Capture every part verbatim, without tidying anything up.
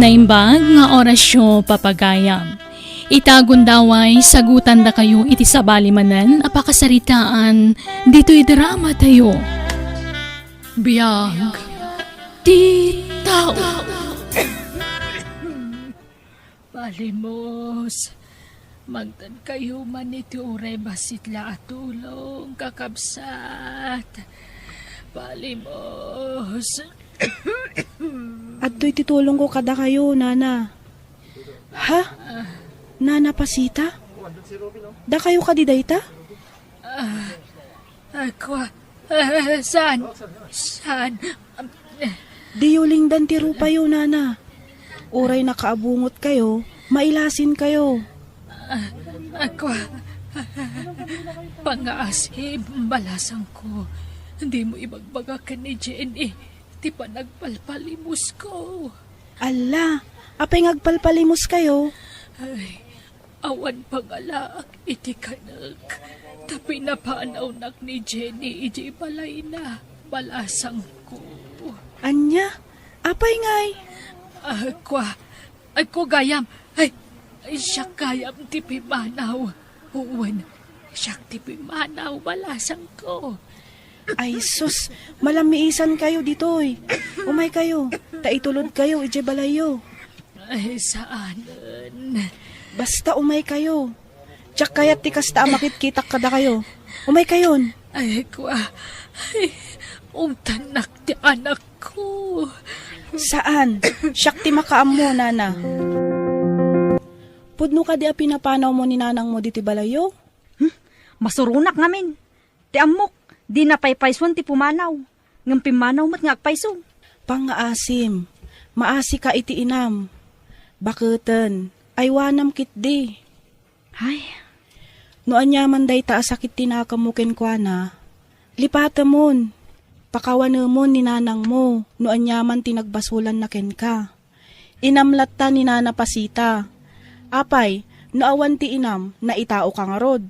Naimbag nga orasyo, papagayam. Ita gundaway, sagutandakayo iti sabali manen a pakasaritaan ditoy drama tayo. Biag ti tao. Palimos. Mangtedkayo man iti uray bassit la a tulong, kakabsat. Palimos. Adtoy ti tulongko kadakayo, nana. Ha? Nana Pasita? Dakayo kadi dayta? Ah, ah, kua, ah, saan? Saan? Diyo lingdan ti rupayo, nana. Uray nakaabungotkayo, mailasinkayo. Ah, ah, kua, pangngaasim, balasangko. Dimo ibagbaga ken ni Jenny ti panagpalpalimusko. Alla, apay nga agpalpalimuskayo? Ay, awan pangalaak iti kanek, ta pinapanawnak ni Jenny idiay balayna, balasangko. Ania? Apay ngay? Ah, kua, ay, kua gayam. Ay, ay, siak gayam ti pimanaw. Wen, siak ti pimanaw, balasangko. Ay, sus, malamiisankayo ditoy. Umaykayo, ta itulodkayo idiay balayyo. Ay, saanen. Basta umaykayo. Diak kayat ti kasta a makitkitak kadakayo. Umaykayon. Ay, kua. Ay, ungtannak ti anakko. Saan? Siak ti makaammo, nana. Pudno kadi a pinapanawmo ni nanangmo ditoy balayyo? Hmm? Masuronak ngamin. Ti ammok, dina paypayson ti pumanaw, ngem pimmanaw met nga agpayso. Pangngaasim, maasika iti inam. Baketen, aywanam ketdi. Ay. No aniaman dayta a sakit ti nakemmo kenkuana, lipatemon, pakawanemon ni nanangmo no aniaman ti nagbasolanna kenka. Inam latta ni Nana Pasita. Apay, no awan ti inam, naitaoka ngarud?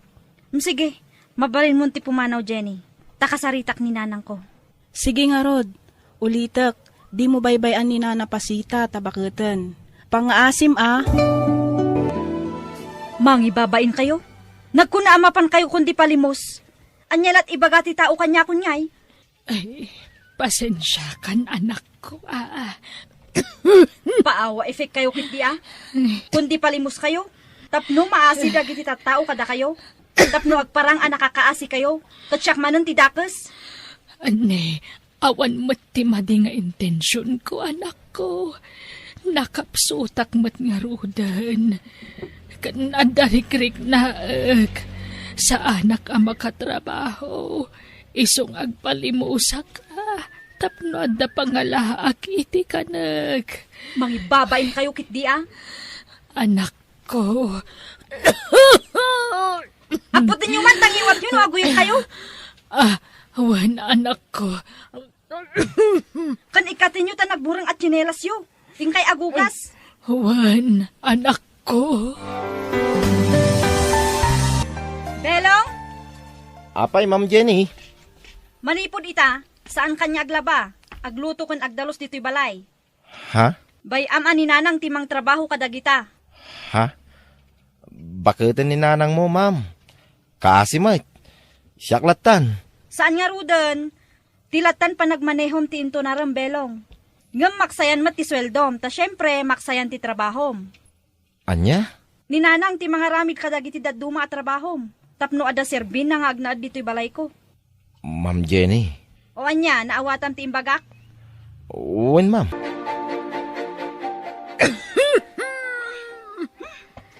Mm, sige, mabalinmon ti pumanaw, Jenny. Ta kasaritak ni nanangko. Sige ngarud, ulitek, dimo baybay-an ni Nana Pasita ta baketen. Pangngaasim a. Mangibabainkayo? Nagkuna a mapankayo kundi palimos. Ania lat ibaga ti tao kaniakon ngay? Ay, pasensiakan, anakko, a. Paawa effect kayo ketdi a. Kundi palimuskayo, tapno maasi dagiti tattao kadakayo, tapno agparang a nakakaasikayo, ket siak manen ti dakes. Anne, awan met ti madi nga intensionko, anakko. Nakapsutak met ngaruden. Ken adda rikriknaek. Saanak a makatrabaho. Isu nga agpalimusak a tapno adda pangalaak iti kanek. Mangibabainkayo ketdi a. Anakko. Apputenyo man ta ngiwatyo no aguyem kayo. Ah, wen, anakko. Ken ikkatenyo ta nagbureng a tsinelasyo. Inkay agugas. Wen, anakko. Belong? Apay, Ma'am Jenny? Manipud ita, saan kaniak aglaba, agluto ken agdalus ditoy balay. Ha? Bay-am a ni nanang ti mangtrabaho kadagita. Ha? Baketen ni nanangmo, ma'am. Kaasi met. Siak lattan. Saan ngaruden, ti lattan panagmanehom ti intunarem, Belong. Ngem maksayan met ti sueldom, ta siempre, maksayan ti trabahom. Ania? Ni nanang ti mangaramid kadagiti dadduma a trabahom, tapno adda serbina nga agnaed ditoy balayko. Ma'am Jenny. O ania, naawatam ti imbagak? Wen, ma'am.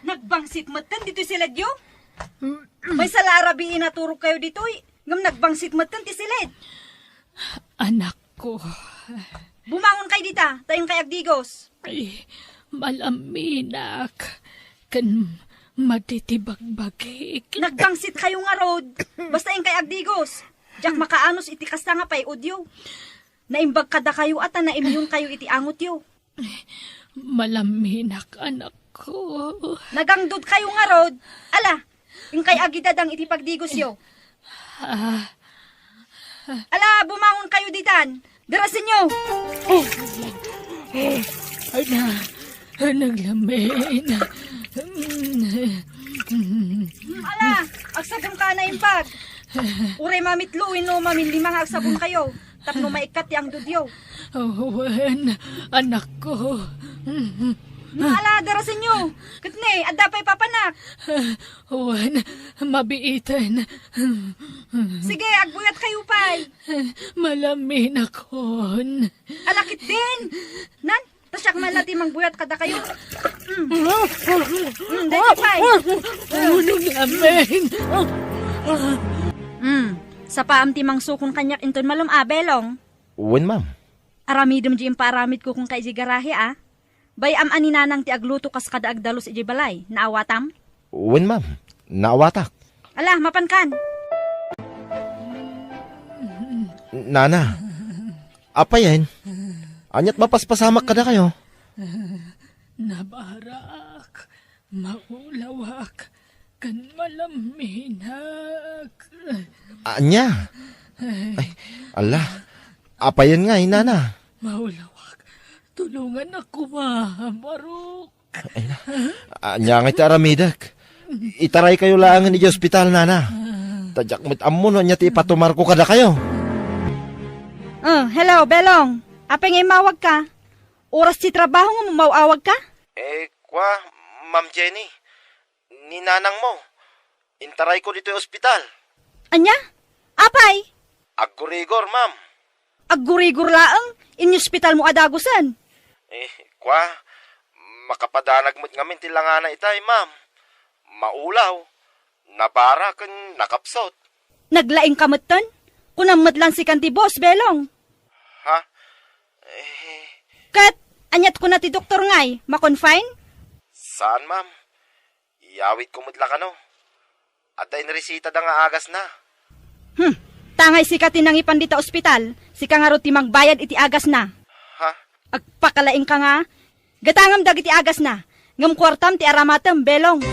Nagbangsit metten ditoy siledyo? Maysa la a rabii a naturogkayo ditoy, ngem nagbangsit metten ti siled. Anakko. Bumangon kay dita, ta inkay agdigos. Ay, malaminak. Ken matitibagbagik. Nagbangsit kayo ngarud. Basta inkay agdigos. Diak makaanus iti kasta nga pay-odyo. Naimbag kadakayo a ta naimyonkayo iti angotyo. Malaminak, anakko. Nagangdod kayo ngarud. Ala, inkay agidadang iti pagdigosyo. Ah. Ala, bumangon kayo ditan. Darasenyo. Ay na, Naglamin. Ala, agsabon ka na imbag. Uray mamitlo wenno maminlima nga agsabonkayo tapno maikkat ti angdudyo. Wen, anakko. Ala, darasenyo. Ket ne, adda pay papanak. Wen, mabiiten. Sige, agbuyatkayo pay. Malaminakon. Ala, ketdin. Nan, ta siak man la ti mangbuyat kadakayo. Mm. Mm, daytoy pay. Naglamin. Mm. Sapaam ti mangsukon kaniak inton malem a, Belong. Wen, ma'am. Aramidem diay impaaramidko kenka idiay garahe a. Bay-am a ni Nanang ti agluto kas kada agdalus idiay balay. Naawatam? Wen, ma'am. Naawatak. Ala, mapankan. Nana, apayen? Aniat mapaspasamak kadakayo? Nabarak, maulawak, ken malaminak. Ania? Ay, ala, apayen ngay, Nana? Maulawak, tulongannak koma, Barok. Ay na, ania ngay ti aramidek? Itaraykayo laengen idiay ospital, Nana. Ta diak met ammo no ania ti ipatumarko kadakayo. Ah, hello, Belong. Apay nga immawagka? Oras ti trabaho nga maw-awagka? Eh, kwa, Ma'am Jenny, ni nanangmo, intarayko ditoy ospital. Ania? Apay? Aggurigor, ma'am. Aggurigor laeng? Inyospitalmo a dagusen? Eh, kwa, makapadanag met ngamin ti langana itay, ma'am. Maulaw, nabara ken nakapsut. Naglaingka metten? Kunam met la sikan ti boss, Belong. Ha? Eh. Ket, aniat kuna ti doktor ngay, ma-confine? Saan, ma'am. Iyawidko met la kano. Adda inresitada nga agasna. Hmm. Ta ngay sika ti nangipan dita ospital, sika ngarud ti mangbayad iti agasna. Ha? Agpakalaingka nga, gatangem dagiti agasna, ngem kuartam ti aramatem, Belong.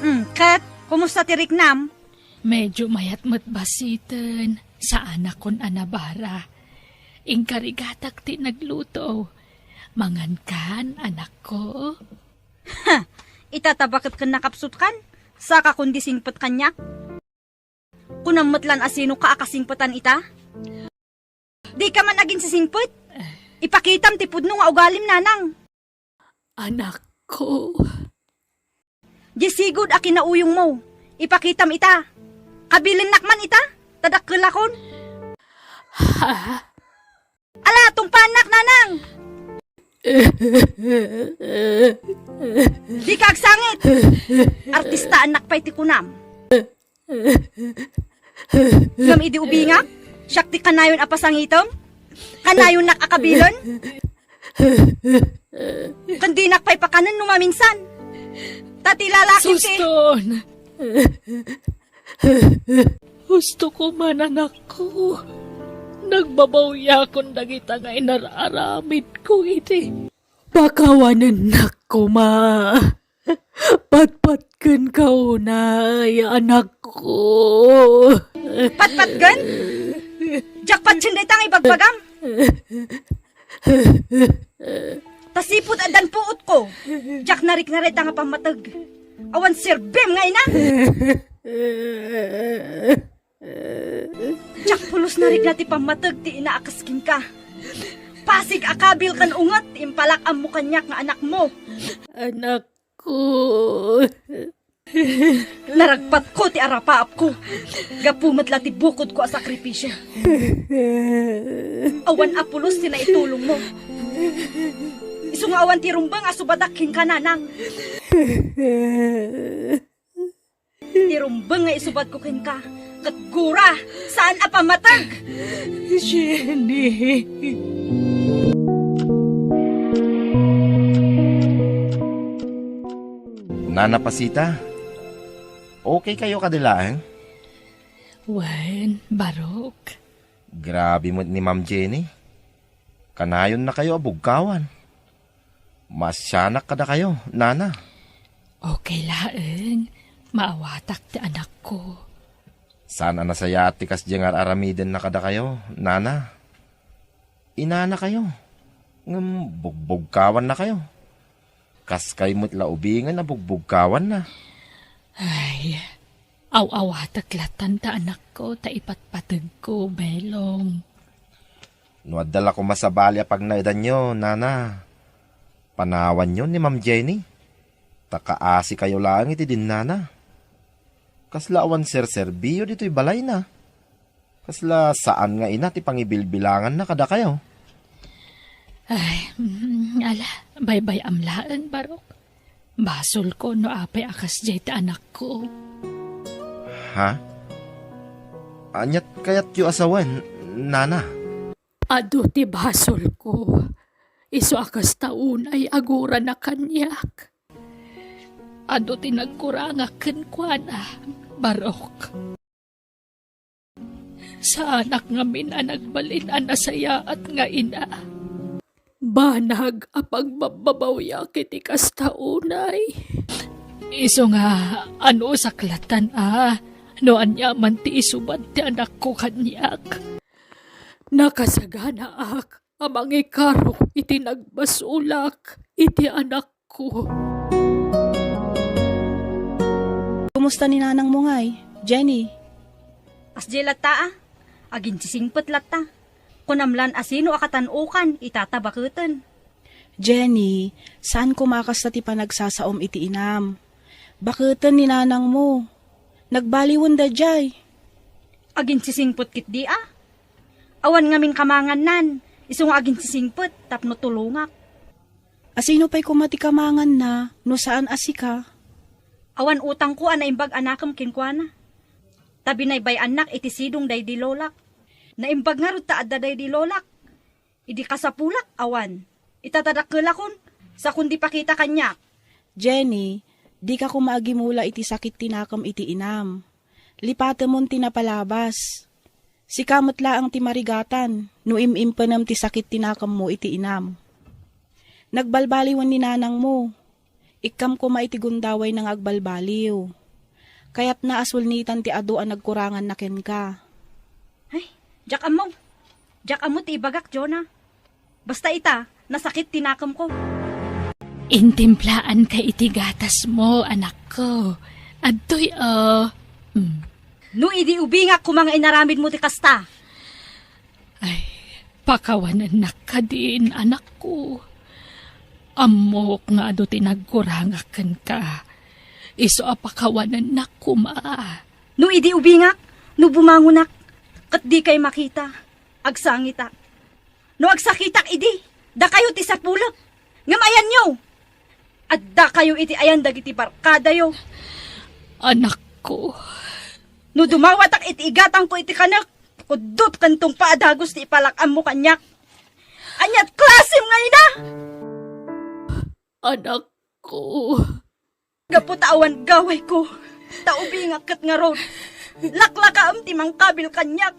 Hmm, ket, kumusta ti riknam? Medyo mayat met basiten, saanakon a nabara. Inkarigatak ti nagluto. Mangankan, anakko. Ha! Ita ta baket ken nakapsutkan, saka kundi singpet kaniak. Kunam met lan a sinoka a kasingpetan ita? Dika man aginsisingpet? Ipakitam ti pudno nga ugalim, nanang. Anakko. Diay sigud a kinauyongmo, ipakitam ita. Kabilinnak man ita, ta dakkelakon. Ha? Ala, tungpaannak, nanang! Dika agsangit! Artistaannak pay ti kunam. Ngem idi ubingak, siak ti kanayon a pasangitem? Kanayonnak a kabilen? Ken dinak pay pakanen no maminsan. Ta ti lalakim ti Suston! Husto koma, anakko. Nagbabawiakon dagita nga inar-aramidko idi. Pakawanennak koma. Patpatkenka unay, anakko. Patpatken? Diak patien dayta nga ibagbagam. Ta sipud addan puotko, diak narikna dayta nga pammateg. Awan serbim nga ina. Diak pulos narikna ti pammateg ti ina a kas kenka. Pasig a kabil ken unget ti impalak-ammo kaniak nga anakmo. Anakko. Naragpatko ti arapaapko. Gapu met la ti bukodko a sakripisio. Awan a pulos ti naitulongmo. Isu nga awan ti rumbeng a subadak kenka, nanang. Ti rumbeng nga isubadko kenka, ket gura, saan a pammateg! Jenny. Nana Pasita, okay kayo kadi laeng? Wen, Barok. Grabe met ni Ma'am Jenny. Kanayonnakayo a bugkawan. Maasianak kadakayo, Nana. Okay laeng. Maawatak ti anakko. Saan a nasayaat ti kasdiay nga ar-aramidenna kadakayo, Nana. Inanakayo. Ngem bugbugkawannakayo. Kaskay met la ubingen a bugbugkawanna. Ay, aw-awatek latan ta anakko, ta ipatpategko, Belong. No adda la koma sabali a pagnaedanyo, Nana, panawanyo ni Ma'am Jenny. Ta kaasikayo laeng iti dinnana. Kasla awan serserbiyo ditoy balayna. Kasla saan nga ina ti pangibilbilanganna kadakayo. Ay, mm, ala, baybay-am laeng, Barok. Basolko no apay a kasdiay ti anakko. Ha? Aniat kayatyo a sawen, Nana? Adu ti basolko. Isu a kasta unay agurana kaniak. Adu ti nagkurangak kenkuana, Barok. Saanak ngamin a nagbalin a nasayaat nga ina. Banag a pagbabbabawiak iti kasta unay. Isu nga, anusak latan a, no aniaman ti isubat ti anakko kaniak. Nakasaganaak a mangikarok iti nagbasolak iti anakko. Kumusta ni nanangmo ngay, Jenny? Kasdiay latta a, aginsisingpet latta. Kunam lan a sino a katan-okan, itata baketen. Jenny, saan koma a kasta ti panagsasaom iti inam. Baketen ni nanangmo. Nagbaliwen daydiay. Aginsisingpet ketdi a. Awan ngamin kamangannan, isu nga aginsisingpet tapno tulongak. Asino pay koma ti kamanganna no saan a sika? Awan utangko a naimbag a nakem kenkuana. Ta binaybay-annak iti sidong daydi lolak. Naimbag ngarud ta adda daydi lolak. Idi kasapulak, awan. Ita ta dakkelakon, sakon di pakita kaniak. Jenny, dika koma agimula iti sakit ti nakem iti inam. Lipatemon ti napalabas. Sika met laeng ti marigatan no im-impenem ti sakit ti nakemmo iti inam. Nagbalbaliwen ni nanangmo. Ikkam koma iti gundawayna nga agbalbaliw. Kayatna a sulnitan ti adu a nagkuranganna kenka. Ay, diak ammo. Diak ammo ti ibagak, Jonah. Basta ita, nasakit ti nakemko. Intimplaanka iti gatasmo, anakko. Adtoy, oh. Mm. No idi ubingak koma nga inaramidmo ti kasta. Ay, pakawanennak kadin, anakko. Ammok nga adu ti nagkurangak kenka. Isu a pakawanennak koma. No idi ubingak, no bumangonak, ket dikay makita, agsangitak. No agsakitak idi, dakayo ti sapulek. Ngem ayanyo, addakayo iti ayan dagiti barkadayo. Anakko. No dumawatak iti igatangko iti kanek, kuddot ken tungpa a dagus ti ipalak-ammo kaniak. Aniat klasem nga ina? Anakko. Gapu ta awan gawayko, ta ubingak ket ngarud, laklakaem ti mangkabil kaniak.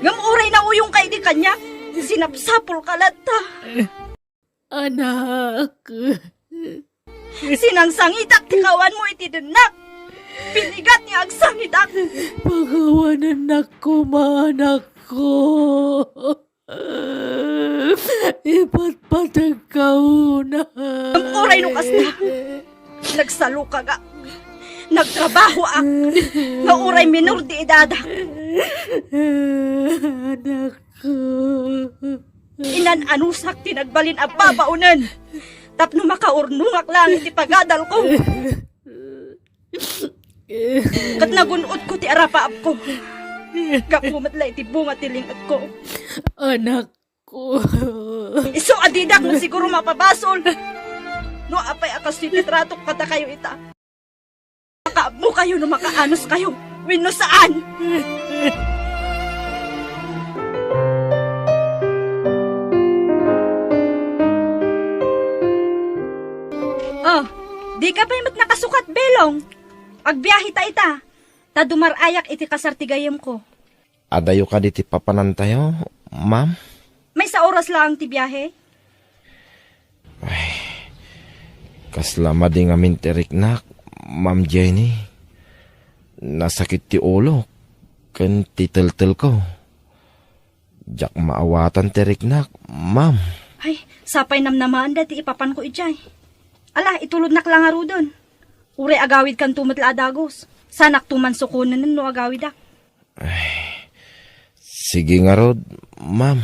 Ngem uray nauyongka idi kaniak, sinapsapulka latta. Anak. Sinangsangitak ti kawanmo iti dennak. Pinigat nga agsangitak. Pakawanennak koma, anakko. Ipatpategka unay. Ngem uray no kasta, nagsalukaak, nagtrabahoak, nga uray minor di edadak. Anakko. Inan-anusak ti nagbalin a babaonen tapno makaurnongak laeng iti pagadalko. Ket nagun-otko ti arapaapko. Gapu met la iti bunga ti ling-etko. Anakko. Isu a didak met siguro mapabasol. No apay a kastoy ti tratok kadakayo ita. Makaammokayo no makaanoskayo wenno saan. Oh, dika pay met nakasukat, Belong. Agbiahe ta ita, ta dumar-ayak iti kasar ti gayyemko. Adayo kadi ti papanantayo, ma'am? Maysa oras laeng ti biahe. Ay, kasla madi ngamin ti riknak, Ma'am Jenny. Nasakit ti ulok ken ti teltelko. Diak maawatan ti riknak, ma'am. Ay, sapay namnamaanda ti ipapanko idiay. Ala, itulodnak la ngaruden. Uray agawidkanto met la a dagus. Sanakto man sukonen no agawidak. Ay, sige ngarud, ma'am.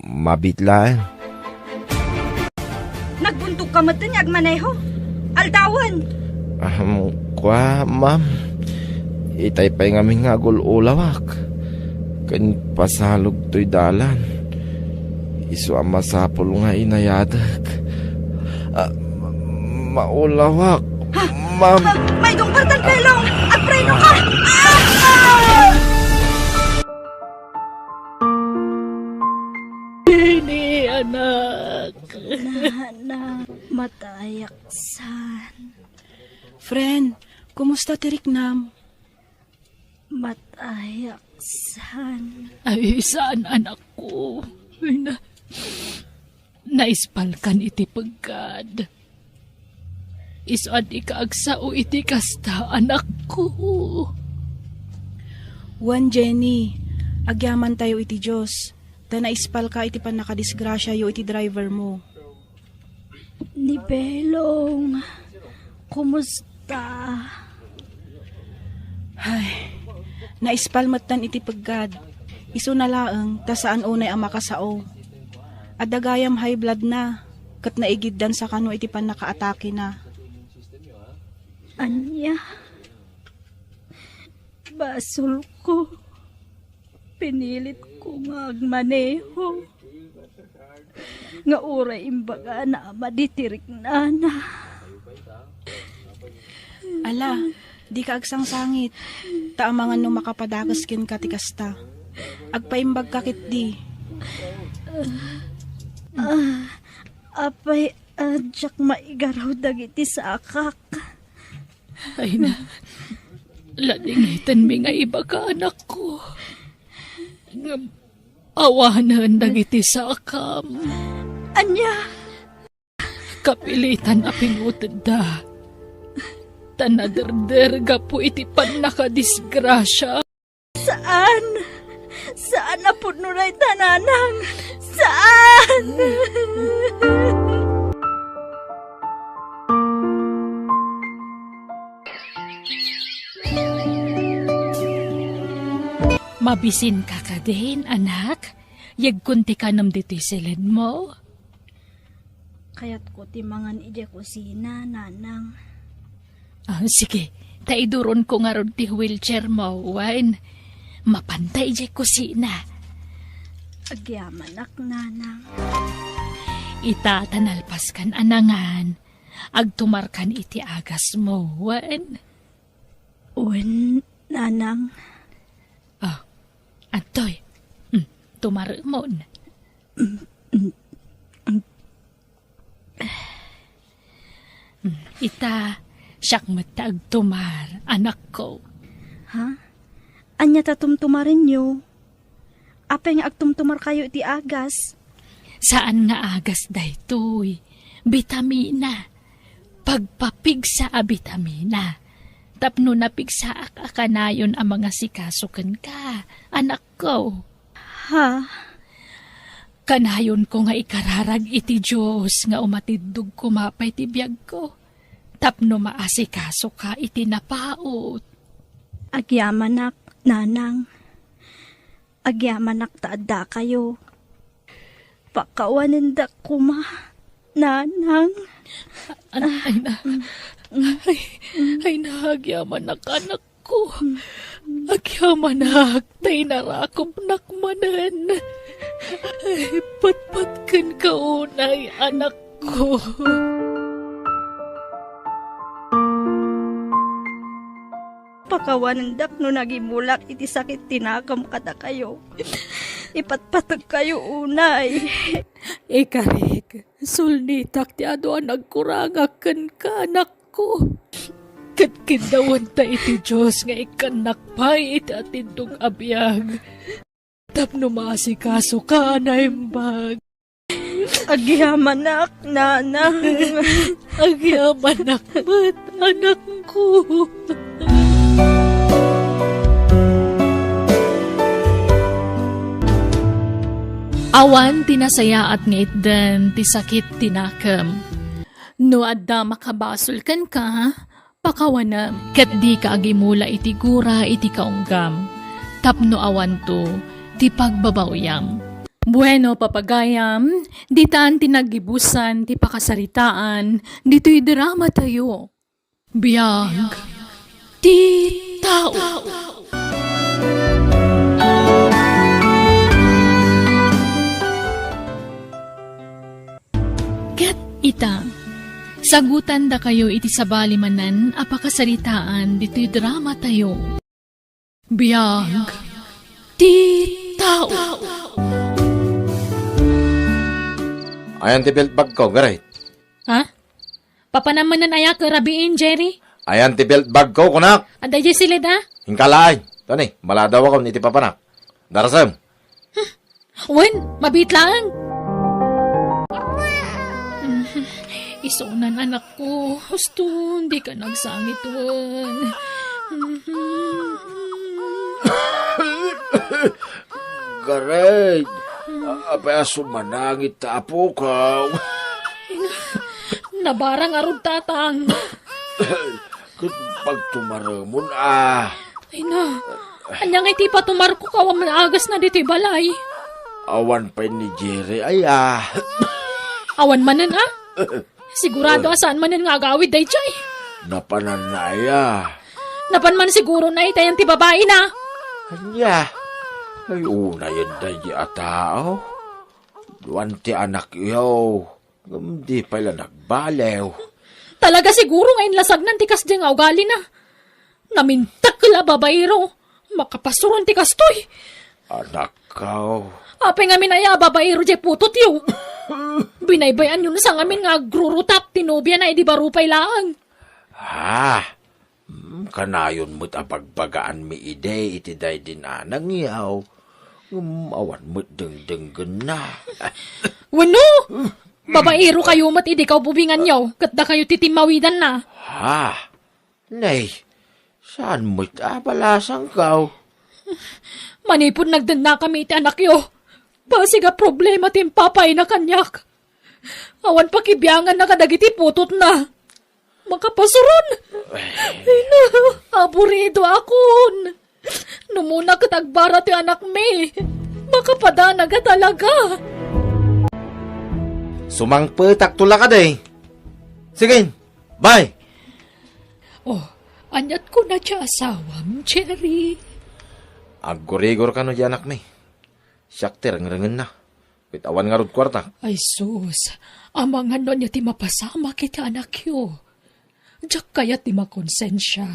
Mabiit laeng. Nagbuntogka met nga agmaneho. Aldawen. Ahem, kua, ma'am. Itay pay ngamin nga agul-ulawak. Ken pasalog toy dalan. Isu a masapul nga inayadek. Ah, ma-, maulawak, Ha? ma'am. Ma-, maidong partan, Belong! Agpreno ka! Ah! Ah! Jenny, anak. Nana, matayak san. Friend, kumusta ti riknam? Matayak san. Ay, saan, anakko. Ay, na-, naispalkan iti peggad. Isu a dika agsao iti kasta, anakko. Wen, Jenny, agyamantayo iti Dios, ta naispalka iti pannakadisgrasiayo iti driver mo. Ni Belong, kumusta? Ay, naispal metten iti peggad. Isuna laeng ta saan unay a makasao. Adda gayam high blood na, ket naigiddan sa kano iti pannakaatakena. Ania? Basolko. Pinilitko nga agmaneho. Nga uray imbagana a madi ti riknana. Ala, dika agsangsangit. Ta amangan no makapadakes kenka ti kasta. Agpaimbagka ketdi. Ah, apay, ah, diak maigaraw dagiti sakak. Ay na, ladingitenmi nga ibaka, anakko. Ngem awanen dagiti sakam. Ania? Kapilitan a pinutedda. Ta naderder gapu iti pannakadisgrasia. Saan! Saan a pudno dayta, nanang! Saan! Mabisinka kadin, anak? Yegkon ti kanem ditoy siledmo. Kayatko ti mangan idiay kusina, nanang. Ah, sige, ta iduronko ngarud ti wheelchairmo, wen. Mapanta idiay kusina. Agyamanak, nanang. Ita ta nalpaskan a nangan, agtumarkan iti agasmo, wen. Wen, nanang. Ah, antoy. Hmm, tumaremon. Hmm, ita, siak met ti agtumar, anakko. Ha? Ania ta tumtumarenyo? Apay nga agtumtumarkayo iti agas? Saan nga agas daytoy. Bitamina. Pagpapigsa a bitamina. Tapno napigsaak a kanayon a mangasikaso kenka, anakko. Ha? Kanayonko nga ikararag iti Dios nga umatiddog koma pay ti biagko, tapno maasikasoka iti napaut. Agyamanak, nanang. Agyamanak ta addakayo. Pakawanendak koma, nanang. An-, ay na. Ay, ay na, agyamanak, anakko. Agyamanak, ta inarakupnak manen. Ay, patpat kenka unay, anakko. Pakawanendak no nagimulak iti sakit ti nakam kadakayo. Ipatpategkayo unay. Ikarik, sulnitak ti adu a nagkurangak kenka, anakko. Ket kiddawenta iti Dios nga ikkannak pay iti atiddog a biag. Tapno maasikasoka a naimbag. Agyamanak, nanang. Agyamanak met, anakko. Awan ti nasayaat nga itden ti sakit ti nakem. No adda makabasol kenka, pakawanem. Ket dika agimula iti gura iti kaunggam, tapno awanto ti pagbabaoyam. Bueno, papagayam, ditan ti naggibusan ti pakasaritaan ditoy drama tayo. Biag ti tao. Ket ita, sagutan dakayo iti sabali manen a pakasaritaan ditoy drama tayo. Biag ti tao. Ayan ti belt bag ko, Garay. Ha? Papanam manen aya ket rabiin, Jerry? Ayan ti belt bag ko, kunak. Adda diay silid, a? Inkalaay. Tani, maladawakon iti papanak. Darasem. Wen, mabit laeng. Isunan, anakko. Husto, dika nagsangit, wen. Garay, a-, apay a sumanangit ta apokaw? Nabarang arud, tatang. Ket pagtumaremon, a. Ay na, ania nga iti patumarko, awan man agasna ditoy balay? Awan pay ni Jerry, aya. Awan manen, a? Sigurado a saan manen nga agawid daydiay. Napananna, aya. Napan man sigurona itayan ti babaina. Ania? Ay, unayen daydi a tao. Duan ti anakyo. Ngem di pay la nagbaliw. Talaga siguro nga inlasagnan ti kasdi nga ugalina. Namintek la a babaero. Makapasuron ti kastoy. Anakko. Apay ngamin aya a babaero diay putotyo? Binaybay-anyo sa ngamin nga agrurutap ti nobiana idi baro pay laeng. Ah, Hmm, kanayon met a bagbagaanmi idi iti daydin a nangyaw, ngem awan met dengdenggenna. Wenno, babaero kayo met idi kaububinganyo, ket dakayo ti timmawidanna. Ha? Nay, saan met a balasangkaw? Manipud nagdennakami iti anakyo, basig a problema ti impapayna kaniak. Awan pakibianganna kadagiti putotna. Makapasuron! Ay, na, aburidoakon! Numuna ket agbara ti anakmi. Makapadanaga talaga. Sumangpetakto la kadi. Sige, bye! Oh, aniat kuna ti asawam, Jerry? Aggurigor kano ti anakmi. Siak ti rengrengenna. Ket awan ngarud kuartak. Ay sus, amangan no ania ti mapasamak iti anakyo. Diak kayat ti makonsensia.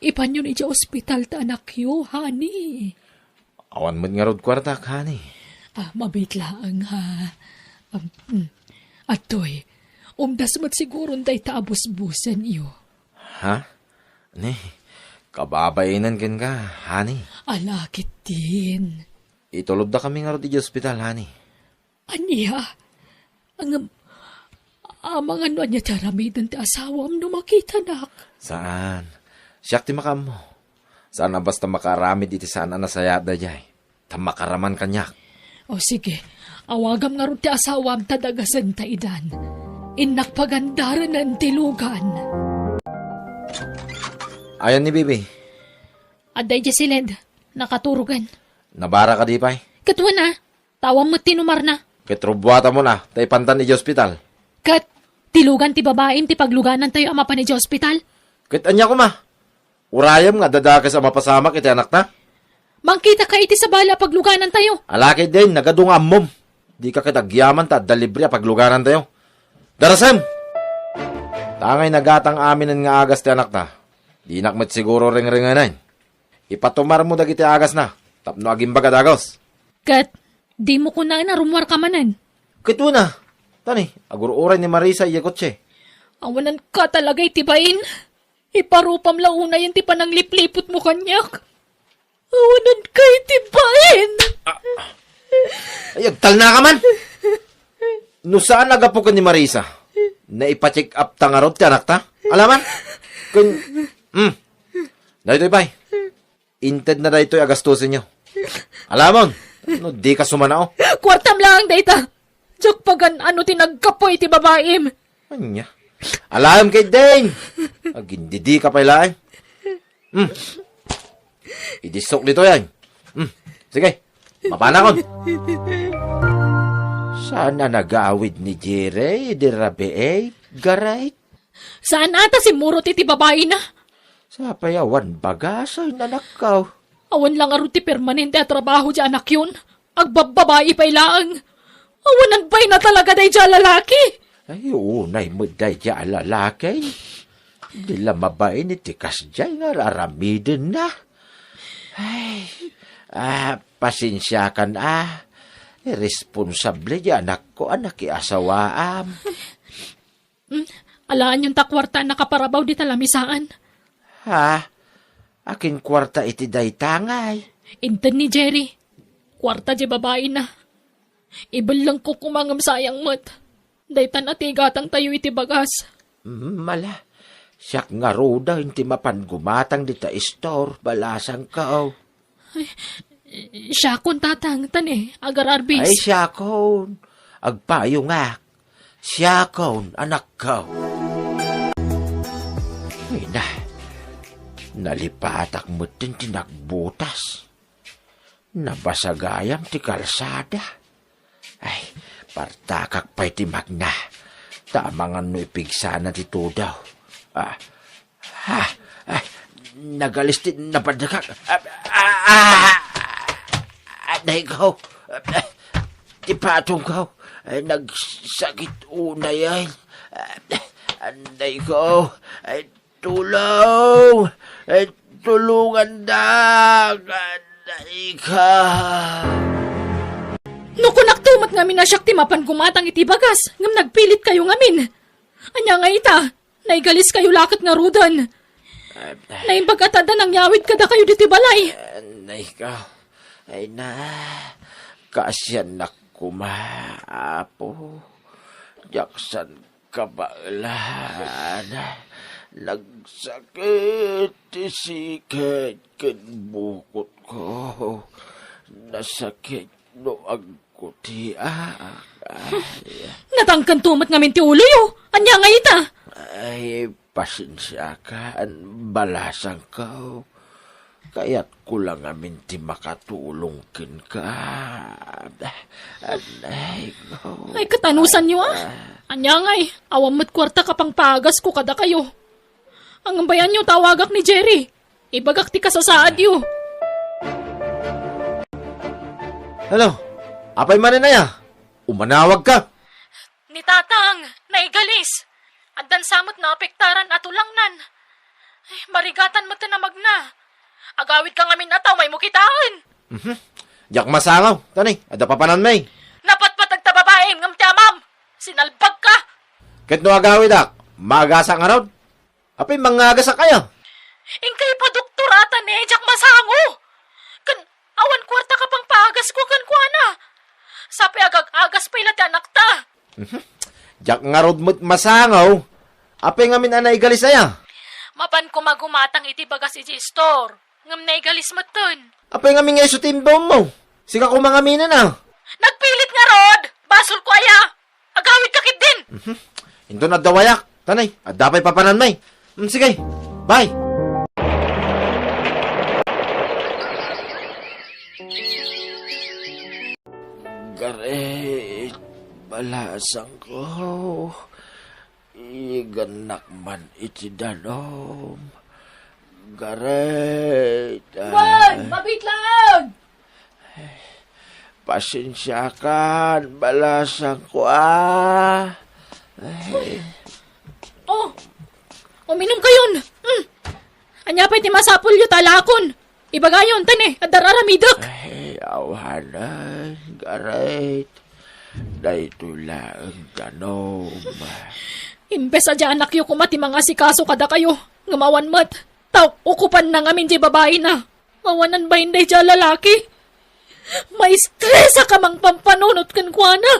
Ipanyon idiay ospital ti anakyo, honey. Awan met ngarud kuartak, honey. Ah, mabit laeng, ha. Um, mm. Adtoy, umdas met siguron dayta a busbusenyo. Ha? Ni, kababainen kenka, honey. Ala, ketdin. Itulodda kami ngarud idiay ospital, honey. Ania? Ngem, amangan no ania ti aramiden ti asawam no makitanak? Saan. Siak ti makaammo. Saan a basta makaaramid iti saan a nasayaat daydiay. Ta makaraman kaniak. O sige, awagam ngarud ti asawam ta dagasenta idan. Innak pagandarenen ti lugan. Ayan ni Bibi. Adda idiay siled, nakaturogen. Nabara kadi pay? Ket wen a, ta awan met ti numarna. Ket rubuatamon a, ta ipantan idiay ospital. Ket ti lugan ti babaim ti pagluganantayo a mapan idiay ospital? Ket ania koma? Urayem nga adda dakes a mapasamak iti anakta? Mangkitaka iti sabali a pagluganantayo. Ala ketdin, nagadu nga ammom. Dika ket agyaman ta adda libre a pagluganantayo. Darasem! Tangay nagatang aminen nga agas ti anakta. Dinak met siguro rengrengenen. Ipatumarmo dagiti agasna tapno agimbaga dagus. Ket dimo kunaen a rummuarka manen? Ket wen a. Tani, agur-uray ni Marisa idiay kotse. Awananka talaga iti bain. Iparupam la unayen ti pananglipliputmo kaniak. Awananka iti bain. Ah. Ay, agtalnaka man. No saan a gapu ken ni Marisa, naipa-check up ta ngarud ti anakta? Alaman? Ken, hmm. Daytoy pay. Intedna daytoy a gastusenyo. Alamon, No, dika sumanao. Kuartam laeng dayta. Diak pagan-ano ti naggapu iti babaim. Ania? Alaem ketdin. Agindidika pay laeng. Hmm. Idissok ditoy, ay. Hmm. Sige. Mapanakon. Saan a nagawid ni Jerry idi rabii, Garay? Saan a ta simmurot iti babaina. Sapay awan bagas, ay, anakko. Awan la ngarud ti permanente a trabaho ti anakyon. Agbabbabai pay laeng. Awanan pay na talaga daydiay a lalaki. Ay, unay met daydiay a lalaki. Di la mabain iti kasdiay nga ar-aramidenna. Ay, ah, pasensiakan, ah. Irresponsable ti anakko a nakiasawaam. Hmm, alaenyon ta kuarta a nakaparabaw dita lamisaan. Ha? Akin kuarta iti dayta ngay? Inted ni Jerry. Kuarta ti babaina. Ibellengko koma ngem sayang met. Daytan a ti igatangtayo iti bagas. Mm, ala. Siak ngaruden ti mapan gumatang dita istor, balasangko. Ay, siakon, Tatang, ta ne, agar-arbis. Ay, siakon. Agpayongak. Siakon, anakko. Ay na, nalipatak metten ti nagbutas. Nabasa gayam ti kalsada. Ay, partakak pay ti magna. Ta amangan no ipigsana ti tudaw. Ah, ah, ah, nagalis ti napadakak. Ah, ah, ah, ah, anay ko. Ah, ti patong ko. Ay, nagsakit unay, ay. Ah, anay ko. Ay, tulong! Ay, tulungandak! Anay ka! No kunakto met ngamin a siak ti mapan gumatang iti bagas, ngem nagpilitkayo ngamin. Ania nga ita, naigaliskayo laket ngaruden. Naimbag a ta adda nangyawid kadakayo ditoy balay. Anay ka. Ay na, kaasiannak koma, Apo. Diak san kabaelan. Nagsakit ti sikek ken bukotko. Nasakit no agkutiak. Ay. Natangken to met ngamin ti uloyo. Ania nga ita? Ay, pasensiakan, balasangko. Kayatko la ngamin ti makatulong kenka. Anay ko. Ay, katanusanyo, ah. Ania ngay, awan met kuarta a pangpaagasko kadakayo. Angbayanyo, tawagak ni Jerry. Ibagak ti kasasaadyo. Hello? Apay manen aya? Umanawag ka? Ni Tatang, naigalis. Addan sa met naapektaran a tulangnan. Ay, marigatan met ti namagna. Agawid ka ngamin a tao, maymo kitaen. Mhm. Diak masangaw. Tani, adda papananmi. Napatpateg ta babaim ngem ti amam. Sinalbagka. Ket no agawidak, maagasak ngarud? Apay mangngagasak aya? Inkay padoktor a ta ne, diak masango. Ken awan kuarta a pangpaagasko kenkuana. Sapay agag-agas pay la ti anakta. Mhm. Diak ngarud met masango. Apay ngamin a naigalis aya? Mapan koma gumatang iti bagas iti istor. Ngem naigalis metten. Apay ngamin nga isu ti imbawmo? Sika koma ngaminen a. Nagpilit ngarud! Basolko aya! Agawidka ketdin! Mhm. Inton adda wayak, tanay, adda pay papananmi. Mm, sige. Bye. Garet, balasangko. Igannak man iti danum. Garet, ah. Wen, mabitlang! Pasensiakan, balasangko, ah. Ay. Oh, uminumkayon. Mm. Ania pay ti masapulyo ta alaakon? Ibagayon, ta ne, adda ar-aramidek. Ay, awanen, Garet. Daytoy laeng danum. Imbes a diay anakyo koma ti mangasikaso kadakayo, ngem awan met. Ta ukupanna ngamin diay babaina. Awanan bain daydiay a lalaki. Maistresak a mangpampanunot kenkuana.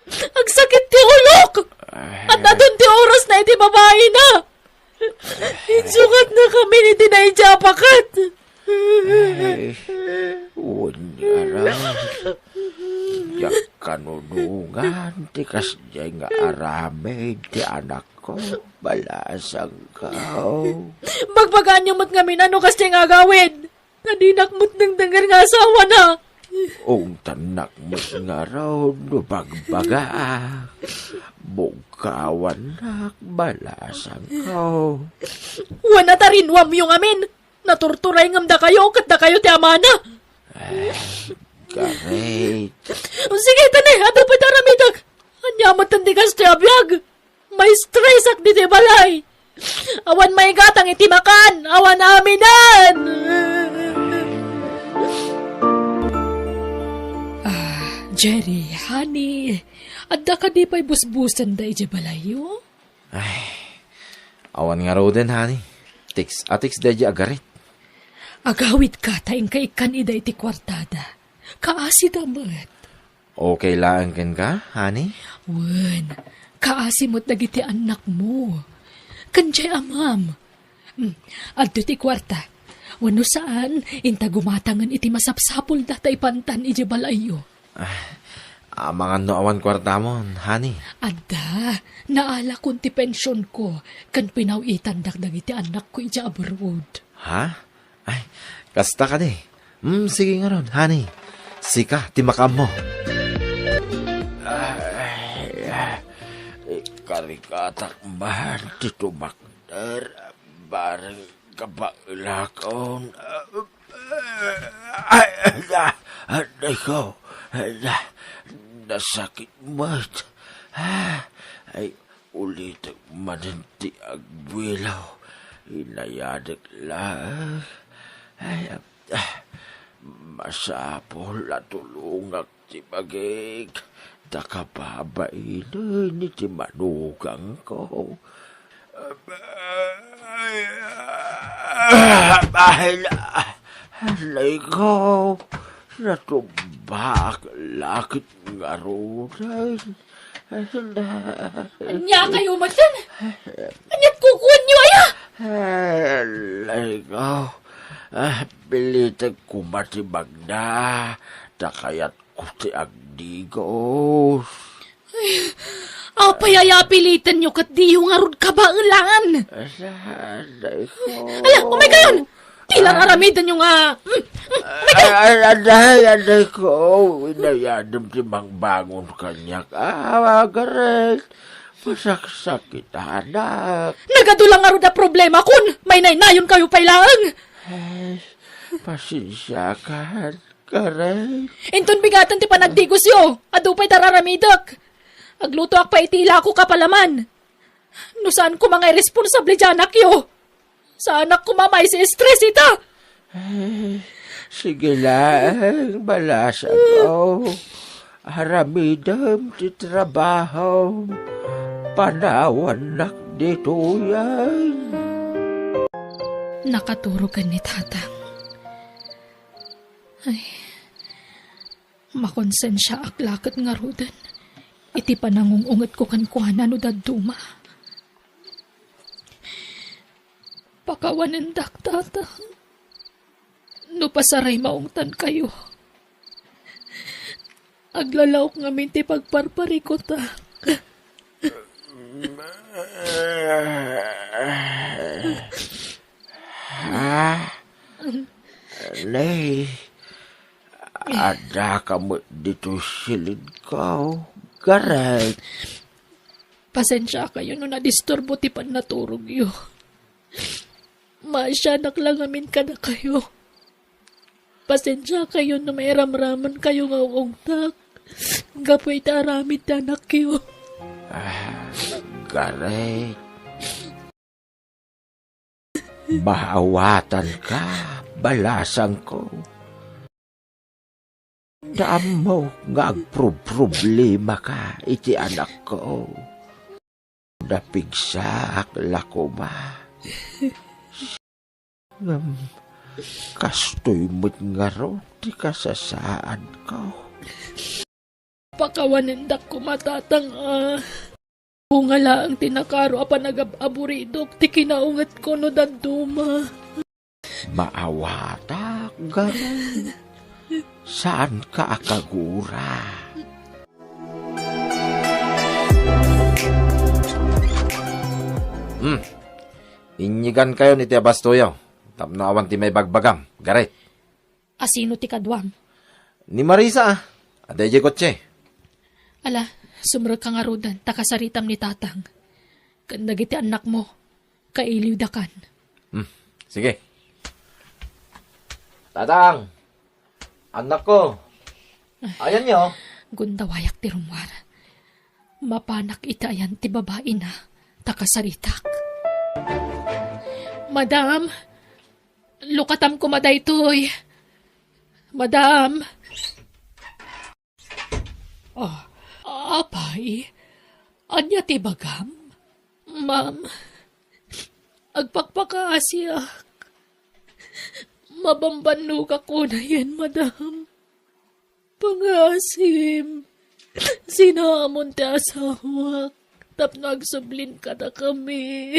Agsakit ti ulok! Ay. Adda ti orasna iti babaina! Insungotna ngamin iti daydiay a paket! Ay, wen, ara. Diak kanunongan ti kasdiay nga aramid ti anakko, balasangko. Bagbagaanyo met ngamin no kasdiay nga agawid. Nga dinak met dengdenger nga asawana. Ungtannak met ngarud no bagbagaak. Bugkawannak, balasangko. Wen a ta rinuamyo ngamin. Naturturay ngem dakayo, ket dakayo ti amana. Eh, garit. Sige, tani, adu pay ti aramidek. Ania met ti kasdiay a biag? Maistresak ditoy balay. Awan maigatang iti makan, awan aminen. Ah, Jerry, honey, adda kadi pay busbusanda idiay balayyo? Ay, awan ngaruden, honey. Text a text daydi agarit. Agawidka ta inka ikkan ida iti kuartada. Kaasida met. Okay laeng kenka, honey? Wen, kaasi met dagiti annakmo. Ken diay amam. Hmm, adtoy ti kuarta. Wenno saan, inta gumatangen iti masapsapulda ta ipantan idiay balayyo. Ah, amangan no awan kuartamon, honey? Adda, naalakon ti pensionko, ken pinaw-itandak dagiti annakko idiay abroad. Ha? Ay, kasta kadi. Hmm, sige ngarud, honey. Sika ti makaammo. Ay, ikarigatak man ti tumakder, bareng kabaelakon. Ay, ay, ah, aray ko. Ay, ah, nasakit met. Ay, ulitek manen ti agbuelo. Inayadek laeng. Ay, ah, masapul a tulongak ti bagik. Ta kababainen iti manugangko. Ay, aray ko, natumbak la ket ngaruden. Ania kayo met? Ania't kukuenyo, aya? Aray ko, ah, pilitek koma ti magna, ta kayat ko ti agdigos. Ay, apay aya a pilitenyo ket diyo ngarud kabaelan? Aray ko. Ala, umay kayon! Ti lang aramidenyo nga, mm, mm, umay kayon! Ay, aray, aray ko. Inayadem ti mangbangon kaniak. Ah, agarit. Masaksakitanak. Nagadu lang ngarud a problemakon. Mainaynayon kayo pay laeng. Ay, pasensiakan. Karay. Inton bigaten ti panagdigosyo, adu pay ti ar-aramidek. Aglutoak pay iti ilako a palaman. No saan koma nga irresponsable ti anakyo, saanak koma maisi-stress ita. Ay, sige lang, balasangko. Aramidem ti trabahom. Panawannak ditoyen. Nakaturogen ni Tatang. Ay, makonsensiaak la ket ngaruden iti panangung-ungetko kenkuana no dadduma. Pakawanendak, Tata. No pasaray maungtankayo, aglalaok ngamin ti pagparparikutak. Ah, Lay, addaka met ditoy silidko, Garret. Pasensiakayo no nadisturbo ti pannaturogyo. Maasianak la ngamin kadakayo. Pasensiakayo no mairamramankayo nga ungongtak gapu iti aramid ti anakyo. Ah, Garret. Maawatanka, balasangko. Ta ammok nga agprobproblemaka iti anakko. Napigsaak la koma. Ngem kastoy met ngarud ti kasasaadko. Pakawanendak koma, Tatang, a. Bunga laeng ti nakaro a panagab-aburidok ti kinaungetko no dadduma. Maawatak, Garret. Saanka a kagura? Hmm. Inyigankayon iti abastoyo tapno awan ti maibagbagam, Gareth. Asino ti kaduam? Ni Marisa, a. Adda idiay kotse. Ala, sumrekka ngaruden ta kasaritam ni Tatang ken dagiti annakmo. Kailiwdakan. Hmm, sige. Tatang! Annakko! Ayanyo? Gundawayak ti rummuar. Mapanak iti ayan ti babaina ta kasaritak. Madam! Lukatam koma daytoy. Madam! Ah, apay, ania ti ibagam? Ma'am, agpakpakaasiak. Mabambannogak unayen, madam. Pangasim, sinaamon ti asawak tapno agsublin kadakami.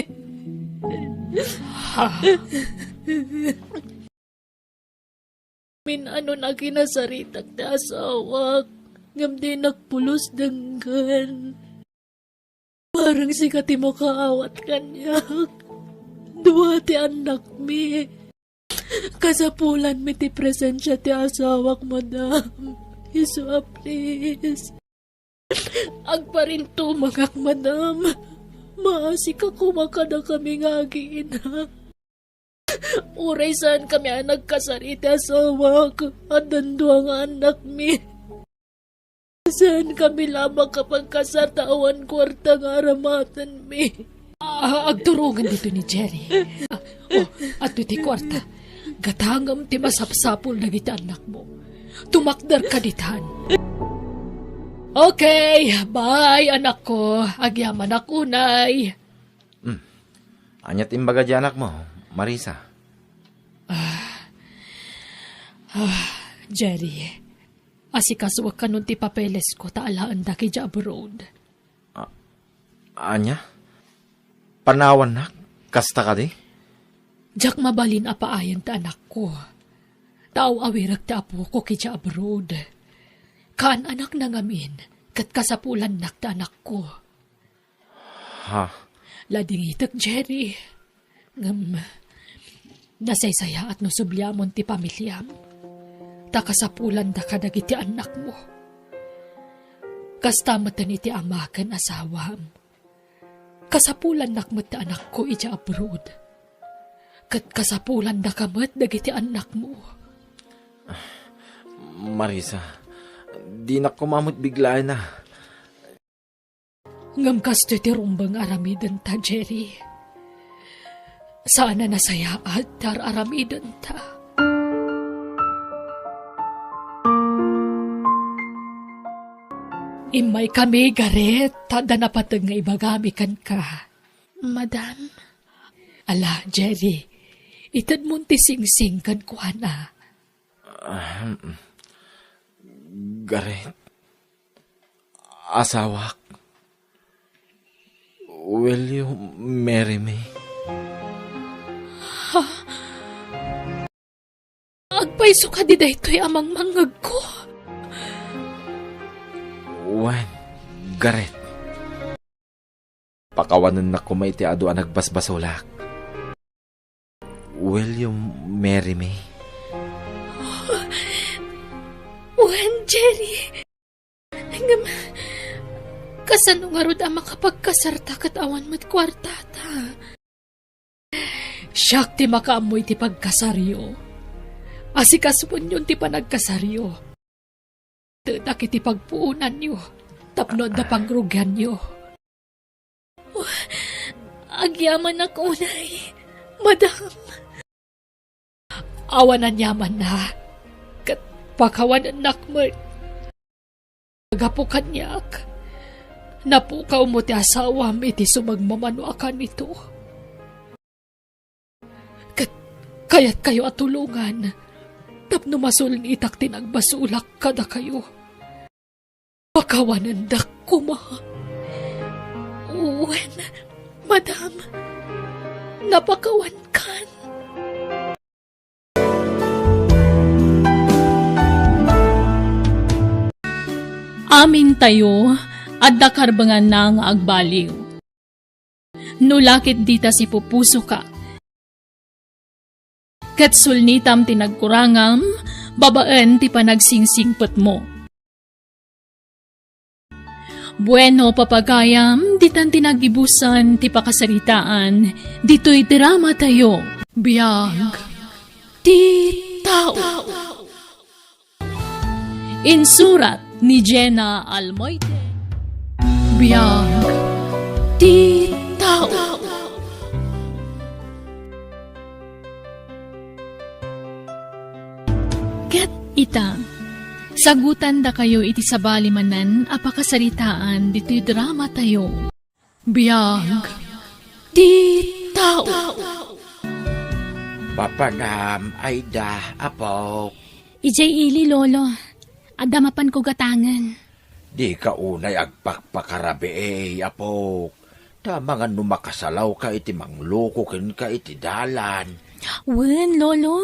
Min-anon a kinasaritak ti asawak, ngem dinak pulos denggen. Bareng sika ti makaawat kaniak. Dua ti annakmi. Kasapulanmi ti presensia ti asawak, madam. Isu a, please. Agparintumangak, madam. Maasika koma kadakami nga agiina. Uray saankami a nagkasar iti asawak, addan dua nga annakmi. Saankami la a makapagkasar ta awan kuarta nga aramatenmi. Ah, agturongen dito ni Jerry. Ah, oh, adtoy ti kuarta. Gatangem ti masapsapul dagiti annakmo. Tumakderka ditan. Okay, bye, anakko. Agyamanak unay. Hmm. Ania ti imbaga ti annakmo, Marisa? Ah, ah, Jerry, asikasuek kanon ti papelesko ta alaendak idiay abroad. Ah, ania? Panawannak? Kasta kadi? Diak mabalin a paayen ti anakko. Ta aw-awirek ti apokok idiay abroad. Kaan-anakna ngamin, ket kasapulannak ti anakko. Ha? Ladingitek, Jerry. Ngem, nasaysayaat no subliamon ti pamiliam. Ta kasapulanda kadagiti annakmo. Kasta met iti ama ken asawam. Kasapulannak met ti anakko idiay abroad. Ket kasapulandaka met dagiti annakmo. Marisa, dinak koma met biglaenna. Ngem kastoy ti rumbeng aramidenta, Jerry. Saan a nasayaat ti ar-aramidenta. Immaykami, Gareth, ta adda napateg nga ibagami kenka. Madam? Ala, Jerry, itedmon ti singsing kenkuana. Ahem. Gareth. Asawak. Will you marry me? Ha? Agpayso kadi daytoy a mangmangngegko? Wen, Gareth. Pakawanennak koma iti adu a nagbasbasolak. Will you marry me? Wen, Jerry. Ngem, kasano ngarud a makapagkasarta ket awan met kuartata? Siak ti makaammo iti pagkasaryo. Asikasuenyon ti panagkasaryo. Tedak iti pagpuonanyo tapno adda pangrugianyo. Agyamanak unay, madam. Awan aniamanna, ket pakawanennak met. Gapu kaniak, napukawmo ti asawam iti sumagmamano a kanito. Ket kayatkayo a tulongan tapno masulitak ti nagbasolak kadakayo. Pakawanendak koma. Wen, madam, napakawankan. Amintayo, adda karbenganna nga agbaliw. No la ket dita sipupusoka, ket sulnitam ti nagkurangam babaen ti panagsingsigpetmo. Bueno, papagayam, ditan ti nagibusan ti pakasaritaan ditoy dramatayo. Biag ti tao. Insurat ni Jenna Almoite. Biag ti tao. Ket ita, sagutandakayo iti sabali manen a pakasaritaan ditoy dramatayo. Biag ti tao. Mapanam, Aida, apok. Idiay ili, Lolo. Adda mapanko gatangen. Dika unay agpakpakarabii, apok. Ta amangan no makasalawka iti mangloko kenka iti dalan. Wen, Lolo.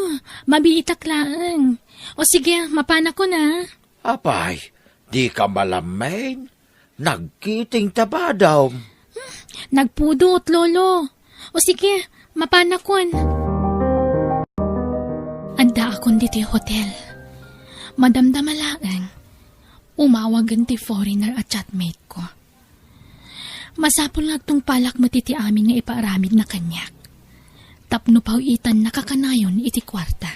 Mabiitak laeng. O sige, mapanakon a. Apay, dika malammen? Nagkiting ta badom. Nagpudot, Lolo. O sige, mapanakon. Addaakon ditoy hotel. Madamdama laeng, umawagen ti foreigner a chatmate ko. Masapul nga agtungpalak met iti amin nga ipaaramidna kaniak tapno paw-itannak a kanayon iti kuarta.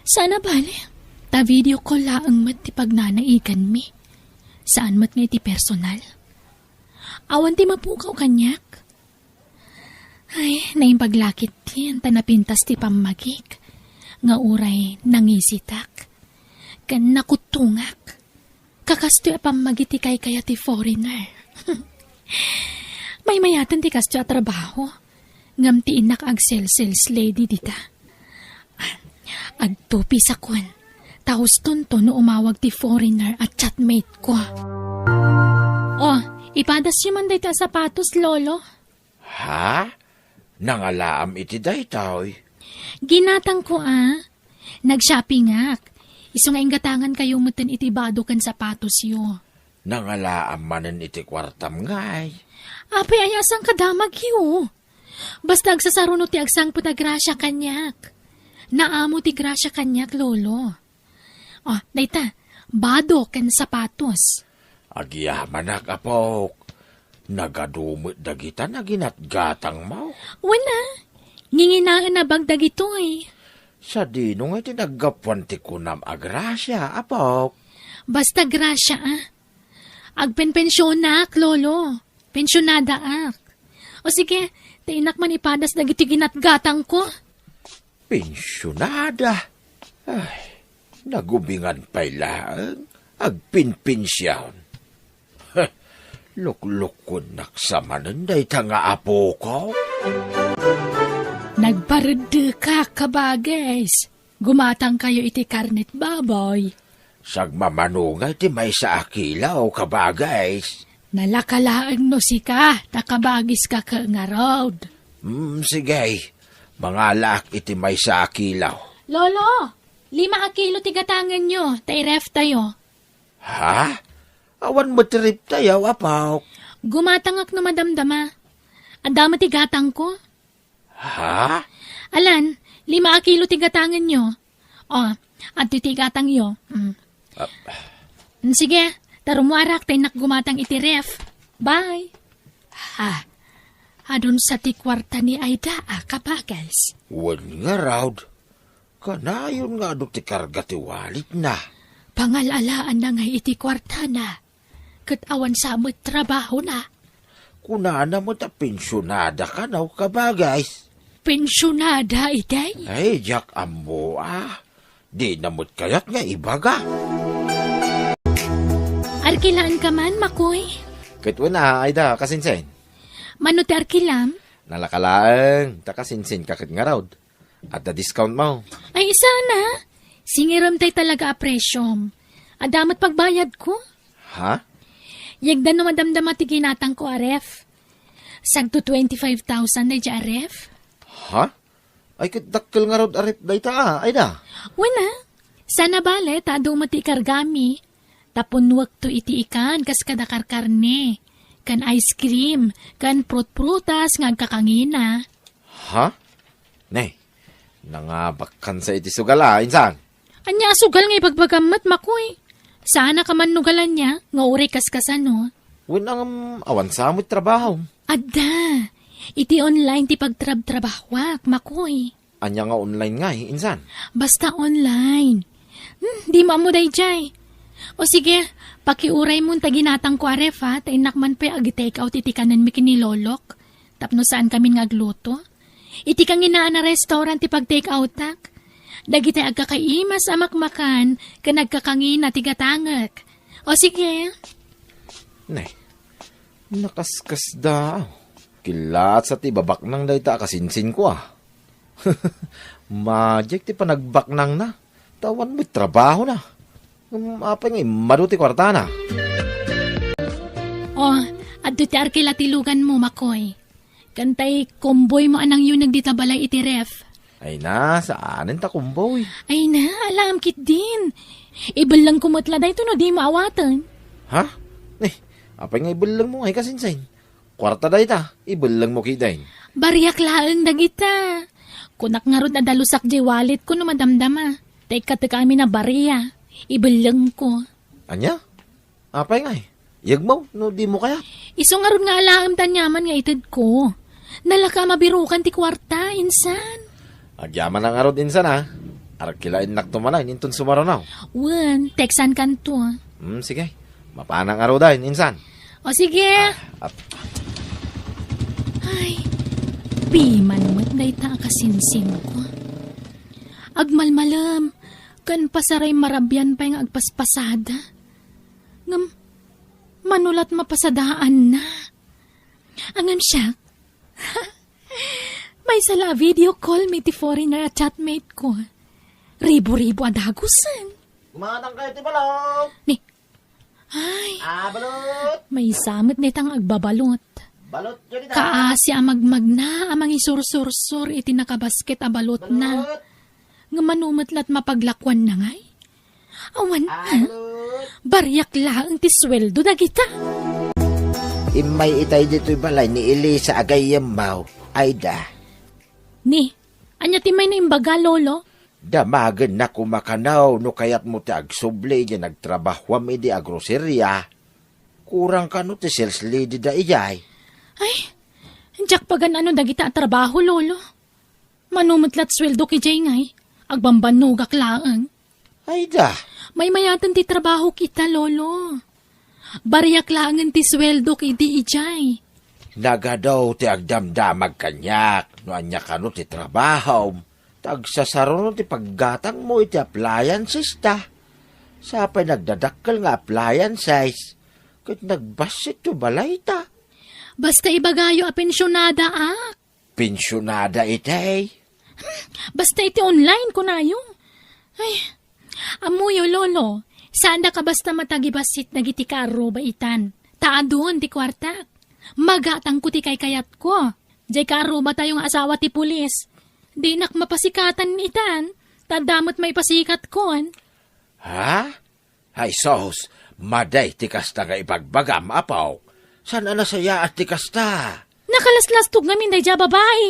Saan a bale, ta video call laeng met ti pagnanaiganmi. Saan met nga iti personal. Awan ti mapukaw kaniak. Ay, naimbag la ketdin ta napintas ti pammagik, nga uray nangisitak ken nakuttongak. Kakastoy a pammagik ti kaykayat ti foreigner. Maymayaten ti kastoy a trabaho, ngem ti innak agsel-sales lady dita. Agtupisakon, ta hustonto no umawag ti foreigner a chatmate ko. Oh, ipadasyo man daytoy a sapatos, Lolo. Ha? Nangalaam iti daytoy? Ginatangko a. Nag-shoppingak. Isu nga inggatangankayo metten iti bado ken sapatosyo. Nangalaam manen iti kuartam ngay. Apay, aya saan kadamagyo? Basta agsasaruno ti agsangpet a grasia kaniak. Naamo ti grasia kaniak, Lolo. Oh, dayta, bado ken sapatos. Agyamanak, apok. Nagadu met dagita naginatgatangmo. Wen a, nginginaen a bag dagitoy. Sadino nga iti naggapuan ti kunam a grasia, apok? Basta grasia a. Agpenpensionak, Lolo. Pensionadaak. O sige, ta innak man ipadas dagiti ginatgatangko. Pensionada? Ay, nagubingan pay laeng agpinpension. Heh, luklukuennak sa manen dayta nga apoko. Nagpareddekak, kabagis. Gumatangkayo iti karnet baboy. Sagmamano nga iti maysa a kilo, kabagis. Nalaka laeng no sika, ta kabagiska ket ngarud. Mm, sige. Mangalaak iti maysa a kilo. Lolo, lima a kilo ti gatangenyo, ta i-ref tayo. Ha? Awan met ti ref tayo, apok. Gumatangak no madamdama. Adda met ti gatangko. Ha? Alan, lima a kilo ti gatangenyo. O, adtoy ti gatangyo. Mm. Ah. Mm, sige, ta rummuarak ta innak gumatang iti ref. Bye. Ha? Adun sa ti kuarta ni Aida a, kabagis? Wen ngarud. Kanayon nga adu ti karga ti walitna. Pangal-alaanna ngay iti kuartana. Ket awan sa met trabahona. Kunana met a pensionada kano, kabagis. Pensionada, itay? Ay, diak ammo a. Dina met kayat nga ibaga. Arkilaanka man, Makoy? Ket wen a, Aida, kasinsin. Mano ti arkilam? Nalaka laeng, ta kasinsinka ket ngarud. Adda discount mo. Ay, saan a? Singirem tay talaga a presyom. Adda met pagbayadko. Ha? Yegda no madamdama ti ginatangko a ref. Sagto twenty-five thousand daydiay a ref. Ha? Ay, ket dakkel ngarud a ref dayta a, Aida. Wen a. Saan a bale, ta adu met ti ikargami. Ta punnuekto iti ikan kas kada karkarne, ken ice cream, ken prutprutas nga agkakangina. Ha? Ne, nangabakkansa iti sugal a, insan? Ania a sugal nga ibagbagam met, Makoy? Saanak a mannugal ania nga uray kaskasano? Wen, ngem awan sa met trabaho. Adda. Iti online ti pagtrabtrabahoak, Makoy. Ania nga online ngay, insan? Basta online. Hmm, dimo ammo daydiay. O sige, pakiuray mon ta ginatangko a ref, ha, ta innak man pay ag-take out iti kanenmi ken ni Lolok. Tapno saan kamin nga agluto. Iti kanginaan a restaurant ti pag-take outak. Dagiti agkakaimas a makmakan ken agkakangina ti gatangek. O sige. Ne, nakaskasda. Killaat sa ti babaknang dayta a kasinsinko, a. Madiak ti panagbaknangna. Ta awan met trabahona. Ngem apay nga immadu ti kuartana? O, adda ti arkila ti luganmo, Makoy. Ken tay komboymo a nangyuneg dita balay iti ref. Ay na, saanen ta komboy. Ay na, alaem ketdin. Ibellengko met la daytoy no dimo awaten. Ha? Eh, apay nga ibellengmo ngay kasinsin? Kuarta dayta, ibellengmo ketdin. Bariak laeng dagita. Kunak ngarud a dalusak diay walletko no madamdama. Ta ikkatek amin a baria. Ibellengko. Ania? Apay ngay? Yegmo no dimo kayat? Isu ngarud nga alaem ti aniaman nga itedko. Nalaka a mabirukan ti kuarta, insan. Agyamanak ngarud, insan, a. Arkilaennakto manen inton sumaruno. Wen, teksankanto. Hmm, sige. Mapanak ngaruden, insan. O sige. Ah, ap- Ay, piman met dayta a kasinsinko. Agmalmalem, ken pasaray marabian pay nga agpaspasada. Ngem, mano lat mapasadaanna? Ngem siak, maysa la a video call mi ti foreigner a chatmate ko. Ribo-ribo a dagusen. Kumatang kayo ti balot. Ni, ay, Ah, balot. Maysa met dayta nga agbabalot. Balot, yun ita. Kaasi a magmagna a mangisursursur iti nakabasket a balotna. Balot. Nga mano met lat mapaglakuanna ngay? Awan, ah, bariak laeng ti sueldo dagita. Immay itay ditoy balay ni Elisa a gayyemmo, Aida. Ni, ania ti mayna imbaga, Lolo? Damagenna koma kano no kayatmo ti agsubli idiay nagtrabahuam idi a groceria. Kurang kano ti sales lady da idiay. Ay, diak pagan-ano dagita a trabaho, Lolo. Mano met lat sueldo idiay ngay, agbambannogak laeng. Ay da. Maymayaten ti trabahok ita, Lolo. Bariak laengen ti sueldok idi idiay. Nagadu ti agdamdamag kaniak no ania kano ti trabahom. Ta agsasaruno ti paggatangmo iti appliances ta. Sapay nagdadakkel nga appliances. Ket nagbassit ti balayta. Basta ibagayo a pensionadaak. Pensionada itay. Hmm, basta iti online, kunayo. Ay, ammoyo, Lolo, saanda ka basta matagibassit dagiti kaarruba itan. Ta adun ti kuartak. Magatangko ti kaykayatko. Diay kaarrubatayo nga asawa ti pulis. Dinak mapasikatan itan. Ta adda met maipasikatkon. Ha? Ay sus, madi ti kasta nga ibagbagam, apok. Saan a nasayaat ti kasta? Nakalaslastog ngamin daydiay a babai.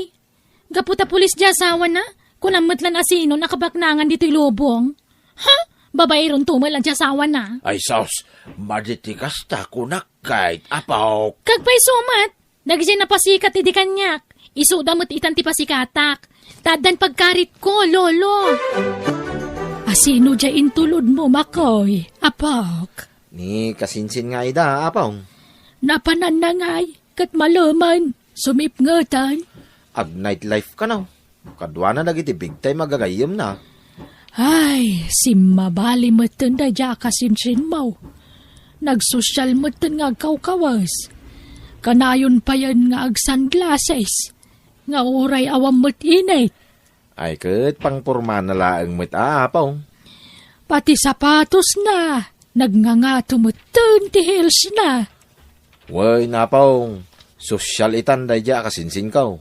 Gapu ta pulis diay asawana, kunam met lan a sinon a kabaknangan ditoy lubong. Ha? Babairon tumel a diay asawana. Ay sus, madi ti kasta kunak ket, apok. Kagpayso met, dagiti napasikat idi kaniak, isuda met itan ti pasikatak. Ta addan pagkaritko, Lolo. Asino diay intulodmo, Makoy, apok? Ni kasinsin nga ida, apong. Napananna ngay, ket maleman, sumipngetan. Ag nightlife kano. Kaduana dagiti big time a gagayyemna. Ay, simmabali metten daydiay a kasinsinmo. Nagsosial metten nga agkawkawes. Kanayon payen nga agsunglasses. Nga uray awan met init. Ay ket pangpormana laeng met a, apong. Pati sapatosna, nagngangato metten ti heelsna. Wen, apong, sosial itan daydiay a kasinsinko.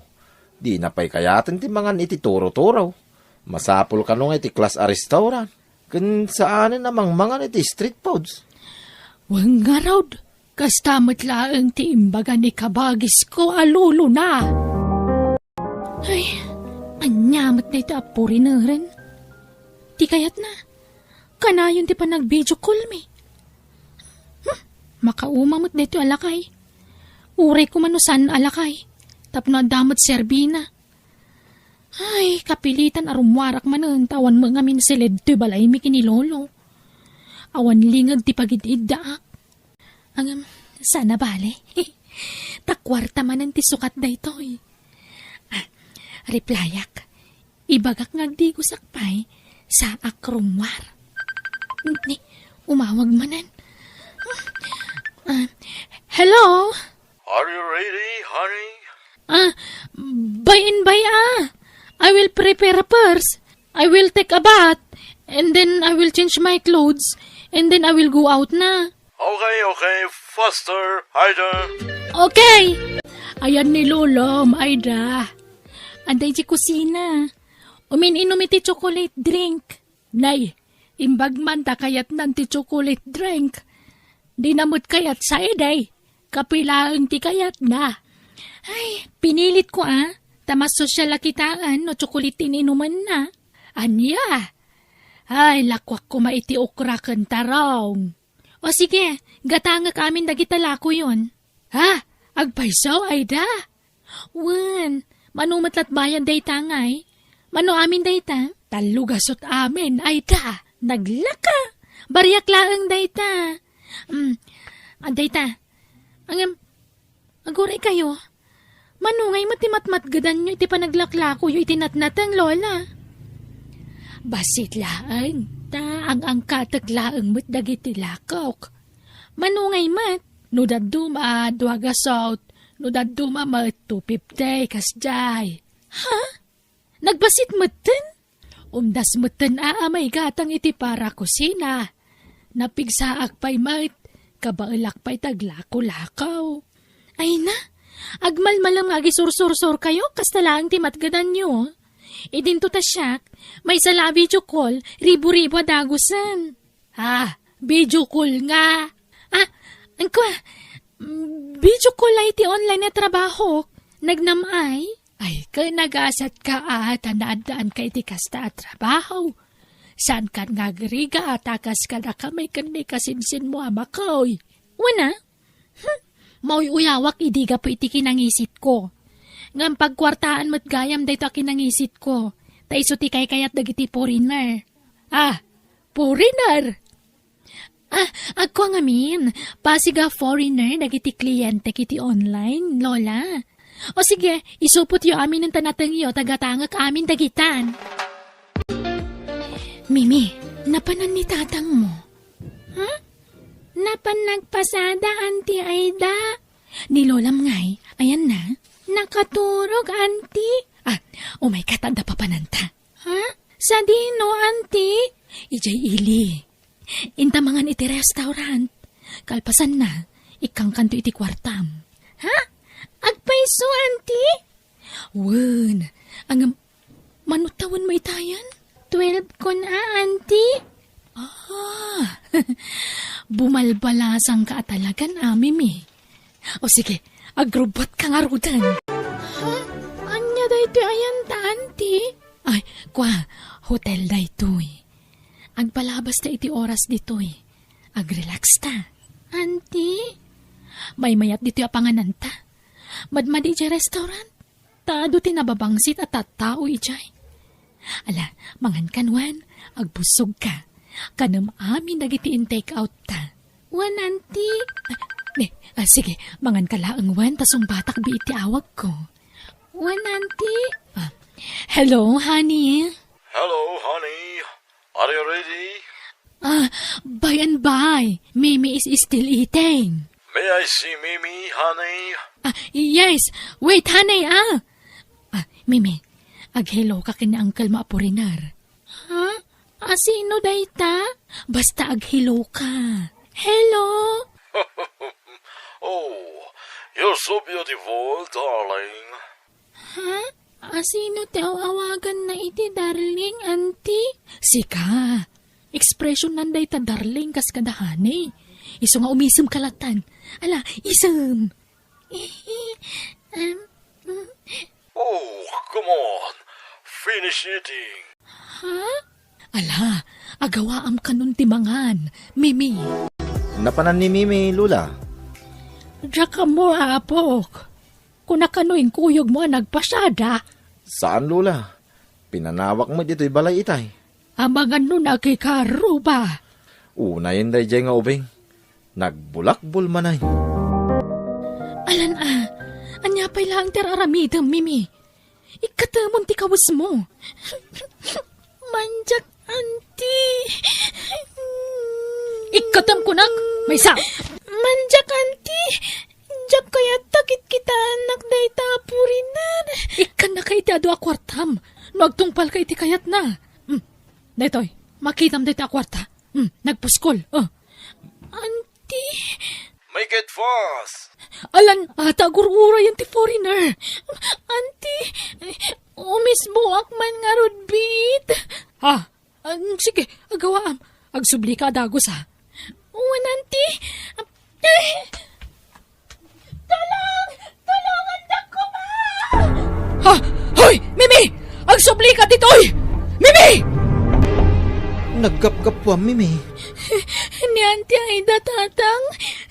Dina pay kayaten ti mangan iti turo-turo. Masapul kano nga iti class a restaurant. Ken saanen a mangmangan iti street foods. Wen ngarud, kasta met laeng ti imbaga ni kabagisko a lolona. Ay, ania met daytoy a foreigneren? Ti kayatna, kanayon ti panag-video call mi. Hmm, makauma met daytoy a lakay. Uray koma no saan a lakay, tapno adda met serbina. Ay, kapilitan a rummuarak manen ta awan met ngamin siled toy balaymi ken ni Lolo. Awan linged ti pagid-iddaak. Ngem, saan a bale. Ta kuarta manen ti sukat daytoy. Ah, replyak. Ibagak nga agdigosak pay, saak rummuar. Ni, umawag manen. Ah, hello? Are you ready, honey? Ah, by and by, ah. I will prepare first. I will take a bath. And then I will change my clothes. And then I will go out na. Okay, okay. Faster, Aida. Okay. Ayan ni Lolom, Aida. Adda iti kusina. Umin-inum iti chocolate drink. Nay, imbag man ta kayatnan ti chocolate drink. Di na met kayat sa iday. Kapilaeng ti kayatna. Ay, pinilit ko, ah. Ta mas sosyal a kitaen no chocolate ti inumenna. Ania? Ay, lakuak koma iti okra ken tarong. O sige, gatangek amin dagita lakoyon. Ha? Agpayso, Aida? Wen, mano met lat bayad dayta ngay? Mano amin dayta? Tallo gasut amin, Aida. Naglaka! Bariak laeng dayta. Mm, ah, dayta. Ngem, aguray kayo. Mano ngay met ti matmatgedanyo iti panaglaklakoyo iti natnateng, Lola? Bassit laeng, ta ang-angkatek laeng met dagiti lakok. Mano ngay met? No dadduma, dua gasut. No dadduma met, two fifty, kasdiay. Ha? Nagbassit metten? Umdas metten a, a maigatang iti para kusina. Napigsaak pay met, kabaelak pay taglako-lakaw. Ay na, agmalmalem nga agisursursurkayo, kasta laeng ti matgedanyo. Idinto ta siak, maysa la a video call, ribu-ribu a dagusen. Ah, video call nga. Ah, angkua, mm, video call ay ti online a trabaho. Nagnam-ay? Ay, ken nagasatka a, ta naaddaanka iti kasta a trabaho. Saankan nga agrigat, ta kas kadakami ken ni kasinsinmo a makoy. Wen a? Hmm, mauy-uyawak idi gapu iti kinangisitko. Ngem pagkuartaan met gayam daytoy a kinangisitko, ta isu ti kaykayat dagiti foreigner. Ah, foreigner! Ah, agko ngamin, pasig a foreigner dagiti klientek iti online, Lola. O sige, isupotyo amin ta natengyo, ta gatangek amin dagitan. Mimi, napanan ni tatangmo? Ha? Napan nagpasada, Auntie Aida. Ni Lolam ngay, ayan na. Nakaturog, Auntie. Ah, umay ka ta adda papananta. Ha? Sadino, Auntie? Idiay ili. Inta mangan iti restaurant. Kalpasanna, ikkangkanto iti kuartam. Ha? Agpayso, Auntie? Wen, ngem, mano tawenmo itayen? Twelve kon a, Auntie. Ah, bumalbalasangka a talagan, Mimi. O sige, agrubbuatka ngaruden. Ha? Ania daytoy ayan ta, Auntie? Ay, kua, hotel daytoy. Agpalabasta iti oras ditoy. Agrelax ta. Auntie? Maymayat ditoy a pangananta. Madmadi idiay restaurant. Ta adu ti nababangsit a tattao idiay. Ala, mangankan wen, agbussogka. Kanem amin dagiti in-take out ta. Wen, Auntie. Ah, ne, ah, sige, manganka laeng wen, ta sungbatak biit ti awagko. Wen, Auntie. Ah, hello, honey. Hello, honey. Are you ready? Ah, by and by. Mimi is still eating. May I see Mimi, honey? Ah, yes. Wait, honey, ah. Ah, Mimi, ag-hello ka ken ni uncle mo a foreigner. Ha? Asino dayta? Basta ag-hello ka. Hello? Oh, you're so beautiful, darling. Ha? Asino ti aw-awaganna iti darling, Auntie? Sika. Expression nan dayta darling kas kada honey. Isu nga umisem ka lattan. Ala, isem. Em, mm. Oh, come on. Finish eating. Ha? Ala, agawaam kanon ti mangan, Mimi. Napanan ni Mimi, Lola. Diak ammo, apok. Kuna kano inkuyogmo a nagpasiada? Saan, Lola. Pinanawak met ditoy balay itay. Amangan no nakikaruba. Unayen daydiay nga ubing. Nagbulakbol manen. Alan a, ania pay laeng ti ar-aramidem, Mimi? Ikkatemon ti kawesmo. Mandiak, anti. Ikkatem kunak, maysa. Mandiak, anti. Diak kayat ta kitkitaennak dayta a foreigner. Ikkannaka iti adu a kuartam no agtungpalka iti kayatna. Hmm. Daytoy, makitam dayta a kuarta. Hmm, nagpuskol. Oh. Anti. Make it fast. Alan, ata agur-urayen ti foreigner. Anti, umisboak man ngarud, bit. Ha? Ah, sige, agawaam. Agsublika a dagus, ha? Wen, anti. Ay! Tulong! Tulongan da koma! Ha? Hoy! Mimi! Agsublika ditoy! Mimi! Naggapgapuam, Mimi. Ni Auntie Aida, Tatang.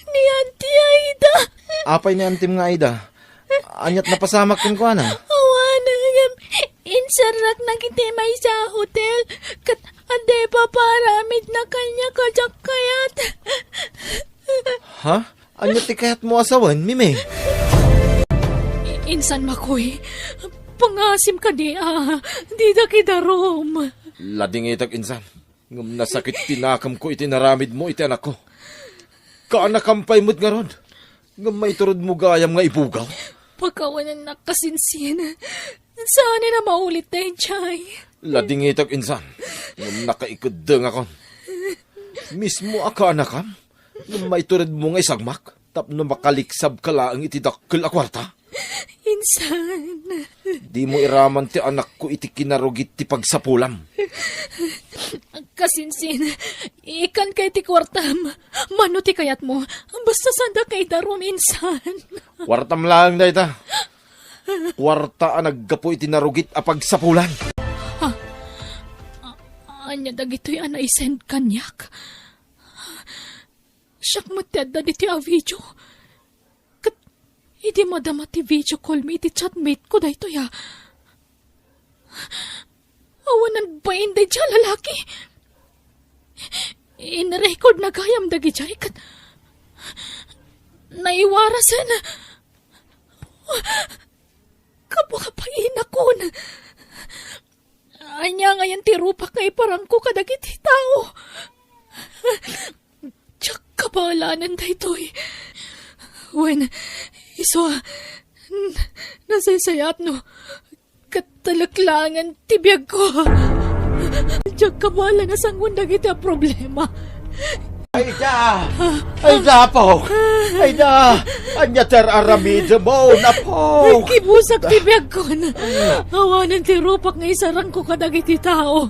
Ni Auntie Aida. Apay ni antim nga Aida? Ania't napasamak kenkuana? Awanen, ngem inserraknak iti maysa a hotel, ket adda ipapaaramidna kaniak a diak kayat. Ha? Ania ti kayatmo a sawen, Mimi? I-, insan, Makoy, pangasim kadi a didak idarum. Ladingitek, insan. Ngem nasakit ti nakemko iti naramidmo iti anakko. Kaanakam pay met ngarud. Ngem maituredmo gayam nga ibugaw? Pakawanennak kasinsin. Saanen a maulit daydiay. Ladingitek, insan. Ngem nakaikeddengakon. Mismo a kaanakam? Ngem maituredmo nga isagmak tapno makaliksabka laeng iti dakkel a kuarta? Insan. Dimo iraman ti anakko iti kinarugit ti pagsapulam. Kasinsin, ikkanka iti kuartam. Mano ti kayatmo? Basta saanda ka idarum, insan. Kuartam laeng dayta. Kuarta a naggapu iti narugit a pagsapulan. Ha? A-, ania dagitoy a naisend kaniak? Siak met ti adda ditoy a video. Ket idi madama ti video call mi iti chatmate ko daytoy a, awanen bain daydiay a lalaki. In-recordna gayam dagidiay ket naiwarasen. Kababainakon. Ania ngayen ti rupak nga iparangko kadagiti tao? Diak kabaelanen daytoy. Wen, isu a, n-, nasaysayaat no ket talek laengen ti biagko. Diak kabaelan a sangoen dagiti a problema. Aida! Aida, apok! Aida! Ania ti ar-aramidem, apok? Kibusak ti biagkon. Awanen ti rupak nga isarangko kadagiti tao.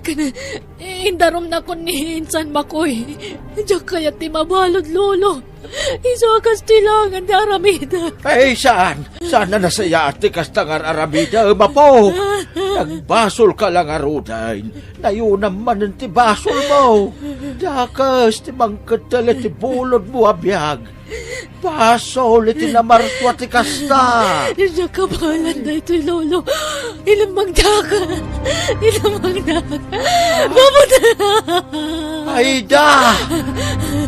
Ken indarumnakon ni insan Makoy. Diak kayat ti mabalud, Lolo. Isu a kas ti laengen ti aramidek. Ay, saan. Saan a nasayaat ti kasta nga ar-aramidem, apok. Nagbasolka la ngaruden. Nayunam manen ti basolmo. Dakes ti mangkettel iti bulodmo a biag. Basol iti namarsua ti kasta. Diak kabaelan daytoy, Lolo. Ilemmengdak. Ilemmengdak. Mabuti. Aida!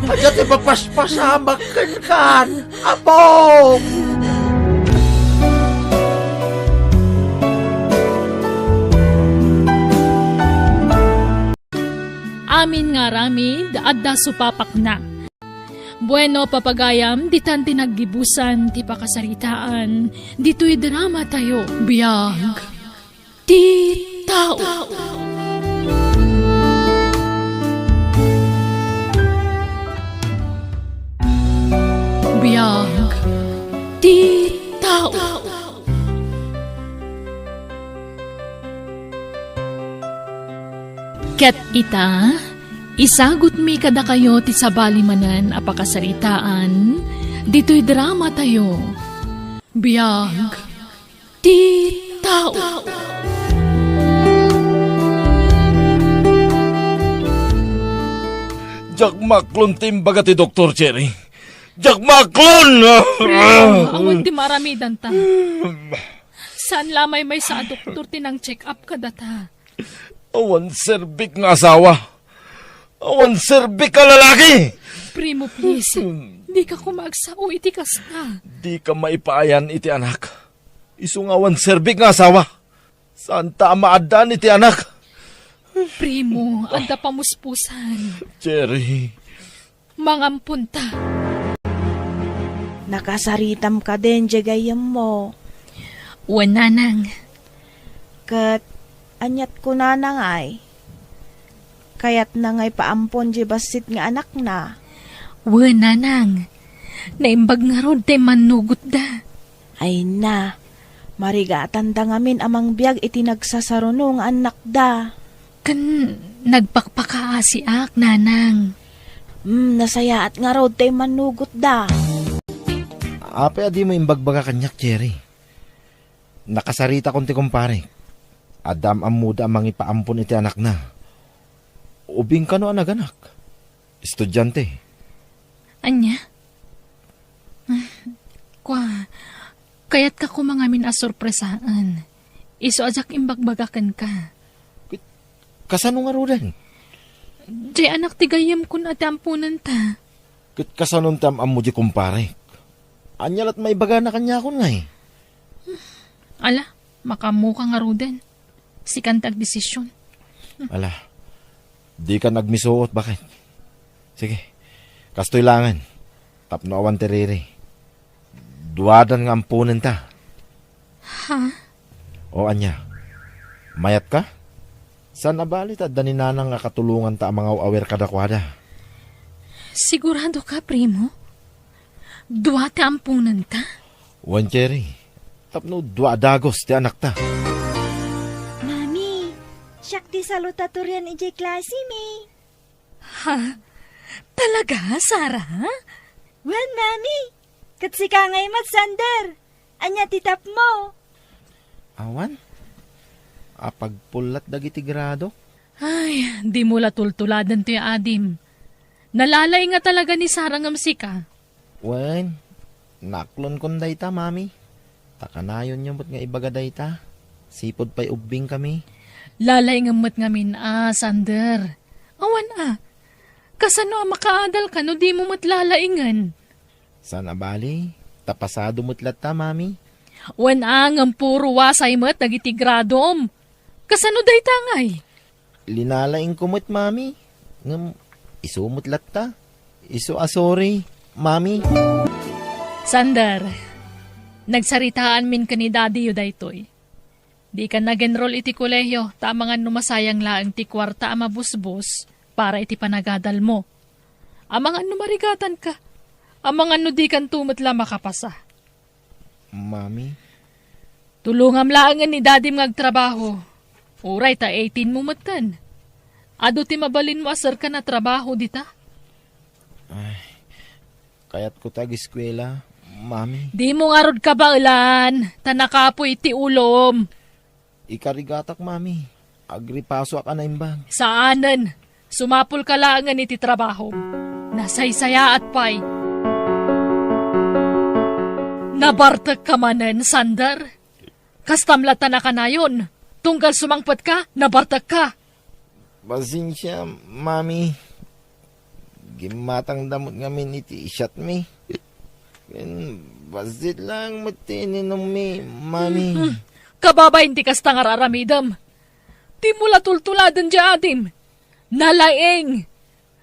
Ania ti mapaspasamak kenkan, apok? Amin nga aramid, adda supapakna. Bueno, papagayam, ditan ti naggibusan ti pakasaritaan ditoy drama tayo. Biag ti tao. Biag ti tao. Ket ita, Isagutmi kadakayo ti sabali manen a pakasaritaan ditoy drama tayo. Biag ti tao. Diak maklon ti imbaga ti Doktor, Cherry. Diak maklon! Awan ti maaramidanta. Saan la a maymaysa a doktor ti nang-check up kadata. Awan serbik nga asawa. Awan serbik a lalaki! Primo, please. Dika koma agsao iti kasta. Dika maipaayan iti anak. Isu nga awan serbik nga asawa. Saanta a maaddaan iti anak. Primo, adda pamuspusan. Cherry. Mangamponta. Nakasaritam kadin diay gayyemmo. Wen, nanang. Ket aniat kunana ngay? Kayatna ngay paampon diay bassit nga anakna? Wen, nanang. Naimbag ngarud ti mannugotda. Ay na, marigatanda ngamin a mangbiag iti nagsasaruno nga annakda. Ken nagpakpakaasiak, nanang. Hmm, nasayaat ngarud ti mannugotda. Apay a dimo imbagbaga kaniak, Cherry? Nakasaritakon ti kumparek. Adda am-ammoda a mangipaampon iti anakna. Ubing kano a naganak? Estudiante. Ania? Kua, kayatka koma ngamin a sorpresaen. Isu a diak imbagbaga kenka. Ket kasano ngaruden? Diay anak ti gayyemkon a ti amponenta. Ket kasanon ti am-ammo diay kumparek? Ania lat maibagana kaniakon ngay? Ala, makaammoka ngaruden. Sikan ti agdesision. Ala, dika nagmisuot, baket. Sige, kastoy laengen. Tapno awan ti riri. Duadan nga amponenta. Ha? O ania? Mayatka? Saan a bali ta adda ni nanang a katulonganta a mangaw-awir kadakuada? Sigurado ka, primo? Dua ti amponenta? Wen, Cherry. Tapno dua a dagus ti anakta. Mami, siak ti salutatorian idiay klasemi. Ha? Talaga, Sarah? Wen, Mami. Ket sika ngay met, Sander. Ania ti tapmo? Awan. Apagpullat dagiti grado. Ay, dimo la tultuladen toy adim. Nalalaing nga talaga ni Sarah ngem sika. Wen, naklonkon dayta, Mami. Ta kanayonyo met nga ibaga dayta. Sipud pay ubbingkami. Lalaingem met ngamin a, Sander. Awan a. Kasano a makaadalka no dimo met lalaingen? Saan a bali, ta pasado met latta, Mami. Wen a, ngem puro wasay met dagiti gradom. Kasano dayta ngay? Linalaingko met, Mami. Ngem isu met latta. Isu a sorry, Mami. Sander, nagsaritaanmin ken ni Daddy-yo daytoy. Dika nag-enroll iti kolehio, ta amangan no masayang laeng ti kuarta a mabusbos para iti panagadalmo. Amangan no marigatanka. Amangan no dikanto met la makapasa. Mami? Tulongam laengen ni Dadim nga agtrabaho. Uray ta eighteen mo metten. Adu ti mabalinmo a serkan a trabaho dita? Ay, kayatko ti ageskuela, Mami. Dimo ngarud kabaelan, ta nakapuy ti ulom. Ikarigatak, Mami. Agripasoak a naimbag. Saanen. Sumapulka laengen iti trabahom. Nasaysayaat pay. Nabartekka manen, Sander? Kastam latta a kanayon. Tunggal sumangpetka, nabartekka. Pasensia, Mami. Gimmatangda met ngamin iti siatmi. Ken bassit laeng met ti ininummi, Mami. Mhm. Kababain ti kasta nga ar-aramidem. Dimo la tultuladen diay adim. Nalaing.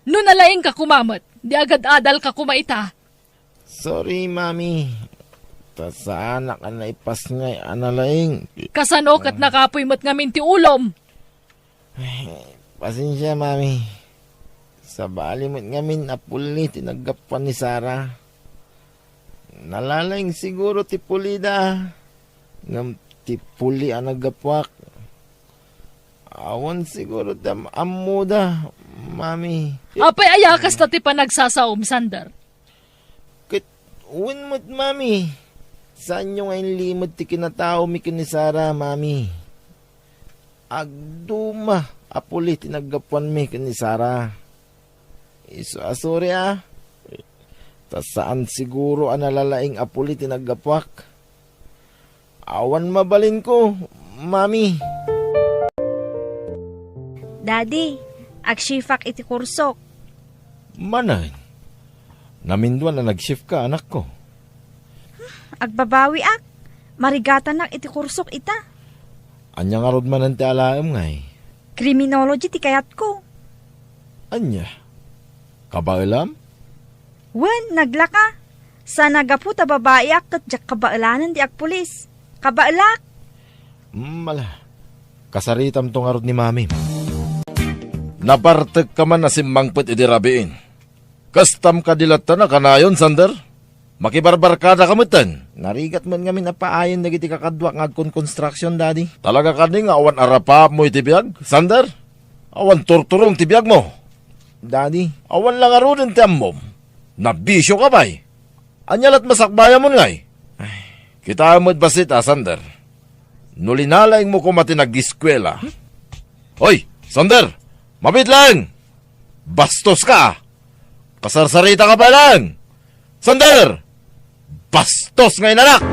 No nalaingka koma met, di agad-adalka koma ita. Sorry, Mami. Ta saanak a naipasngay a nalaing. Kasano ket nakapuy met ngamin ti ulom? Ay, pasensia, Mami. Sabali met ngamin a puli ti naggapuan ni Sarah. Nalalaing siguro ti pulida. Ngem ti puli a naggapuak, awan siguro ti am-ammoda. Mami. Apay aya kasta ti panagsasaom, Sander? Ket wen met, Mami. Saanyo nga inlimed ti kinataomi ken ni Sara, Mami. Agduma a puli ti naggapuanmi ken ni Sara. Isu a sorry, a. Ta saan siguro a nalalaing a puli ti naggapuak. Awan mabalinko, Mami. Daddy, agshift-ak iti kursok. Manen, naminduan a nag-shift ka, anakko. Agbabawiak. Marigatanak iti kursok ita. Ania ngarud manen ti alaem, ngay? Criminology ti kayatko. Ania? Kabaelam? Wen, naglaka. Sa nagapu ta babaiak ket diak kabaelanen ti agpulis. Kabaelak! Mm, ala. Kasaritamto ngarud ni Mami. Nabartek ka man a simmangpet idi rabiin. Kastam kadi latta a kanayon, Sander? Makibarbarkada ka metten. Narigat met ngamin a paayen dagiti kakaduak nga agkonkonstruction, Daddy. Talaga kadi nga awan arapaapmo iti biag, Sander? Awan turturong ti biagmo? Daddy. Awan la ngaruden ti ammom. Nabisio ka pay. Ania lat masakbayamon ngay? Ay. Kitaem met bassit a, Sander. No linalaingmo koma ti nagiskuela. Hoy, Sander! Mabiit laeng! Bastos ka! Kasarsarita ka pay laeng! Sander! Bastos nga inanak!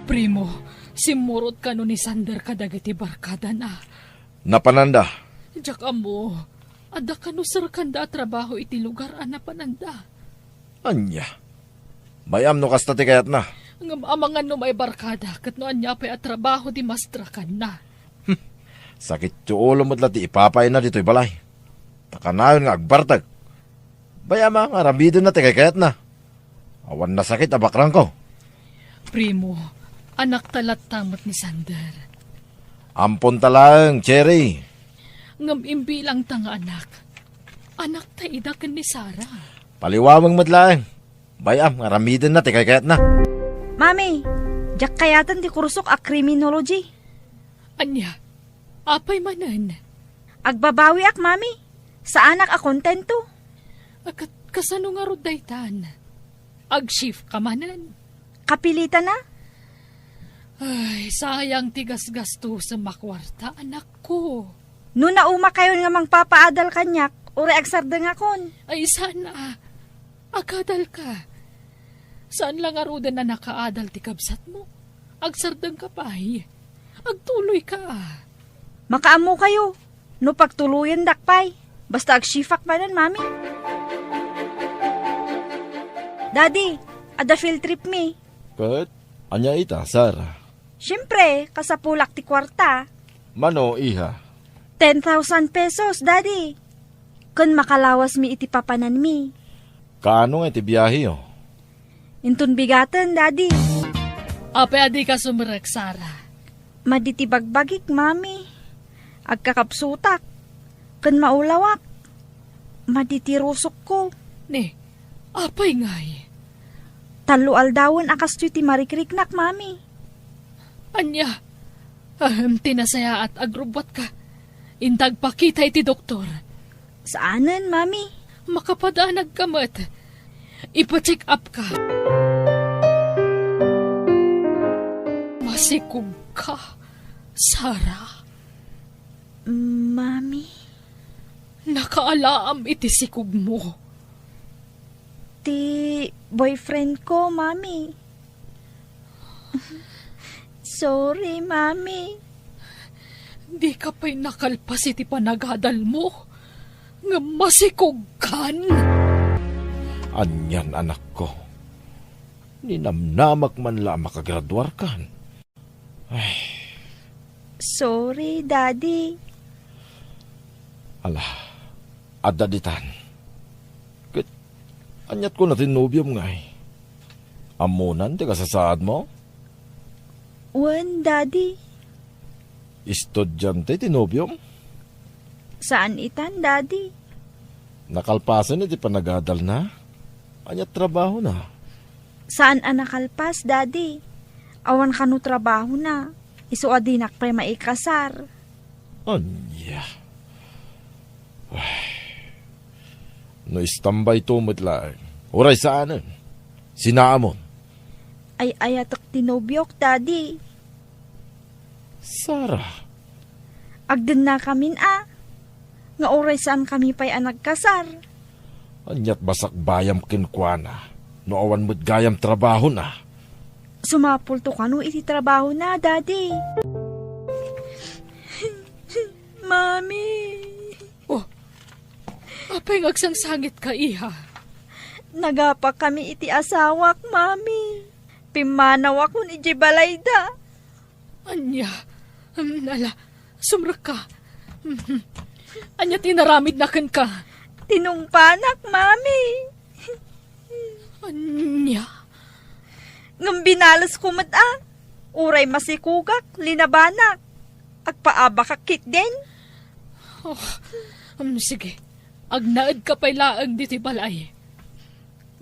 Primo, simmurot kano ni Sander kadagiti barkadana. Napananda. Diak ammo, adda kano serkanda a trabaho iti lugar a napananda. Ania? Bay-am no kasta ti kayatna. Ngem amangan no maibarkada ket no ania pay a trabaho ti mastrakanna. Sakit ti ulo met la ti ipapayna ditoy balay. Ta kanayon nga agbartek. Bay-am a nga aramidenna ti kaykayatna. Awan nasakit a bakrangko. Primo, anakta latta met ni Sander. Amponta laeng, Cherry. Ngem imbilangta nga anak. Anakta ida ken ni Sara. Paliwaweng met laeng. Bay-am nga aramidenna ti kaykayatna. Mami, diak kayaten ti kursok a criminology. Ania? Apay manen? Agbabawiak, Mami. Saanak a kontento. A, kat-, kasano ngarud daytan? Ag-shift ka manen? Kapilitana? Ay, sayang ti gasgastusem a kuarta, anakko. No naumakayon nga mangpapaadal kaniak, uray agsardengakon. Ay, saan a. Agadalka. Saan la ngaruden a nakaadal ti kabsatmo? Agsardengka pay. Agtuloyka. Makaammokayo no pagtuloyendak pay. Basta agshift-ak manen, Mami. Daddy, adda field trip mi. Ket ania ita, Sara? Siempre, kasapulak ti kuarta. Mano, iha? Ten thousand pesos, Daddy. Ken makalawasmi iti papananmi. Kaano nga iti biaheyo? Inton bigaten, Daddy. Apay a dika sumerrek, Sara? Madi ti bagbagik, Mami. Agkakapsutak. Ken maulawak. Madi ti rusokko. Ne, apay ngay? Tallo aldawen a kastoy ti marikriknak, Mami. Ania? Ahem, ti nasayaat, agrubbuatka. Inta agpakita iti doktor. Saanen, Mami. Makapadanagka met. Ipa-check up ka. Masikog ka, Sara. Mami? Nakaalaam iti sikogmo. Ti boyfriend ko, Mami. Sorry, Mami. Dika pay nakalpas iti panagadalmo, ngem masikogkan. Anian, anakko? Ninamnamak man la a makagraduarkan. Ay. Sorry, Daddy. Ala, adda ditan. Ket, aniat kuna ti nobiom ngay? Ammonan ti kasasaadmo? Wen, Daddy. Estudiante ti nobiom? Saan itan, Daddy. Nakalpasen iti panagadalna? Ania trabahona? Saan a nakalpas, Daddy. Awan kano trabahona. Isu a dinak pay maikasar. Ania? Ay, No istambayto met laeng, uray saanen. Sinaamon. Ay-ayatek ti nobiok, Daddy. Sara. Agdennakamin a, nga uray saankami pay a nagkasar. Ania't basakbayam kenkuana no awan met gayam trabahona? Sumapulto kano iti trabahona, Daddy. Mami. Oh, apay nga agsangsangitka, iha? Nagapakami iti asawak, Mami. Pimmanawakon idiay balayda. Ania? Hmm, ala, sumrekka. Mhm. Ania ti inaramidna kenka? Tinungpanak, Mami. Ania? Ngem binalesko met a. Uray masikugak, linabanak. Agpaabakak ketdin. Oh, um, sige. Agnaedka pay laeng ditoy balay.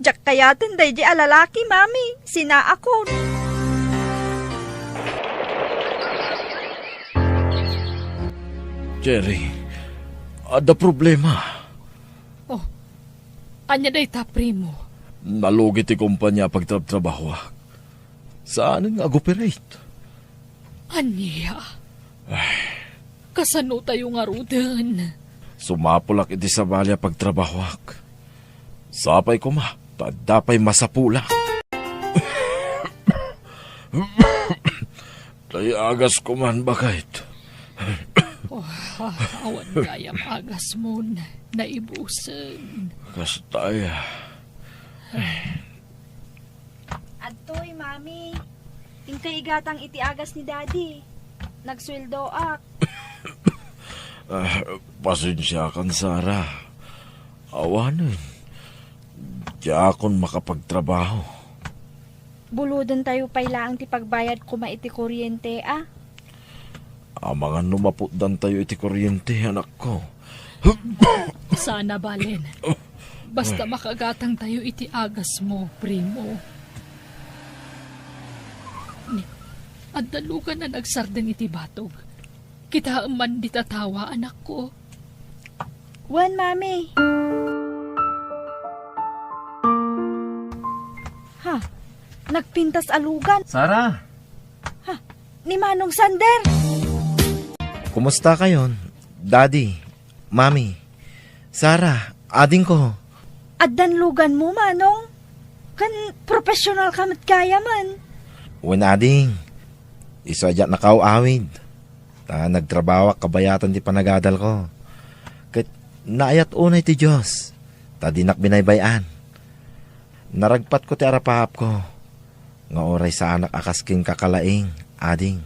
Diak kayaten daydi a lalaki, Mami. Sinaakon. Jerry, adda problema. Oh, ania dayta, primo? Nalugi ti kompania a pagtrabtrabahoak. Saanen nga ag-operate. Ania? Ay. Kasano tayo ngaruden? Sumapulak iti sabali a pagtrabahoak. Sapay koma, ta adda pay masapulak. Naiagas koman, baket. Oh, awan gayam agasmon, naibusen. Kasta aya. Adtoy, Mami. Inkay igatang iti agas ni Daddy. Nagsueldoak. Ah, pasensiakan, Sara. Awanen, diakon makapagtrabaho. Bulodentayo pay laeng ti pagbayad koma iti kuryente, a? Amangan no maputdantayo iti kuryente, anakko. Sana balen. Basta makagatangtayo iti agasmo, primo. Ni, adda lugan a nagsardeng iti batog. Kitaem man dita tawa, anakko. Wen, Mami. Ha, nagpintas a lugan. Sara! Ha, ni Manong Sander. Kumusta kayon, Daddy, Mami, Sara, adingko? Addan luganmo, Manong? Ken professional ka met gayamen. Wen, ading. Isu a diak nakaaw-awid. Ta nagtrabahoak kabayatan ti panagadalko. Ket naayat unay ti Dios, ta dinak binaybay-an. Naragpatko ti arapaapko, nga uray saanak a kas ken kakalaing, ading.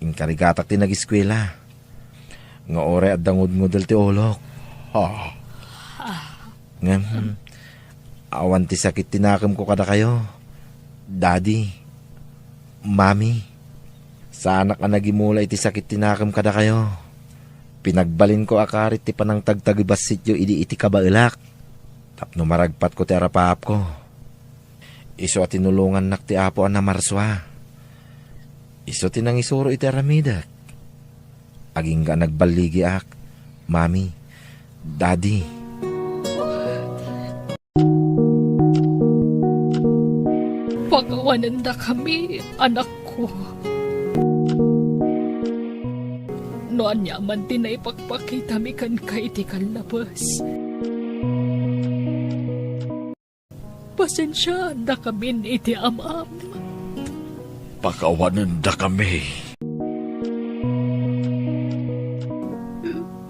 Inkarigatak ti nagiskuela, nga uray adda ngudngudel ti ulok. Ha? Ngem, awan ti sakit ti nakemko kadakayo, Daddy, Mami. Saanak a nagimula iti sakit ti nakem kadakayo. Pinagbalinko a karit ti panangtagtagibassityo idi iti kabaelak, tapno maragpatko ti arapaapko. Isu a tinulongannak ti Apo a namarsua. Isu ti nangisuro iti aramidek. Agingga a nagballigiak, Mami, Daddy. Pakawanendakami, anakko. No ania man ti naipakpakitami kenka iti kallabes, pasensiaandakamin iti amam. Pakawanendakami.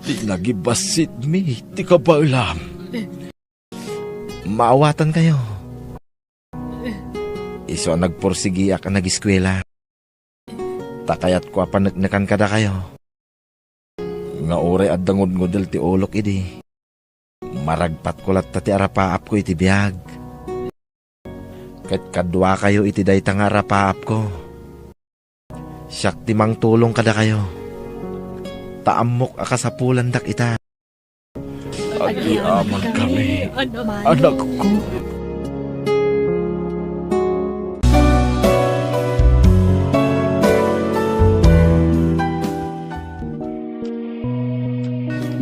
Ti nagibassitmi ti kabaelam. Maawatankayo. Isu a nagpursigiak a nagiskuela. Ta kayatko a paneknekan kadakayo nga uray adda ngudngudel ti ulok idi, maragpatko latta ti arapaapko iti biag. Ket kaduakayo iti dayta nga arapaapko. Siak ti mangtulong kadakayo. Ta ammok a kasapulandak ita. Agyamankami, anakko.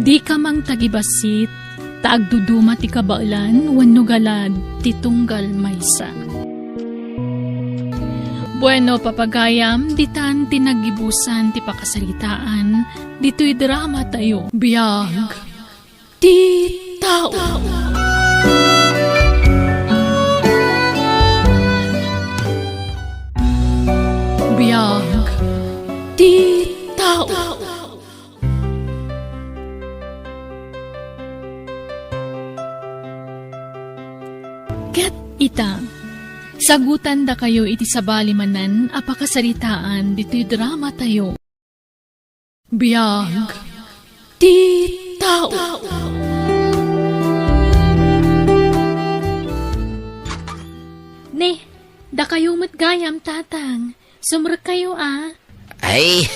Dika mangtagibassit, Ta agduduma ti kabaelan wenno galad ti tunggal maysa. Bueno, papagayam, ditan ti naggibusan ti pakasaritaan ditoy drama tayo. Biag ti tao. Biag ti tao. Ket ita, sagutan dakayo iti sabali manen a pakasaritaan ditoy drama tayo. Biag ti tao. Ne, dakayo met gayam, Tatang. Sumrekkayo a. Ay,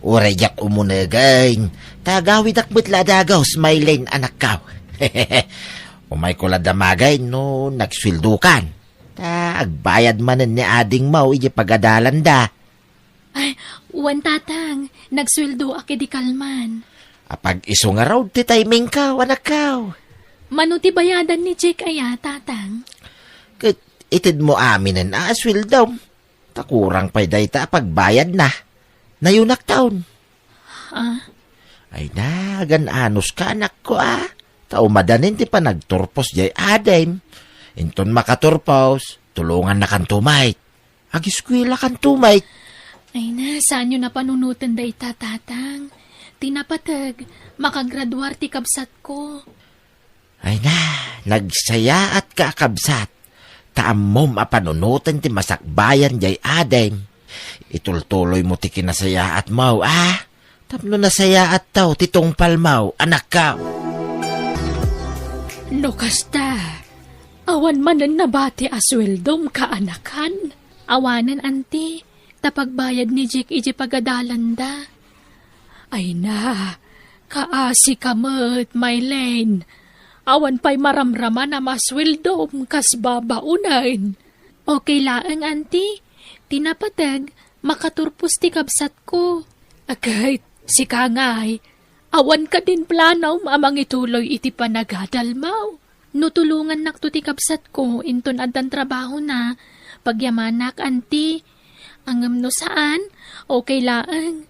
uray diak umunegen. Ta agawidak met la a dagus, Maylene, anakkaw. Umayko la damagen no nagsueldokan. Ta agbayad manen ni adingmo idiay pagadalanda. Ay, wen, Tatang, nagsueldoak idi kalman. Apag-isu ngarud ti timingko, anakkaw. Mano ti bayadan ni Jake aya, Tatang? Ket itedmo aminen a sueldom. Ta kurang pay dayta a pagbayadna. Nayonakton. Ah? Ay na, agan-anuska, anakko, a. Ta umadanin ti panagturpos diay adim. Inton makaturpos, tulongannakanto met. Agiskuelakanto met. Ay na, saanyo napanunoten dayta, Tatang. Ti napateg, makagraduar ti kabsatko. Ay na, nagsayaatka a kabsat. Ta ammom a panunoten ti masakbayan diay adim. Itultuloymo ti kinasayaatmo, a. Tapno nasayaatto ti tungpalmo, anakko. No kasta, awan manen nabati a sueldom, kaanakan? Awanen, anti, ta pagbayad ni Jake idiay pagadalanda. Ay na, kaasika met, Maylene. Awan pay maramraman a masueldom kas babaonen. Okay laeng, anti. Ti napateg, makaturpos ti kabsatko. Ket, sika ngay, awan kadin planom a mangituloy iti panagadalmo? No tulongannakto ti kabsatko inton addan trabahona, pagyamanak, anti. Ngem no saan, okay laeng.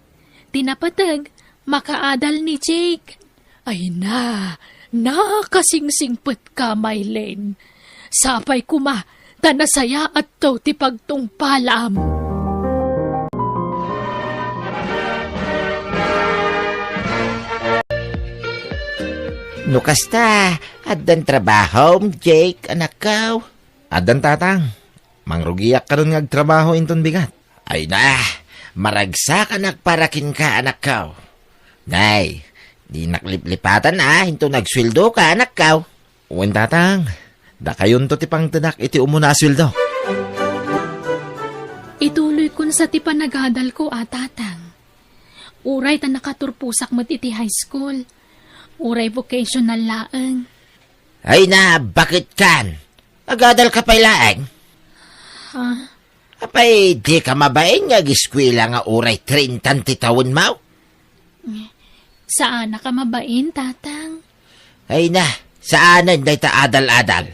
Ti napateg, makaadal ni Jake. Ay na, nakasingsingpetka, Maylene. Sapay koma ta nasayaatto ti pagtungpalam. No kasta, addan trabahom, Jake, anakko? Addan, Tatang. Mangrugiak kanon nga agtrabaho inton bigat. Ay na, maragsakanak para kenka, anakko. Nay, dinak liplipatan a inton agsueldoka, anakko. Wen, Tatang, dakayonto ti pangtedak iti umuna a sueldo. Ituloykon sa ti panagadalko a, Tatang. Uray ta nakaturposak met iti high school. Uray vocational laeng. Ay na, baketkan? Agadalka pay laeng? Ha? Apay, dika mabain nga agiskuela nga uray trinta ti tawenmo? Saanak a mabain, Tatang. Ay na, saanen dayta adal-adal.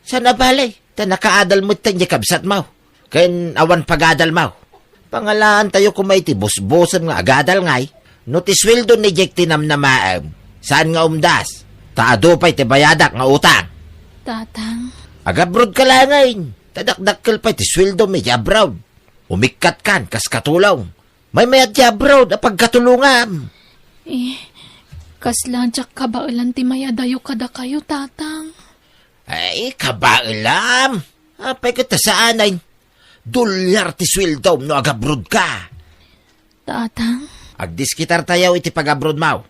Saan a bale, ta nakaadal metten diay kabsatmo ken awan pagadalmo. Pangalaantayo koma iti busbusem nga agadal ngay. No ti sueldo ni Jake ti namnamaem, saan nga umdas, ta adu pay ti bayadak nga utang. Tatang. Agabrodka laengen, ta dakdakkel pay ti sueldom iti abroad. Umikkatkan kas katulong. Maymayat ti abroad a pagkatulongam. Eh, kasla diak kabaelan ti mayadayo kadakayo, Tatang. Ay, kabaelam! Apay ket ta saanen? Dolyar ti sueldom no agabrodka. Tatang? Agdiskitartayo iti pagabrodmo.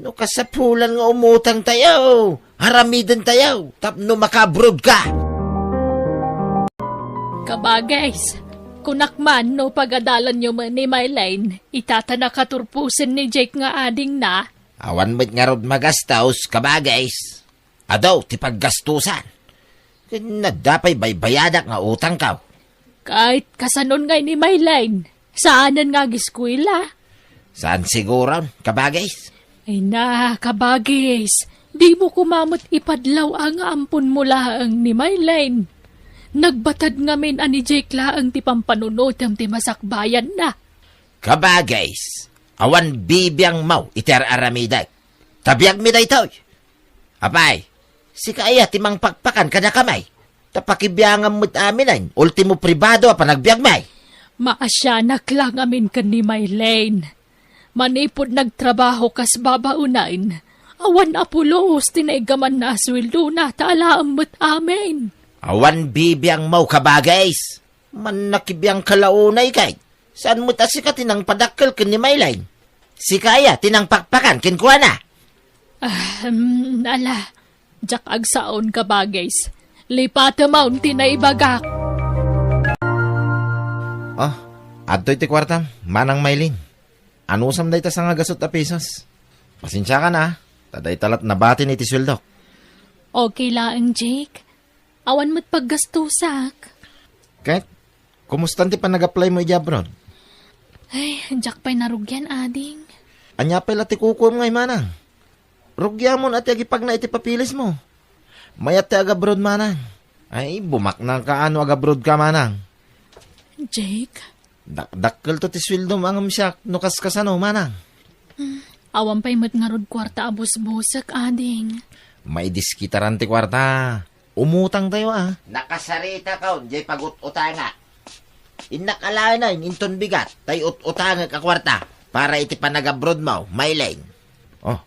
No kasapulan nga umutangtayo, aramidentayo tapno makaabrodka. Kabagis, kunak man no pagadalanyo met ni Maylene, ita ta nakaturposen ni Jake nga adingna. Awan met ngarud magastos, kabagis. Adu ti paggastusan. Ken adda pay baybayadak nga utangko. Ket kasanon ngay ni Maylene? Saanen nga agiskuela? Saan siguron, kabagis? Ay na, kabagis. Dimo koma met ipadlaw a nga amponmo laeng ni Mylene. Nagbatad ngamin a ni Jake laeng ti pampanunotem ti masakbayanna. Kabagays, awan bibiangmo iti ar-aramidek. Ta biagmi daytoy. Apay, sika aya ti mangpakpakan kadakami? Ta pakibiangam met aminen, ultimo pribado a panagbiagmi. Maasianak la ngamin ken ni Mylene. Manipud nagtrabaho kas babaonen, awan a pulos ti naiggamanna a sueldona ta alaem met amin. Awan bibiangmo, kabagays. Mannakibiangka la unay kay. Saan met a sika ti nangpadakkel ken ni Mylene? Sika aya ti nangpakpakan kenkuana? Ahem, ala, diak agsaon, kabagays. Lipatemon ti naibagak. Oh, adtoy ti kuartam, Manang Mylene. Anusam dayta sangagasut a pesos? Pasensiakan a, ta dayta lat nabatin iti sueldok. Okay laeng, Jake. Awan met paggastusak. Ket, kumustan ti panag-apply mo idiay abroad? Ay, diak pay narugian, ading. Ania pay la ti kukuem ngay, Manang? Rugiamon a ti agipagna iti papeles mo. Mayat ti ag-abroad, Manang. Ay, bumaknang ka no ag-abroad ka, Manang. Jake? Dakdakkelto ti sueldom a ngem siak no kaskasano, Manang. Hmm, awan pay met ngarud kuarta a busbusek, ading. Maidiskitaran ti kuarta. Umutangtayo a. Nakasaritakon diay pagut-utangak. Innak alaen inton bigat tay ut-utangek a kuarta para iti panag-abroad mo, Mylene. Oh,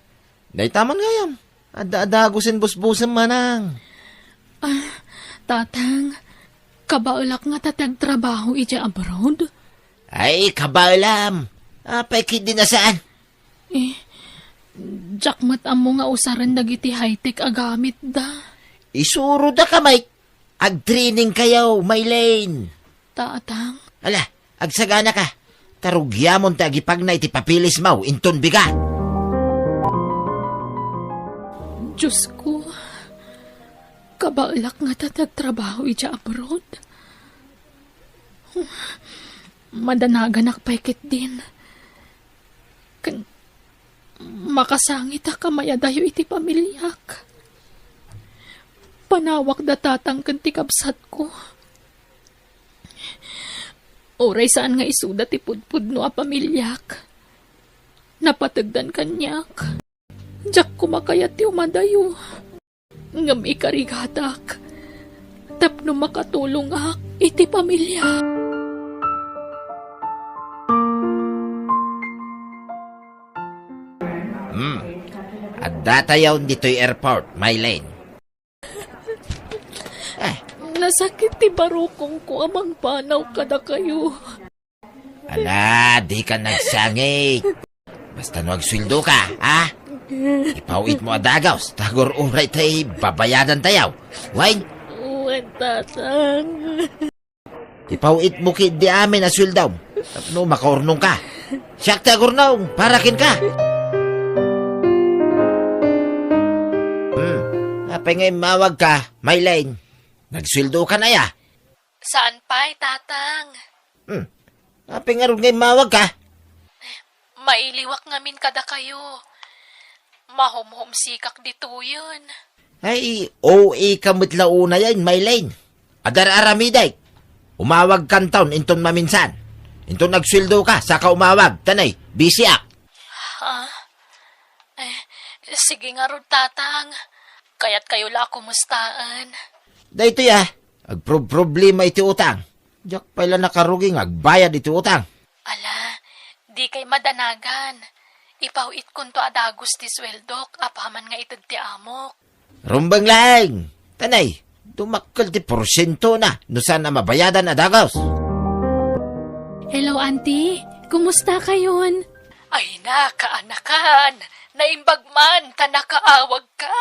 dayta man gayam. Adda adagusen busbusem, Manang. Ah, Tatang, kabaelak ngata ti agtrabaho idiay abroad? Ay, kabaelam. Apay ketdi a saan? Eh, diak met ammo nga usaren dagiti high-tech a gamitda. Isurodakami. Agtrainingkayo, Mylene. Tatang. Ala, agsaganaka. Ta rugiamon ti agipagna iti papeles mo inton bigat. Diosko, kabaelak ngata ti agtrabaho idiay abroad. Madanaganak pay ketdin. Ken makasangitak a mayadayo iti pamiliak. Panawak da Tatang ken ti kabsatko. Uray saan nga isuda ti pudpudno a pamiliak, napategdan kaniak. Diak koma kayat ti umadayo. Ngem ikarigatak tapno makatulongak iti pamiliak. Hmm. Addatayon ditoy airport, Mylene. Ah. Nasakit ti barukongko a mangpanaw kadakayo. Ala, dika nagsangit. Basta no agsueldoka, ha? Ipaw-itmo a dagus, ta agur-uray tay babayadantayo. Wen? Wen, Tatang. Ipaw-itmo ketdi amin a sueldom. Tapno makaurnongka. Siak ti agurnong, para kenka. Hmm. Apay nga immawagka, Mylene? Nagsueldokan aya? Saan pay, Tatang? Hmm. Apay ngarud nga immawagka? Mailiwak ngamin kadakayo. Mahumhumsikak ditoyen. Ay, O A ka met la unayen, Mylene. Adar-aramidek. Umawagkanton inton maminsan. Inton agsueldoka, saka umawag. Tanay, busyak. Ha? Eh, sige ngarud, Tatang. Kayatkayo la a kumustaen. Daytoy, ah. Agproproblema iti utang. Diak pay la nakarugi nga agbayad iti utang. Ala, dikay madanagan. Ipaw-itkonto a dagus ti sueldok apaman nga ited ti amok. Rumbeng laeng! Tanay, dumakkel ti porsientona no saan a mabayadan a dagus. Hello, Auntie. Kumusta kayon? Ay, nakaanakan. Naimbag man ta nakaawagka.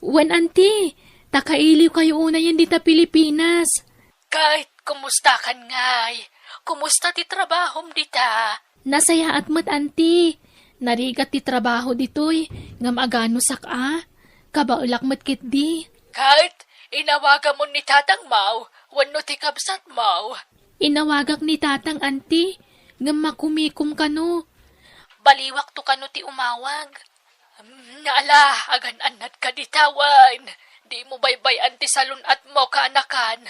Wen, Auntie. Ta kailiw kayo unayen dita Pilipinas. Ket, kumustakan ngay? Kumusta ti trabahom dita? Nasayaat met, Auntie. Narigat ti trabaho ditoy, ngem aganusak a. Kabaelak met ketdi. Ket, inawagamon ni tatangmo wenno ti kabsatmo? Inawagak ni tatang, Auntie, ngem makumikom kano. Baliwakto kano ti umawag. Ala, agan-annad ka dita wen. Dimo baybay-an ti salun-atmo, kaanakan.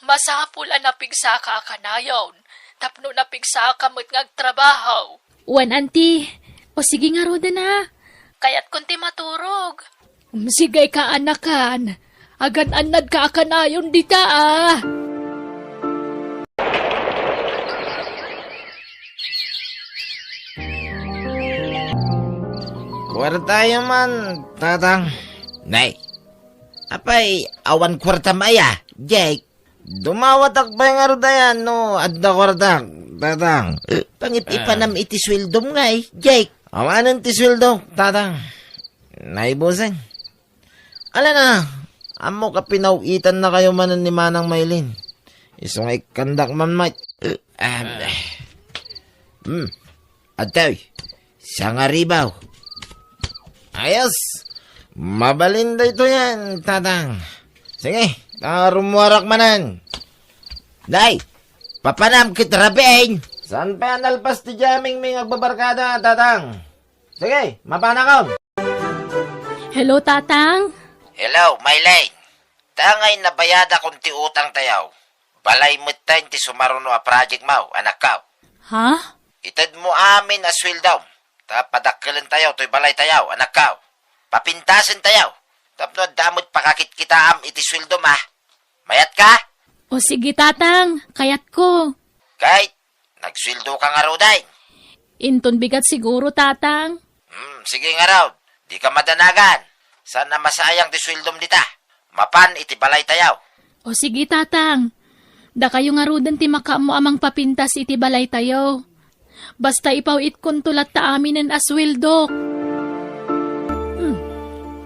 Masapul a napigsaka a kanayon, tapno napigsaka met nga agtrabaho. Wen, anti. O sige ngaruden a. Kayatkon ti maturog. Mm, sige, kaanakan. Agan-annad ka a kanayon dita a. Kuartayo man, tatang. Nay, apay, awan kuartam aya, Jake? Dumawatak pay ngarud aya no adda kuartak, tatang. Pangit-ipanam iti sueldom ngay, Jake. Awanen ti sueldo, tatang. Naibusen. Ala na, ammok a pinaw-itannakayo manen ni Manang Maylin. Isu nga ikkandak man met. Ah, hmm. Adtoy, sangaribaw. Ayos. Mabalin daytoyen, tatang. Sige, ta rummuarak manen. Nay, papanam ket rabiin. Saan pay a nalpas ti jamming mi nga agbabarkada, tatang? Sige, mapanakon. Hello, Tatang. Hello, Maylin. Tangay nabayadakon ti utangtayo. Balay metten ti sumaruno a project mo, anakko. Ha? Itedmo amin a sueldom, ta padakkelentayo toy balaytayo, anakko. Papintasentayo, tapno adda met pakakitkitaam iti sueldom a. Mayatka? O sige, Tatang, kayatko. Kay, nagsueldoka ngaruden? Inton bigat siguro, Tatang. Hmm, sige ngarud, dika madanagan. Saan a masayang ti sueldom dita. Mapan iti balaytayo. O sige, Tatang. Dakayo ngaruden ti makaammo a mangpapintas iti balaytayo. Basta ipaw-itkonto latta aminen a sueldok. Hmm.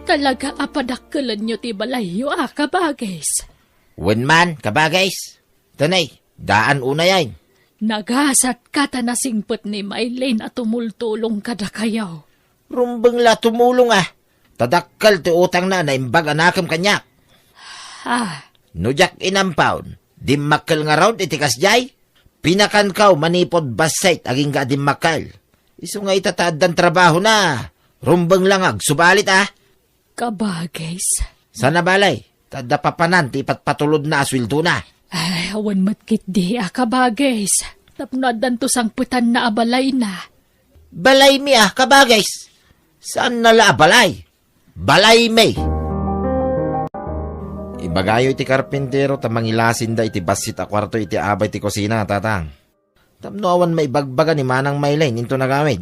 Talaga a padakkelenyo ti balayyo a, kabagis. Wen man, kabagis. Tanay, daan unayen. Nagasatka ta nasingpet ni Maylin a tumultulong kadakayo. Rumbeng la tumulong a. Ta dakkel ti utangna a naimbag a nakem kaniak. Ah. No diak inampaw, dimmakkel ngarud iti kasdiay? Pinakanko manipud bassit agingga a dimmakkel. Isu nga ita ta addan trabahona, rumbeng la nga agsubalit a. Kabagis. Saan a bale, ta adda papanan ti ipatpatulodna a sueldona. Ay, awan met ketdi a kabagis. Tapno addanto sangpetanna a balayna. Balaymi a kabagis. Saanna la a balay. Balaymi. Ibagayo iti karpintero ta mangilasinda iti bassit a kuarto iti abay ti kusina, tatang. Tapno awan maibagbaga ni Manang Maylin inton agawid.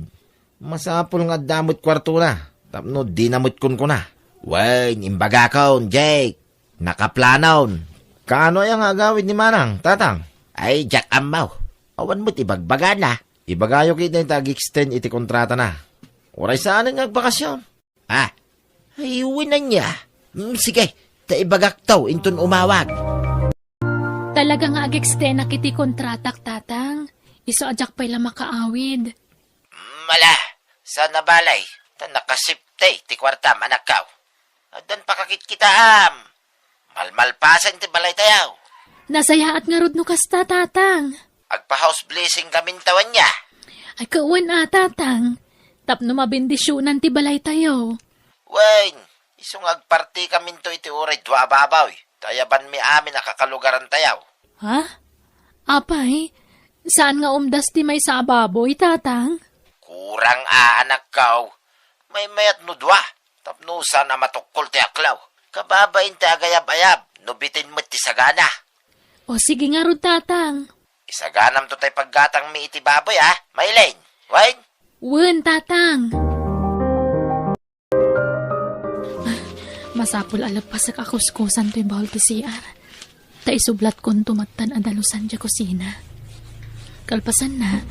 Masapul nga adda met kuartona, tapno dina met kunkuna. Wen, imbagakon, Jake. Nakaplanon. Kaano aya nga agawid ni Manang, tatang? Ay, diak ammo. Awan met ibagbagana. Ibagayo ketdi ta ag-extend iti kontratana. Uray saanen nga agbakasyon. Ah, ay, wen ania. Mm, sige, ta ibagakto inton umawag. Talaga nga ag-extendak iti kontratak, Tatang. Isu a diak pay la makaawid. Mm, ala, saan a bale, ta nakasipte ti kuartam, anakko. Addan pakakitkitaam. Malmalpasen ti balaytayo. Nasayaat ngarud no kasta, Tatang. Agpa-house blessing kaminto ania? Ay, kawan a, Tatang. Tapno mabendisionan ti balaytayo. Wen, isu nga agpartikaminto iti uray dua a baboy. Ta ayabanmi amin a kakalugarantayo. Ha? Apay, saan nga umdas ti maysa a baboy, Tatang? Kurang a, anakko. Maymayat no dua, tapno saan a matukkol ti aklaw. Kababain ti agayab-ayab, no bitin met ti sagana. O sige ngarud, Tatang. Isaganamto tay paggatangmi iti baboy, a, Maylin? Wen? Wen, Tatang. Masapul a leppasek a kuskusan toy bahol ti C R. Ta isublatkonto met tan a dalusan diay kusina. Kalpasanna,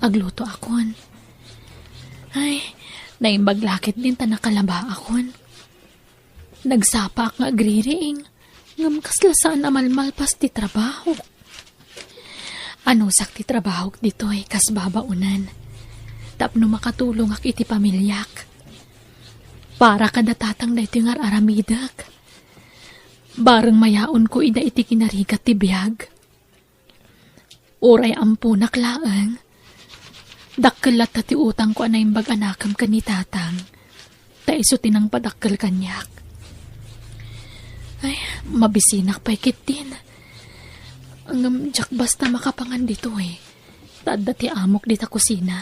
aglutoakon. Ay, naimbag la ketdin ta nakalabaakon. Nagsapaak nga agririing, ngem kasla saan a malmalpas ti trabahok. Anusak ti trabahok ditoy kas babaonen, tapno makatulongak iti pamiliak. Para kada tatang daytoy nga ar-aramidek. Bareng mayaonko ida iti kinarigat ti biag. Uray amponak laeng, dakkel latta ti utangko a naimbag a nakem ken ni tatang. Ta Isu ti nangpadakkel kaniak. Ay, mabisinak pay ketdin. Ngem diak basta makapangan ditoy. Ta adda ti amok dita kusina.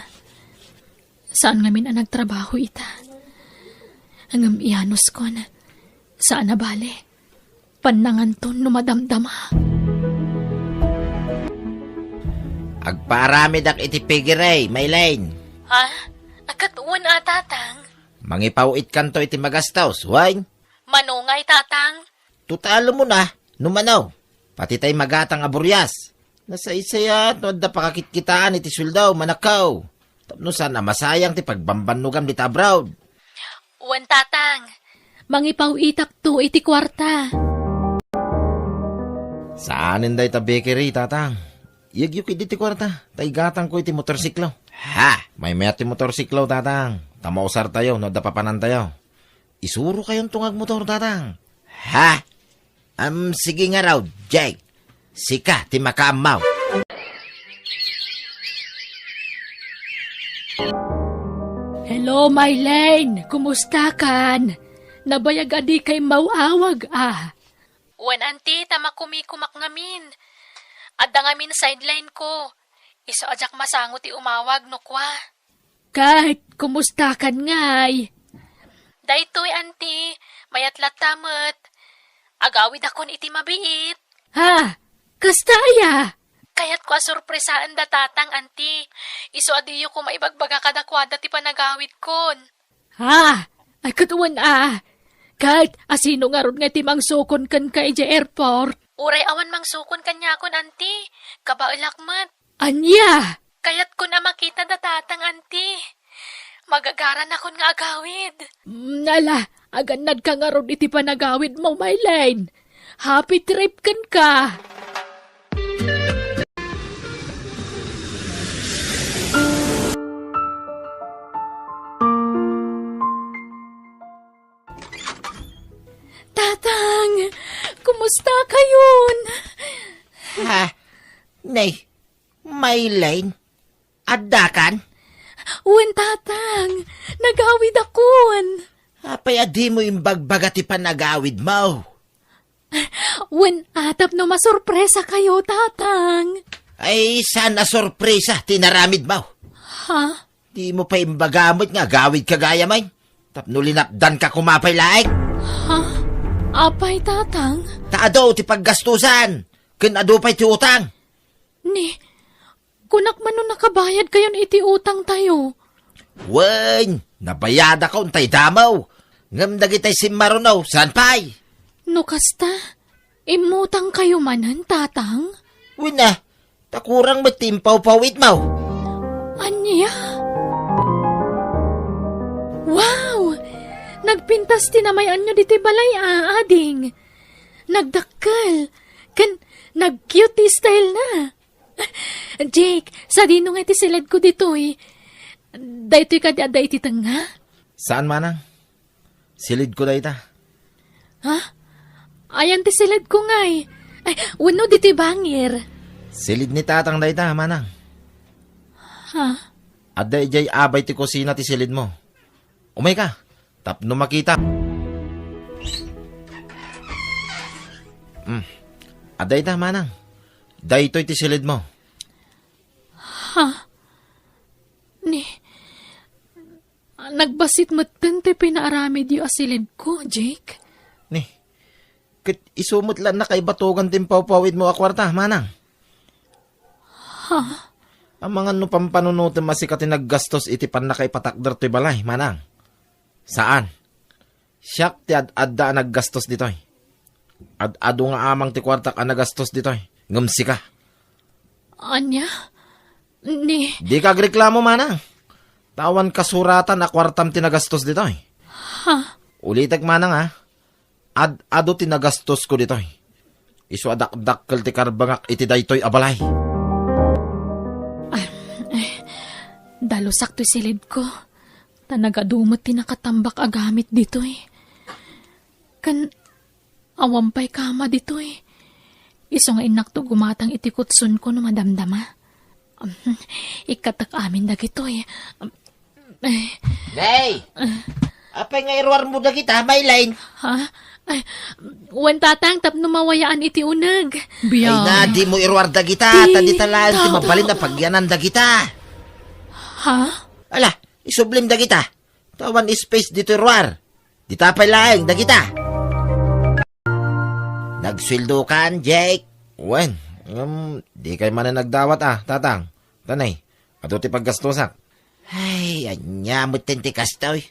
Saan ngamin a nagtrabaho ita. Ngem iyanuskon, saan a bale. Pannanganton no madamdama. Agpaaramidak iti piggery, Maylene. Ha? Ket wen a, Tatang? Mangipaw-itkanto iti magastos, wen? Mano ngay, Tatang? Totalem mo na, no mano. Pati tay magatang a burias. Nasaysayat no adda pakakitkitaan iti sueldo, manakkaw. Tapno saan a masayang ti pagbambannogam dita abroad. Wen, Tatang. Mangipaw-itakto iti kuarta. Saanen dayta bakery, Tatang. Iyegyo ketdi ti kuarta, ta igatangko iti motorsiklo. Ha? Maymayat ti motorsiklo, Tatang. Ta mausartayo no adda papanantayo. Isurokayonto nga agmotor, Tatang. Ha? Am, sige ngarud, Jake. Sika ti makaammo. Hello, Maylene. Kumustakan? Nabayag a dika immaw-awag, a. Wen, Auntie, ta makumikumak ngamin. Adda ngamin sideline ko. Isu a diak masango ti umawag no kua. Ket, kumustakan ngay? Daytoy, Auntie, mayat latta met. Agawidakon iti mabiit. Ha? Kasta aya? Kayatko a sorpresaen da Tatang, Auntie. Isu a diyo koma ibagbaga kadakuada ti panagawidkon. Ha? Ay, ket wen a. Ket, asino ngarud nga ti mangsukon kenka idiay airport? Uray awan mangsukon kaniakon, Auntie. Kabaelak met. Ania? Kayatkon a makita da Tatang, Auntie. Magagaranakon nga agawid. Mm, ala, agannadka ngarud iti panagawidmo, Maylene. Happy trip kenka. Tatang, kumusta kayon? Ha? Nay, Maylene, addakan? Wen, Tatang, nagawidakon. Apay a dimo imbagbaga ti panagawidmo? Wen, a, tapno masorpresa kayo, Tatang. Ay, saan a sorpresa ti naramidmo? Ha? Dimo pay imbaga met nga agawidka gayam, ay? Tapno linapdanka koma pay laeng. Ha? Apay, Tatang? Ta adu ti paggastusan, ken adu pay ti utang. Ni, kunak man no nakabayad kayon iti utang tayo. Wen, nabayadakon tay damo. Ngem dagitay simmaruno, saan pay? No kasta, immutang kayo manen, Tatang? Wen a, ta kurang met ti impawpawitmo. Ania? Wow! Nagpintas ti namay-anyo ditoy balay a, ading. Nagdakkel. Ken nag-cute ti style na. Jake, sadino nga iti siled ko ditoy? Daytoy kadi adda iti tengnga? Saan, manang. Silid ko dayta. Ha? Ayan ti silid ko ngay. Ay, wenno ditoy bangir. Silid ni tatang dayta, manang. Ha? Adda idiay abay ti kusina ti silid mo. Umay ka, tapno makita. Hmm. Adda ita, manang. Daytoy ti silid mo. Ha? Ni, nagbassit metten ti pinaaramidyo a silid ko, Jake. Ni, ket isu met la nakaibatogan ti impawpawid mo a kuarta, manang. Ha? Amangan no pampanunotem a sika ti naggastos iti pannakaipatakder toy balay, manang. Saan. Siak ti ad-adda a naggastos ditoy. Ad-adu nga amang ti kuartak a nagastos ditoy. Ngem sika. Ania? Ni... Dika agreklamo, manang. Ta awan kasuratan a kuartam ti nagastos ditoy. Ha? Ulitek, manang, a. Ad-adu ti nagastosko ditoy. Isu a dakdakkel ti karbengak iti daytoy a balay. Ah, eh, dalusak toy silid ko. Ta nagadu met ti nakatambak a gamit ditoy. Ken awan pay kama ditoy. Isu nga innakto gumatang iti kutsonko no madamdama. Ikkatak amin dagitoy. Eh. Nay! Apay nga iruarmo dagita, Maylene? Ha? Ay, wen, Tatang, tapno mawayaan iti uneg. Ay na, dimo iruar dagita, ta dita laeng ti mabalin a pagyanan dagita. Ha? Ala, isublim dagita. Ta awan space ditoy ruar. Dita pay laeng dagita. Nagsueldokan, Jake? Wen, ngem, dikay manen nagdawat a, Tatang. Tanay, adu ti paggastusak. Ay, ania metten ti kastoy?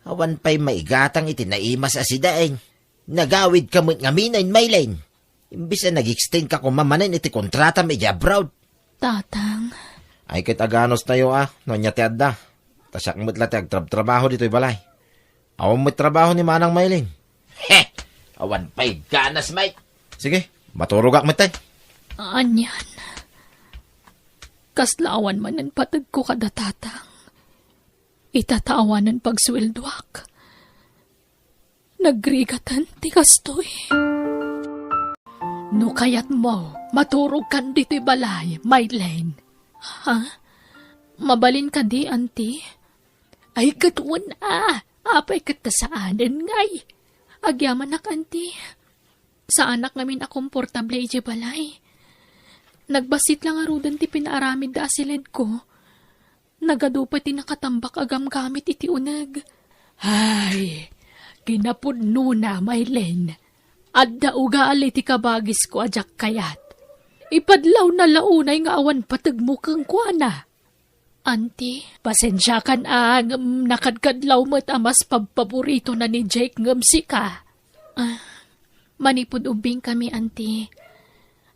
Awan pay maigatang iti naimas a sidaeng. Nagawidka met ngamin, Maylene. Imbes a nag-extend ka koma manen iti kontratam iti abroad. Tatang. Ay, ket aganos tayo a, no ania ti adda. Ta siak met la ti agtrabtrabaho ditoy balay. Awan met trabaho ni Manang Maylene. He! Awan pay ganas, Mike. Sige, maturogak met, tay. Anian? Kasla awan manen pategko kada Tatang. Ita ta awanen pagsueldoak. Nagrigaten ti kastoy. No kayatmo, maturogkan ditoy balay, Maylene. Ha? Mabalin kadi, Auntie? Ay, ket wen a. Apay ket ta saanen ngay? Agyamanak, Auntie. Saanak ngamin a komportable idiay balay. Nagbassit la ngaruden ti pinaaramidda a siledko. Nagadu pay ti nakatambak a gamgamit iti uneg. Ay, kinapudnona, Maylene. Adda ugali ti kabagisko a diak kayat. Ipadlawna la unay nga awan pategmo kenkuana. Auntie, pasensiakan a ngem nakadkadlaw met a mas pabpaboritona ni Jake ngem sika. Ah, manipud ubbingkami, Auntie,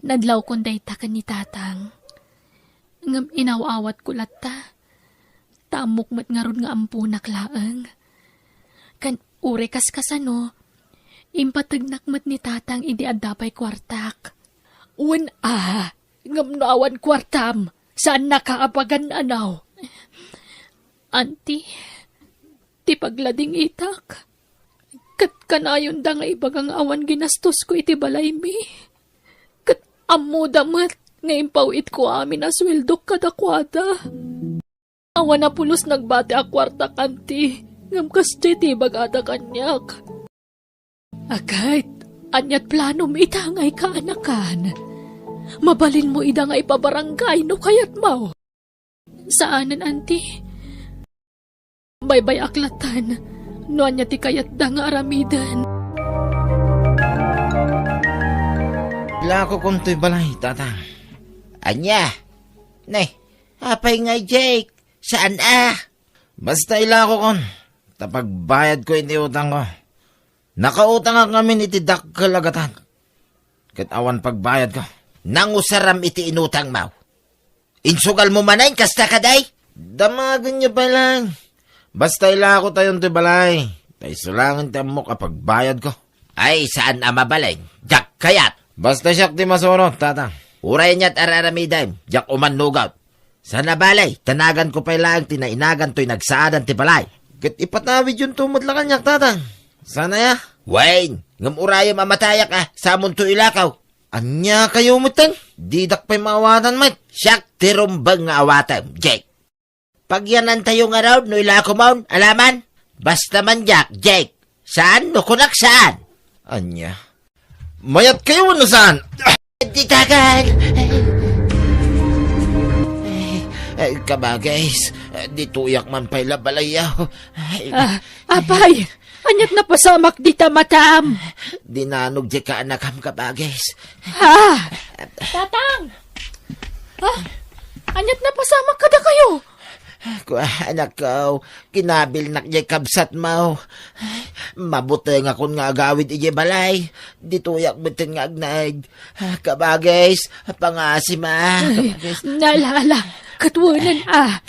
nadlawkon dayta ken ni Tatang. Ngem inaw-awatko latta. Ta ammok met ngarud nga amponak laeng. Ken uray kaskasano, impategnak met ni Tatang idi adda pay kuartak. Wen a, ngem no awan kuartam, saannaka a pagan-anaw. Auntie, ti pagladingitak, ket kanayonda nga ibaga nga awan ginastosko iti balaymi. Ket ammoda met nga impaw-itko amin a sueldok kadakuada. Awan a pulos nagbati a kuartak, Auntie, ngem kasdiay ti ibagada kaniak. Aket, aniat planom ita nga ikaanakan? Mabalinmo ida nga ipabarangay no kayatmo. Saanen, Auntie. Baybay-ak lattan no ania ti kayatda nga aramiden. Ilakokon toy balay, Tatang. Ania? Ne, apay ngay, Jake? Saan a? Basta ilakokon, ta pagbayadko iti utangko. Nakautangak ngamin iti dakkel a gatad. Ket awan pagbayadko. Nangusaram iti inutangmo. Insugalmo manen kasta kadi? Damagenyo pay laeng. Basta ilakotayon ti balay. Ta isu laengen ti ammok a pagbayadko. Ay, saan a mabalin. Diak kayat. Basta siak ti masurot, Tatang. Uray aniat a aramidem, diak umannugot. Saan a bale, ta naganko pay laeng ti nainagan toy nagsaadan ti balay. Ket ipatawidyonto met la kaniak, Tatang. Saan aya? Wen, ngem urayem a matayak a, samonto ilakaw. Ania kayo metten? Didak pay maawatan met. Siak ti rumbeng nga awatem, Jake. Pagyanantayo ngarud no ilakomon, alaman? Basta man diak, Jake. Saan no kunak saan? Ania? Mayat kayo wenno saan? Ditagan! Ay, ay, kabagis, ditoyak man pay la balayyo. Ay, ah, apay! Aniat napasamak dita matam? Dinanog di kaanakam, kabagis. Ha? Tatang! Ha? Aniat napasamak kadakayo? Kua, anakko, kinabilnak jay kabsatmo. Mabutengakon nga agawid idiay balay. Ditoyak metten nga agnaed. Kabagis, pangasima. Ay, kabagis. Ala, ala, ket wenen a.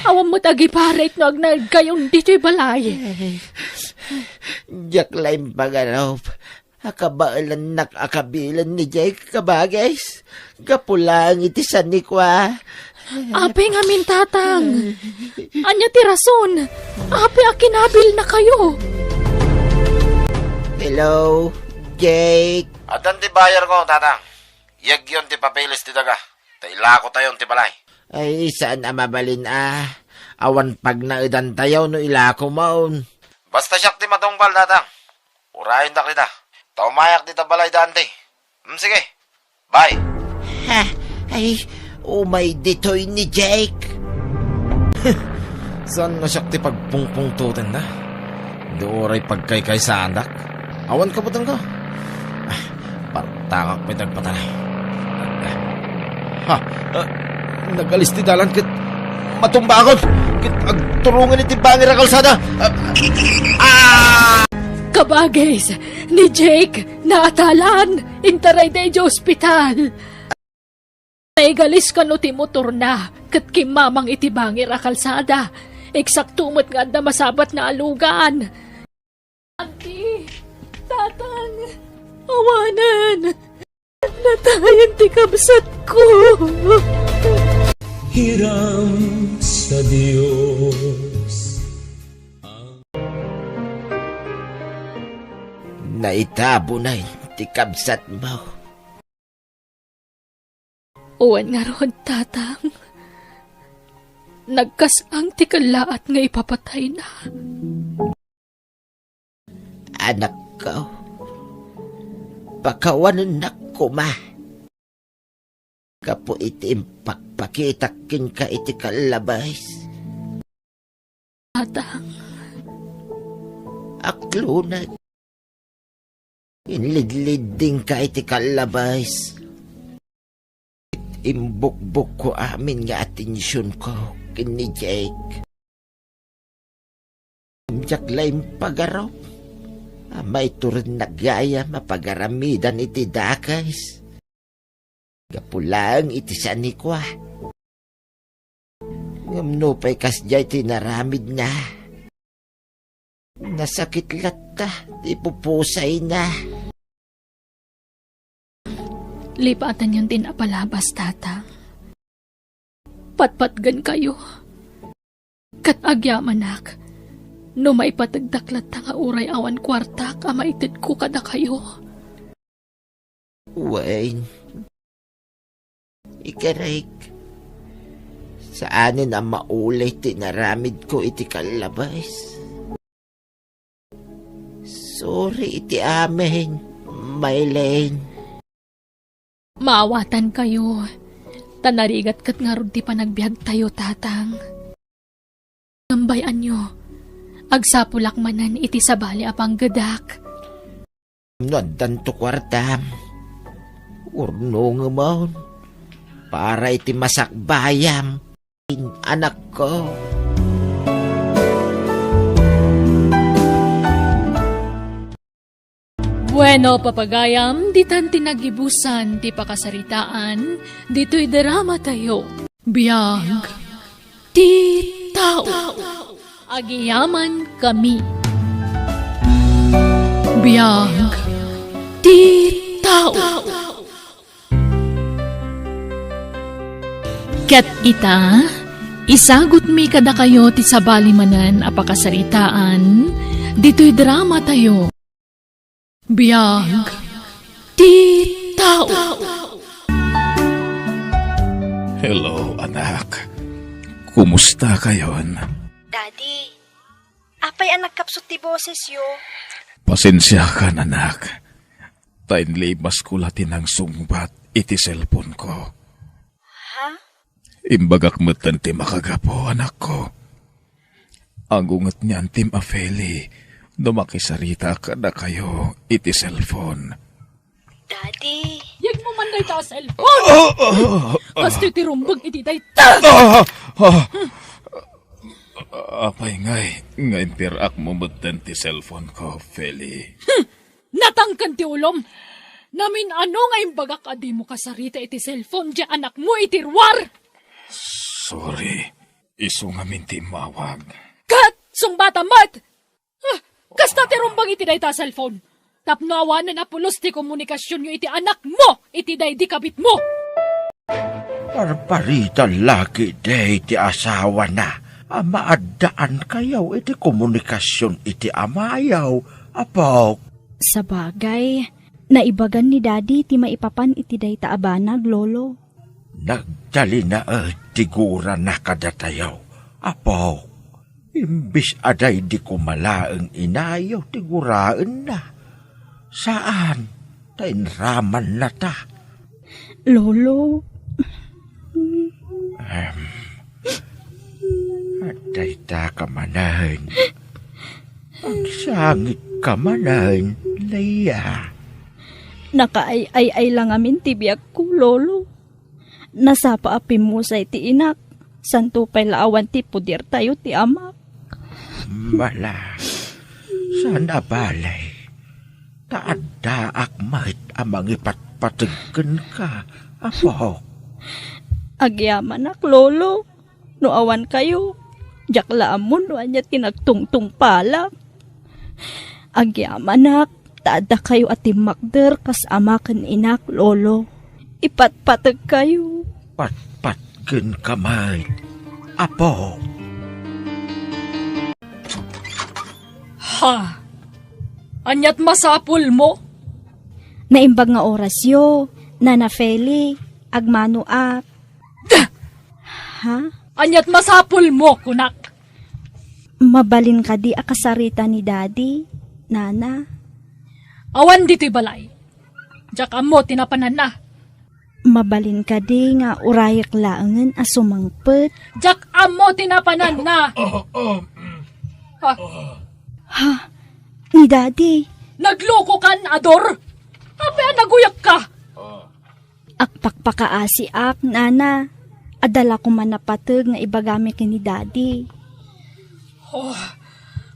Awan met agiparit no agnaedkayon ditoy balay. Ay, diak la impagarup. Akabaelannak a kabilen ni Jake, kabagis. Gapu laeng iti sanikua. Apay ngamin, Tatang? Ania ti rason? Apay a kinabilnakayo? Hello, Jake. Addan ti bayarko, Tatang. Yegyon ti papeles ti daga. Ta ilakotayon ti balay. Ay, saan a mabalin a. Awan pagnaedantayo no ilakomon. Basta siak ti matungpal, Tatang. Urayendak dita. Ta umayak dita balay da Anti. Hmm, sige. Bye. Ha? Ay, umay ditoy ni Jake. Saan nga siak ti pagpungpungtotenna? Di uray pagkaykaysaandak? Awan kabutanko. Ah, partangak pay dagpatay. Ha? Ah, nagalis ti dalan ket matumbaakon. Ket agturungan iti bangir a kalsada. Ah, ah! Kabagis, ni Jake, naatalan. Intaray da idiay ospital. Naigalis kano ti motorna ket kimmamang iti bangir a kalsada. Eksakto met nga adda masabatna a lugan. Anti, Tatang, awanen. Natayen ti kabsatko. Hiram sa Dios. Naitabonay ti kabsatmo. Wen ngarud, Tatang, nagkas-ang ti kellaat nga ipapatayna. Anakko, pakawanennak koma gapu iti impakpakitak kenka iti kallabes. Tatang. Akluneg. Inlidliddingka iti kallabes. Imbukbokko amin nga atensionko ken ni Jake. Diak la impagarup a maiturednak gayam a pagaramidan iti dakes. Gapu laeng iti sanikua. Ngem nupay kasdiay ti inaramidna, nasakit latta ti pupusayna. Lipatenyon ti napalabas, Tatang. Patpatgenkayo. Ket agyamanak, no maipategdak latta nga uray awan kuartak a maitedko kadakayo. Wen, ikarek, saanen a mauli ti inaramidko iti kallabes. Sorry iti amin, Maylene. Maawatankayo, ta narigat ket ngarud ti panagbiagtayo, Tatang. Ngem bay-anyo, agsapulak manen iti sabali a panggedak. No addanto kuartam, urnongemon para iti masakbayam, anakko. Bueno, papagayam, ditan ti nagibusan ti pakasaritaan ditoy dramatayo. Biag ti tao. Agyamankami. Biag ti tao. Ket ita, isagutmi kadakayo ti sabali manen a pakasaritaan ditoy dramatayo. Biag ti tao. Hello, anak. Kumusta kayon? Daddy, apay a nagkapsut ti bosesyo? Pasensiakan, anak. Ta inlimasko la ti nangsungbat iti cellphone-ko. Ha? Imbagak metten ti makagapu, anakko. Agunget ni Antim a Feli no makisarita kadakayo iti cellphone. Daddy. Yegmo man dayta a cellphone! Ah, ah, ah, ah. Kastoy ti rumbeng iti dayta! Ah, ah. Apay ngay nga impirak mo metten ti cellphone-ko, Feli? Hmm. Natangken ti ulom! Namin-ano nga imbagak a dimo kasarita iti cellphone diay anakmo iti ruar! Sorry. Isu ngamin ti immawag. Ket sungbatam met! Ah, kasta ti rumbeng iti dayta a cellphone. Tapno awanen a pulos ti komunikasionyo iti anakmo iti daydi kabitmo. Parparita la ketdi ti asawana a maaddaankayo iti komunikasion iti amayo, apok. Sabagay, naibagan ni Daddy ti maipapan iti dayta a banag, Lolo. Nagtalinaed ti gurana kadatayo, apok. Imbis a daydi koma laeng inayo ti guraenna. Saan, ta inramannata. Lolo. Em, dayta ka manen. Agsangit ka manen, Leah. Nakaay-ay-ay la ngamin ti biagko, Lolo. Nasapa a pimmusay ti inak, santo pay la awan ti podertayo ti amak. Mala, saan a bale, ta addaak met a mangipatpateg kenka, apo. Agyamanak, Lolo, no awan kayo, diak la ammo no ania ti nagtungtungpalak. Agyamanak, ta adda kayo a timmakder kas ama ken inak, Lolo. Ipatpateg kayo. Patpatgen ka met, apo. Ha? Aniat masapul mo? Naimbag nga orasyo, Nana Feli, agmanoak. Ha? Aniat masapul mo, kunak? Mabalin kadi a kasarita ni Daddy, Nana? Awan ditoy balay. Diak ammo ti napananna. Mabalin kadi nga urayek laengen a sumangpet? Diak ammo ti napananna. Ah. Ha? Ni Daddy? Nagluko kan, Ador? Apay a naguyakka? Agpakpakaasiak, Nana. Adda la koma napateg nga ibagami ken ni Daddy. Oh,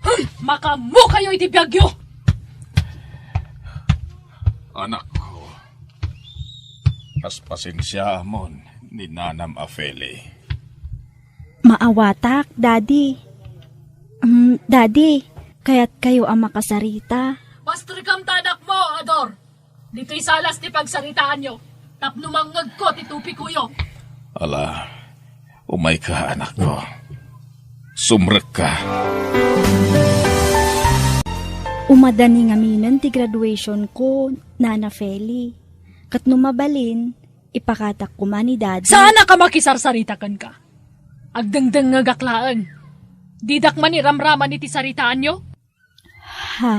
hmm, makaammo kayo iti biagyo! Anakko, paspasensiaamon ni nanam a Feli. Maawatak, Daddy. Mm, Daddy, kayat kayo a makasarita? Pastrekam ta anakmo, Ador. Ditoy salas ti pagsaritaanyo, tapno mangngegko ti tupikoyo. Ala, umayka, anakko. Sumrekka. Umadani ngaminen ti graduation ko, Nana Feli. Ket no mabalin, ipakatak koma ni Daddy. Saanak a makisarsarita kenka. Agdengdengngegak laeng. Didak man iramraman iti saritaanyo? Ha?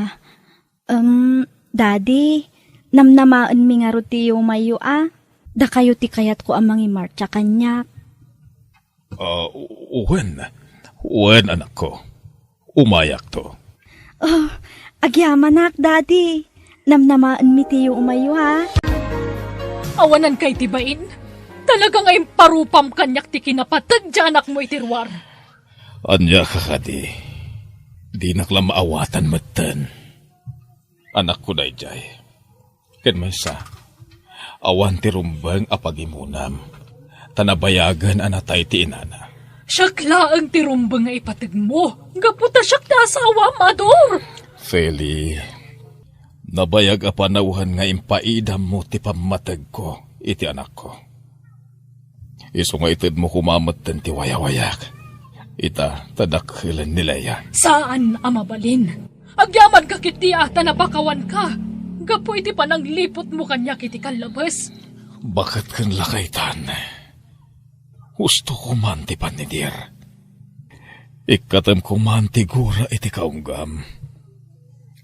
Em, Daddy, namnamaenmi ngarud ti yumayyo a. Dakayo ti kayatko a mangimartsa kaniak. Ah, u-, wen. Wen, anakko. Umayakto. Oh, agyamanak, Daddy. Namnamaenmi ti yumayyo, ha? Awanan kay ti bain? Talaga nga imparupam kaniak ti kinapateg ti anakmo iti ruar. Ania ka kadi? Dinak la maawatan metten. Anakko daydiay. Ken maysa, awan ti rumbeng a pagimonam, ta nabayagen a natay ti inana. Siak laeng ti rumbeng nga ipategmo, gapu ta siak ti asawam, Ador! Feli, nabayag a panawen nga impaidammo ti pammategko iti anakko. Isu nga itedmo koma metten ti wayawayak. Ita, ta dakkelen ni Lea. Saan a mabalin. Agyamanka ketdi a ta napakawanka gapu iti panangliputmo kaniak iti kallabes. Baket ken lakaytan. Husto koman ti pannidir. Ikkatem koman ti gura iti kaunggam.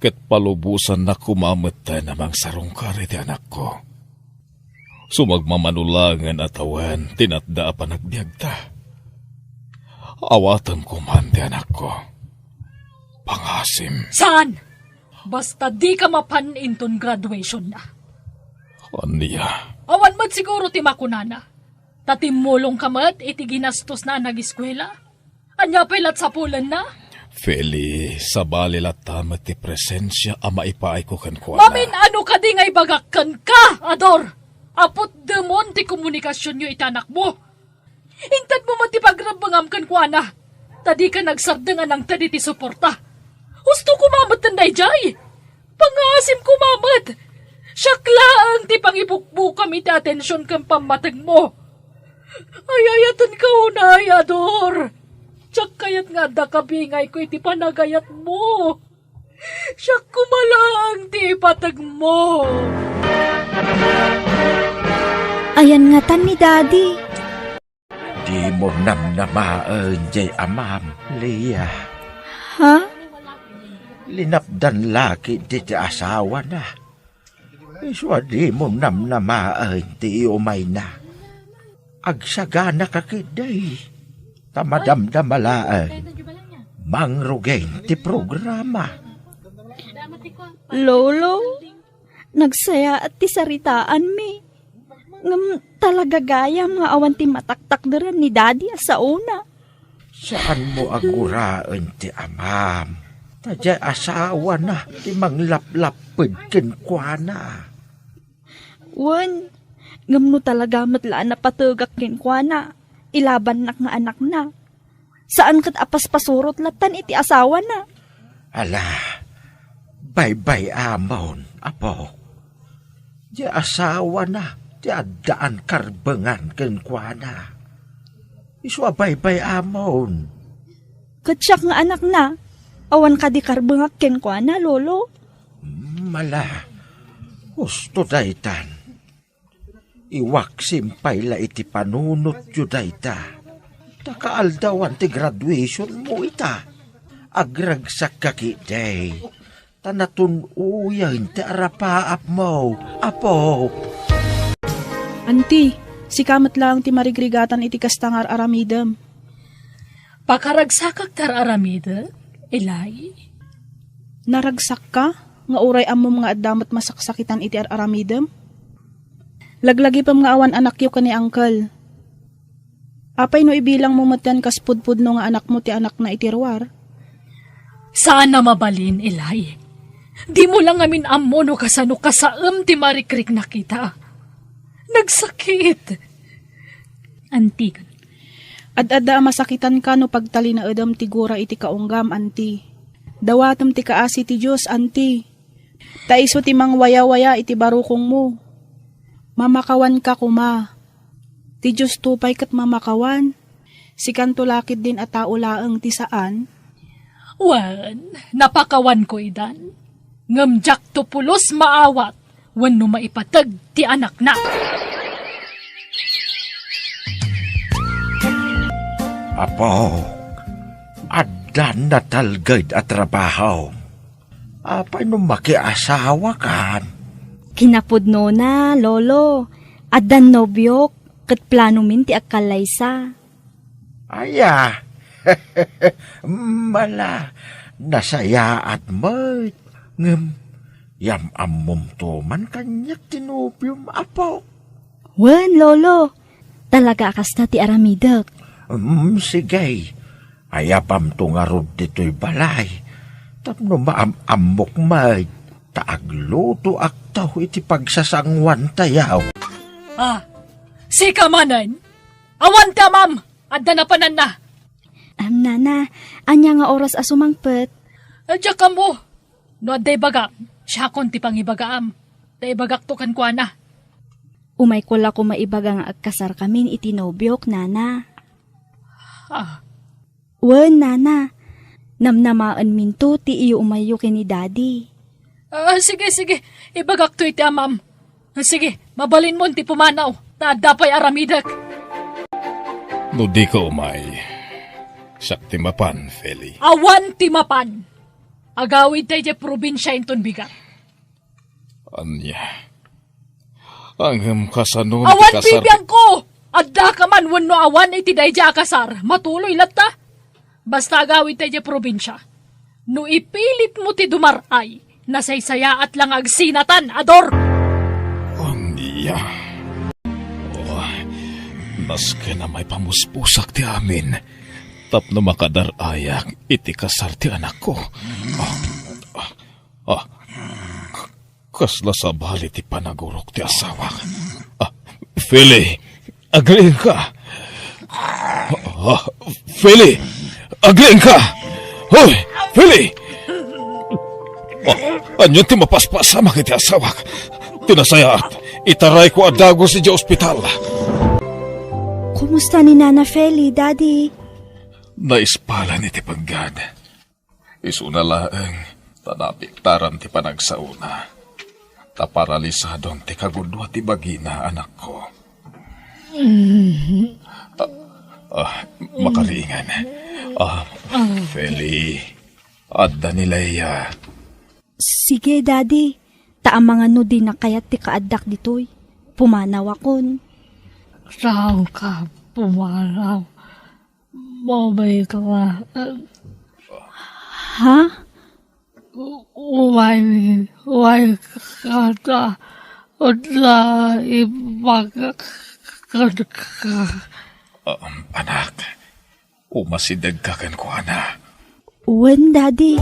Ket palubosannak koma metten a mangsarungkar iti anakko. Sumagmamano laengen a tawen ti natda a panagbiagta. Awatem koman ti anakko. Pangasim. Saan? Basta dika mapan inton graduationna. Ania? Awan met siguro ti makunana. Ta timmulongka met iti ginastosna a nagiskuela. Ania pay lat sapulenna? Feli, sabali latta met ti presensia a maipaayko kenkuana. Mamin-ano kadi nga ibagak kenka, Ador? Aputdemon ti komunikasionyo iti anakmo. Intedmo met ti pagrebbengam kenkuana, ta dika nagsardeng a nangted iti suporta. Husto koma metten daydiay. Pangaasim koma met. Siak laeng ti pangibukbukam iti atension ken pammategmo. Ay-ayatenka unay, Ador. Diak kayat nga adda kabingayko iti panagayatmo. Siak koma laeng ti ipategmo. Ayan ngatan ni Daddy. Dimo namnamaen jay amam, Leah. Ha? Linapdan la ketdi ti asawana. Isu a dimo namnamaen ti iumayna. Agsaganaka ketdi. Ta madamdama laeng. Mangrugi ti programa. Lolo, nagsayaat ti saritaanmi. Ngem talaga gayam nga awan ti mataktakderan ni Daddy a saona. Saanmo a guraen ti amam. Ta diay asawana ti manglaplapped kenkuana. Wen, ngem no talaga met la a napategak kenkuana, ilabannak nga anakna. Saan ket a paspasurot lattan iti asawana. Ala, baybay-amon, apo. Diay asawana ti addaan karbengan kenkuana. Isu a baybay-amon. Ket siak nga anakna, awan kadi karbengak kenkuana, Lolo? Mm, ala, husto daytan. Iwaksim pay la iti panunotyo dayta. Ta kaaldawan ti graduationmo ita. Agragsakka ketdi. Ta natun-oyen ti arapaapmo, apo. Anti, sika met laeng ti marigrigatan iti kasta nga ar-aramidem. Pakaragsakak ti ar-aramidek, Eli? Naragsakka nga uray ammom nga adda met masaksakitan iti ar-aramidem? Laglagipem nga awan anakyo ken ni Uncle. Apay no ibilangmo metten kas pudpudno nga anakmo ti anakna iti ruar? Saan a mabalin, Eli. Dimo la ngamin ammo no kasano kasaem ti marikriknak ita. Nagsakit. Anti. Ad-adda a masakitanka no pagtalinaedem ti gura iti kaunggam, Anti. Dawatem ti kaasi ti Dios, Anti. Ta isu ti mangwayawaya iti barukongmo. Mamakawanka koma. Ti Diosto pay ket mamakawan. Sikanto la ketdin a tao laeng ti saan? Wen, napakawanko idan. Ngem diakto pulos maawat wenno maipateg ti anakna. Apo, adda natalged a trabaho. Apay no makiasawakan? Kinapudnona, Lolo. Addan nobiok, ket planomin ti agkallaysa. Aya, mala, nasayaat met. Ngem, yam-ammomto man kaniak ti nobiom, apo. Wen, Lolo. Talaga a kasta ti aramidek. Mm, sige. Ayabamto ngarud ditoy balay. Tapno maam-ammok met, ta aglutoakto iti pagsasanguantayo. Ah, sika manen? Awan ti amam! Adda napananna! Am, nana, ania nga oras a sumangpet? Diak ammo. No adda ibagam, siakon ti pangibagaam. Ta ibagakto kenkuana. Umayko la koma ibaga nga agkasarkamin iti nobiok, nana. Ah. Wen, nana. Namnamaenminto ti iumayyo ken ni Daddy. Ah, sige, sige. Ibagakto iti amam. Ah, sige, mabalinmon ti pumanaw. Ta adda pay aramidek. No dika umay, siak ti mapan, Feli. Awan ti mapan. Agawidta idiay probinsia inton bigat. Ania? Ngem kasano ti kasar- Awan bibiangko! Addaka man wenno awan iti daydiay a kasar, matuloy latta. Basta agawidta idiay probinsia. No ipilitmo ti dumar-ay, nasaysayaat la nga agsinatan, Ador! Ania? Oh, nasken a maipamuspusak ti amin tapno makadar-ayak iti kasar ti anakko. Ah, ah, ah, kasla sabali ti panagurok ti asawak. Ah, Feli, agriingka. Ah, Feli, agriingka. Hoy, Feli! Ah, ania ti mapaspasamak iti asawak? Ti nasayaat, itarayko a dagus idiay ospital. Kumusta ni Nana Feli, Daddy? Naispalan iti peggad. Isuna laeng ta naapektaran ti panagsaona. Ta paralisadon ti kagudua ti bagina, anakko. Ah, ah, makariingan. Ah, Feli. Adda ni Leia. Sige, Daddy. Ta amangan no dinak kayat ti kaaddak ditoy. Pumanawakon. Saanka pumanaw? Mabay ka. Ha? Umaymi, umaymi ka ta, ta ipagkadka. Um, anak, umasidegka kenkuana. Wen, Daddy.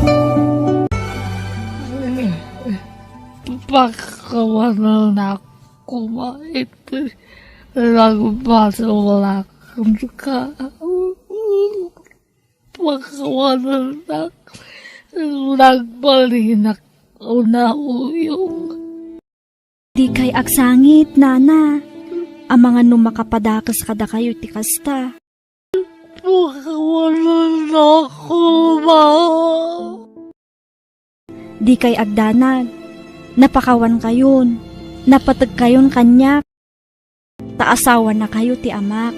Pakawanan koma iti nagbasolakan ka. Pakawanannak, nagbalinak unayong. Dikay agsangit, Nana. Amangan no makapadakes kadakayo ti kasta. Pakawanannak koma. Dikay agdanag. Napakawankayon. Napategkayon kaniak. Ta asawanakayo ti amak.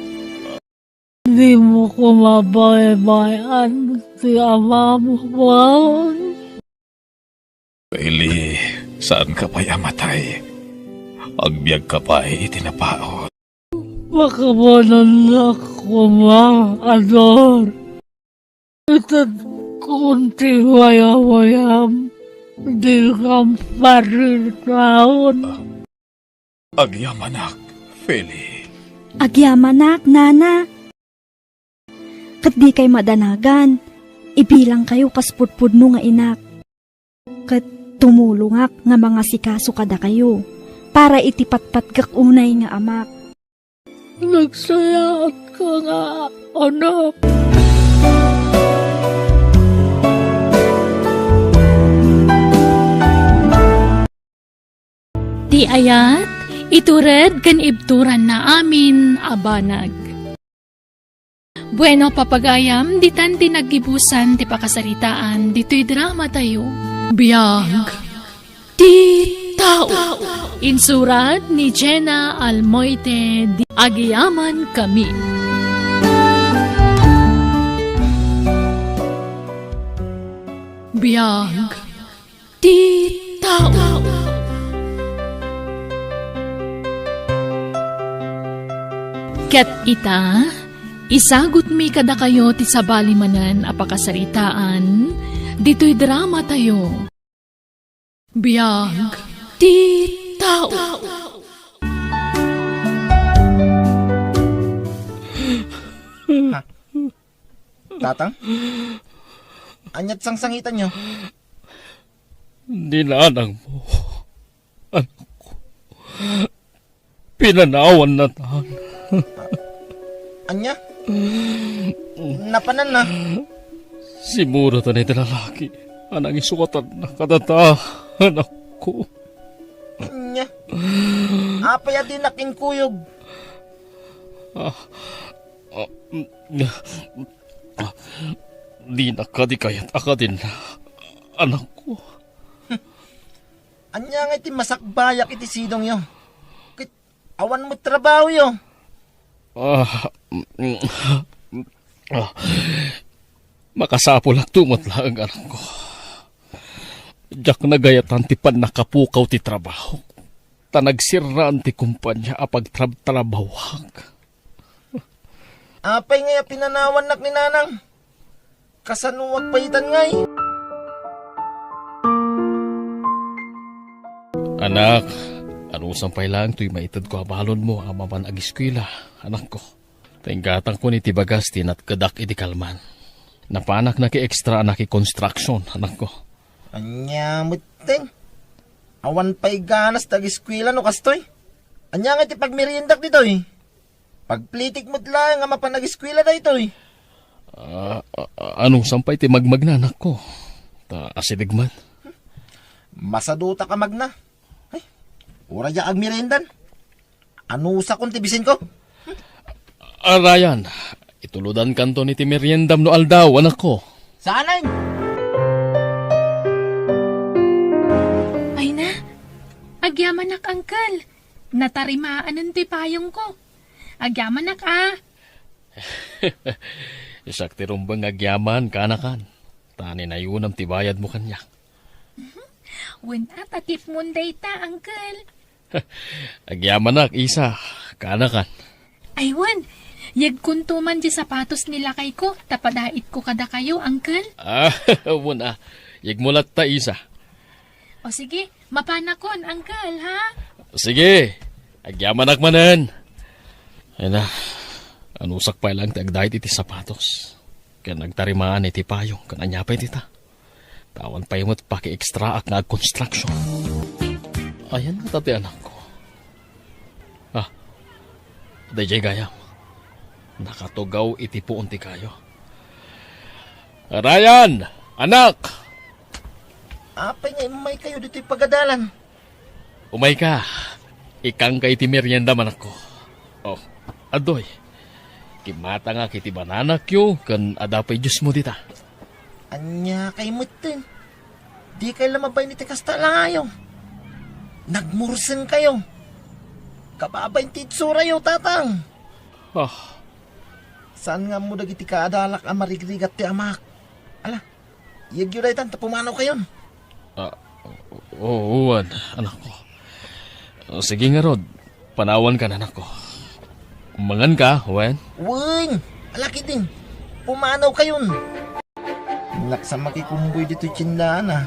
Dimo koma baybay-an ti amam, Juan. Eli, saanka pay a matay. Agbiagka pay iti napaut. Pakawanannak koma, Ador. Itedkon ti wayawayam, dikam paritaon. Agyamanak, Feli. Agyamanak, Nana. Ket dikay madanagan, ibilangkayo kas pudpudno nga inak. Ket tumulongak nga mangasikaso kadakayo para iti patpatgek unay nga amak. Nagsayaatka nga anak. Ti ayat, itured ken ibturanna amin a banag. Bueno, papagayam, ditan ti naggibusan ti pakasaritaan ditoy dramatayo. Biag ti tao. Insurat ni Jenna Almoite di Agyamankami. Biag ti tao. Ket ita, isagutmi kadakayo ti sabali manen a pakasaritaan ditoy dramatayo. Biag ti tao. Ha? Tatang? Aniat sangsangitanyo? Ni nanangmo, anakko. Pinanawanna tan. Ania? Napananna? Simmuratan iti lalaki a nangisuatanna kadata, anakko. Ania? Apay a dinak inkuyog? Ah, ah, mm, ah, dinak kadi kayat a kadinna, anakko. Ania nga iti masakbayak iti sidongyo? Ket awan met trabahoyo. Ah, mm, ah, makasapulakto met laeng, anakko. Diak nagayatan ti pannakapukaw ti trabahok. Ta nagsirraan ti kumpania a pagtrabtrabahoak. Apay ngay a pinanawannak ni nanang? Kasanoak pay itan ngay? Anak, anusan pay laeng toy maitedko a balonmo a mapan agiskuela, anakko. Ta inggatangkon iti bagas ti natkedak idi kalman. Napanak naki-extra a naki-construction, anakko. Ania metten? Awan pay ganas ta agiskuela no kastoy? Ania nga iti pagmeriendak ditoy? Pagplitik met laeng a mapan agiskuela daytoy. Ah, ah, ah, anusan pay ti magmagna, anakko? Ta asideg man. Masadutak a magna. Ay, uray diak agmeriendan. Anusakon ti bisinko? Arayan, itulodankanton iti meriendam no aldaw, anakko. Saanen? Ay na, agyamanak, uncle. Natarimaanen ti payongko. Agyamanak, a. Siak ti rumbeng nga agyaman, kanakan. Ta ninayonam ti bayadmo kaniak. Wen a, ta tipmon dayta, Uncle. Agyamanak, Isa. Kaanakan. Ay, wen. Yegkonto man di sapatos ni lakayko, ta padaitko kadakayo, Uncle. Ah, wen a. Yegmo latta, Isa. O sige, mapanakon, Uncle, ha? Sige. Agyamanak manen. Ay na, anusak pay laeng ti agdait iti sapatos. Ken agtarimaan iti payong ken ania pay dita. Ta awan pay met paki-extraak nga agkonstruksion. Ayan ta ti anakko. Ah, daydiay gayam. Nakatugaw iti puon ti kayo. Ryan! Anak! Apay nga immaykayo ditoy pagadalan? Umayka. Ikkanka iti merienda, anakko. Oh, adtoy. Kimmatangak iti bananakyo ken adda pay juicemo dita. Ania kay metten? Dikay la mabain iti kasta a langayo. Nagmursengkayo. Kababain ti itsuratayo, Tatang. Ah. Saan nga ammo dagiti kaadalak a marigrigat ti amak? Ala, iyegyo daytan ta pumanawkayon. Ah, o-, o-, wen, anakko. Sige ngarud, panawankan, anakko. Manganka, wen? Wen, ala ketdin. Pumanawkayon. Innak sa makikumboy ditoy tiendaan a.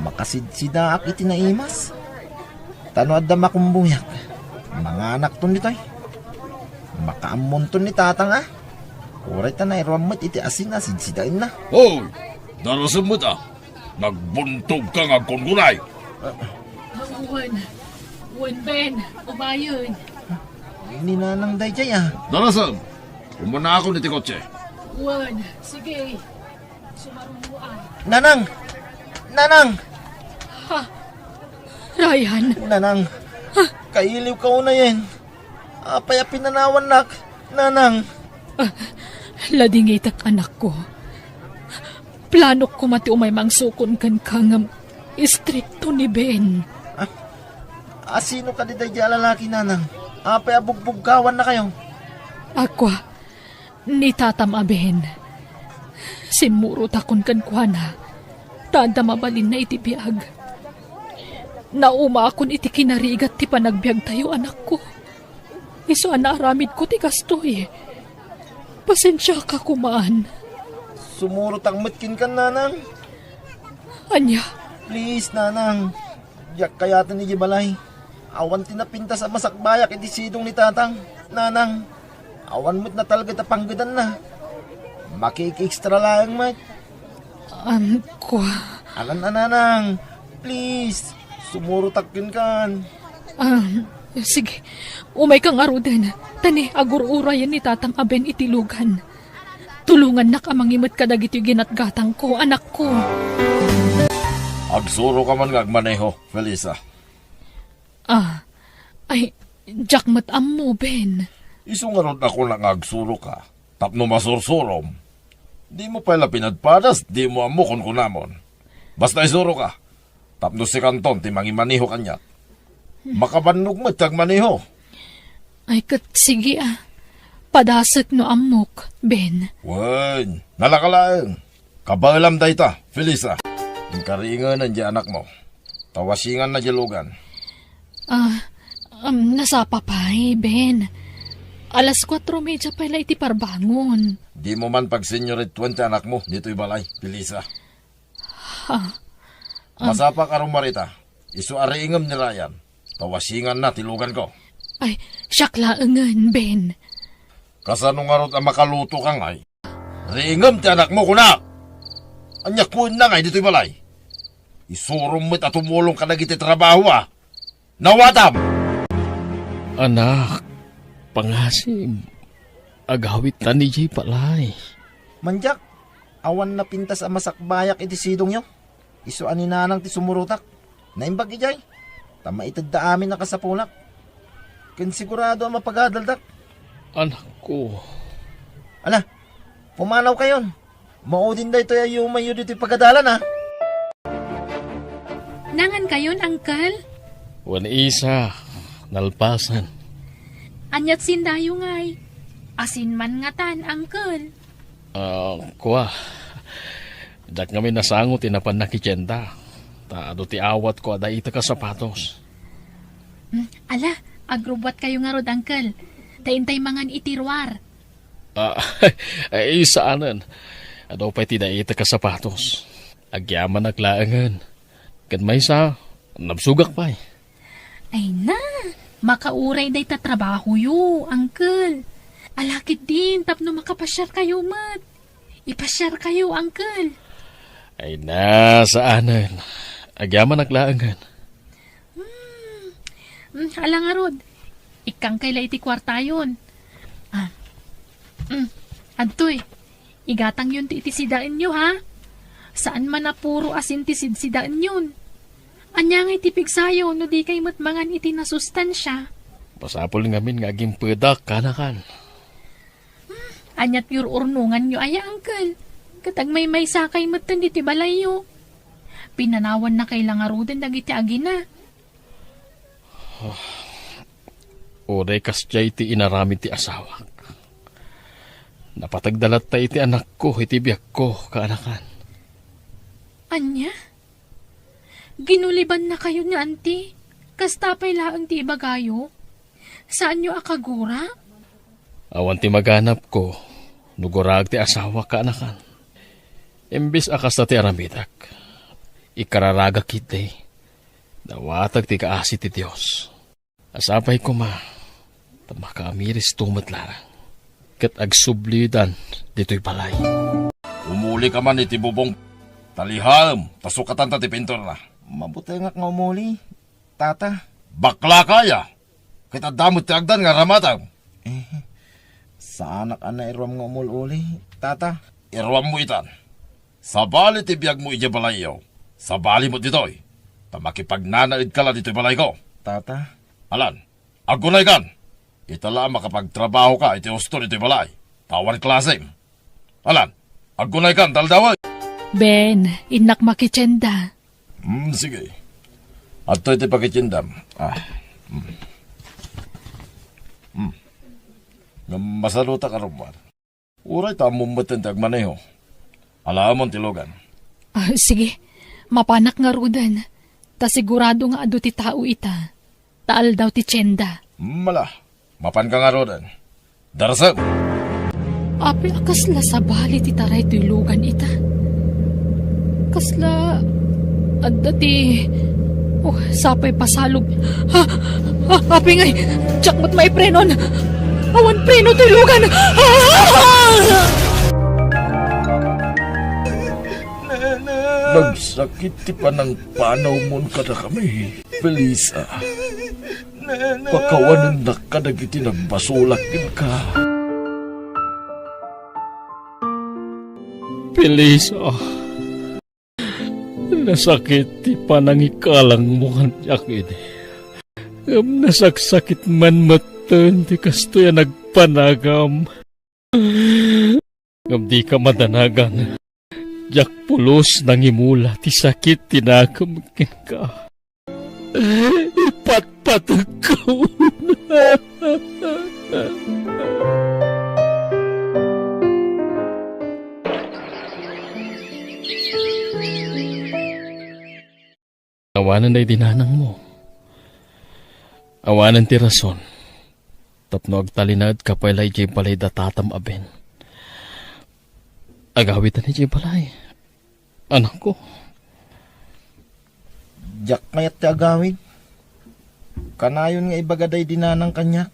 Makasidsidaak iti naimas. Ta no adda makumboyak, manganakton ditoy. Makaammonton ni Tatang a. Uray ta nairuam met iti asin a sidsidaenna. Hoy! Darasem met a. Nagbuntogka nga agkunkunay. Wen, wen, Ben, umayen. Ni Nanang daydiay a. Darasem, umunakon iti kotse. Wen, sige. Sumarunoan. Nanang! Nanang! Ha? Ryan? Nanang, kailiwka unayen. Apay a pinanawannak, Nanang? Ah, ladingitek, anakko. Planok koma ti umay mangsukon kenka ngem istrikto ni Ben. Ah, asino kadi daydiay a lalaki, Nanang? Apay a bugbugkawannakayo? Ako, ni tatam a Ben. Simmurotakon kenkuana, ta adda mabalinna iti biag. Naumaakon iti kinarigat ti panagbiagtayo, anakko. Isu a naaramidko ti kastoy. Pasensiaka koman. Sumurotak met kenka, Nanang. Ania? Please, Nanang. Diak kayaten idiay balay. Awan ti napintas a masakbayak iti sidong ni Tatang, Nanang. Awan met natalged a panggedanna. Makiki-extra laeng met. Am, kua. Alan a, Nanang. Please, sumurotak kenkan. Ah, sige. Umayka ngaruden. Ta ni, agur-urayen ni tatam a Ben iti lugan. Tulongannak a mangimet kadagitoy ginatgatangko, anakko. Agsuroka man nga agmaneho, Felisa. Ah, ay, diak met ammo, Ben. Isu ngarud a kunak nga agsuroka, tapno masursurom. Dimo pay la pinadpadas, dimo ammo kunkunamon. Basta isuroka, tapno sikanton ti mangimaneho kaniak. Makabannog met ti agmaneho. Ay, ket sige a. Padasek no ammok, Ben. Wen, nalaka laeng. Kabaelam dayta, Felisa. Inkariingenen diay anakmo. Ta wasianganna diay lugan. Ah, um, nasapa pay, Ben. Alas kuatro media pay la iti parbangon. Dimo man pagseniorituen ti anakmo ditoy balay, Felisa. Ha? Am- Masapak a rumarita. Isu a riingem ni Ryan. Ta wasianganna ti luganko. Ay, siak laengen, Ben. Kasano ngarud a makalutoka ngay? Riingem ti anakmo, kunak! Ania kuenna ngay ditoy balay? Isurom met a tumulong kadagiti trabaho a. Nawatam! Anak, pangasem, agawidtan idiay balay. Mandiak, awan napintas a masakbayak iti sidongyo. Isu a ni Nanang ti sumurotak. Naimbag idiay. Ta maitedda amin a kasapunak. Ken sigurado a mapagadaldak. Anakko. Ala, pumanawkayon. Maudin daytoy a yumayyo ditoy pagadalan, a. Nangankayon, Uncle? Wen, Isa, nalpasen. Aniat sindayo ngay? Asin man ngatan, Uncle. Ah, kua. Diak ngamin nasango ti napan nakitienda. Ta adu ti awatko a daitek a sapatos. Hmm, ala, agrubbuatkayo ngarud, Uncle. Ta intay mangan iti ruar. Ah, ay, saanen. Adu pay ti daitek a sapatos. Agyamanak laengen. Ket maysa, nabsogak pay. Ay na, makauray dayta trabahoyo, Uncle. Ala ketdin tapno makapasiarkayo met. Ipasiarkayo, Uncle. Ay na, saanen. Agyamanak laengen. Hmm. Hmm, ala ngarud. Ikkangkay la iti kuartayon. Ah. Hmm. Adtoy. Igatangyon ti iti sidaenyo, ha? Saan man a puro asin ti sidsidaenyon. Ania ngay ti pigsayo no di kay met mangan iti nasustansia? Masapul ngamin nga agimpedak, kanakan. Hmm, aniat ur-urnonganyo aya, Uncle? Ket agmaymaysakay metten ditoy balayyo. Pinanawannakay la ngaruden dagiti agina. Uray kasdiay ti inaramid ti asawak. Napategda latta iti anakko iti biagko, kaanakan. Ania? Ginulibannakayo ni Auntie? Kasta pay laeng ti ibagayo? Saanyo a kagura? Awan ti maganapko no guraek ti asawak, kaanakan. Imbes a kasta ti aramidek, ikararagak ketdi. Dawatek ti kaasi ti Dios. Sapay koma, ta makaamiristo met laeng. Ket agsublidan ditoy balay. Umulika man iti bubong. Talihaem, ta sukatanta ti pinturna. Mabutengak nga umuli, Tata. Baklaka aya? Ket adda met ti agdan nga aramatem. Eh, saanak a nairuam nga umul-uli, Tata. Iruammo itan. Sabali ti biagmo idiay balayyo. Sabali met ditoy. Ta makipagnanaedka la ditoy balayko. Tata. Alan, aggunaykan. Ita la a makapagtrabahoka iti husto ditoy balay. Ta awan klasem. Alan, aggunaykan, ta aldawen. Ben, innak makitienda. Hmm, sige. Adtoy ti pakitiendam. Ah. Hmm. Hmm. Ngem masalutak a rummuar. Uray ta ammom metten ti agmaneho. Alaemon ti lugan. Ah, sige. Mapanak ngaruden. Ta sigurado nga adu ti tao ita. Ta aldaw ti tienda. Mala, mapanka ngaruden. Darasem! Apay a kasla sabali ti taray toy lugan ita? Kasla adda ti, oh, sapay pasalog. Ha? Ha? Apay ngay, diak met maiprenon. Awan preno toy lugan. Ah! Nagsakit ti panangpanawmon kadakami, Felisa. Pakawanennak kadagiti nagbasolak kenka. Felisa, nasakit ti panangikalangmo kaniak idi. Ngem nasaksakit man metten ti kastoy a nagpanagam. Ngem dika madanagan. Diak pulos nangimula ti sakit ti nakem kenka. Ipatpategko. Awanen daydi nanangmo. Awanen ti rason tapno agtalinaedka pay la idiay balay da tatam a Ben. Agawidtan idiay balay, anakko. Diak kayat ti agawid. Kanayon nga ibaga daydi nanang kaniak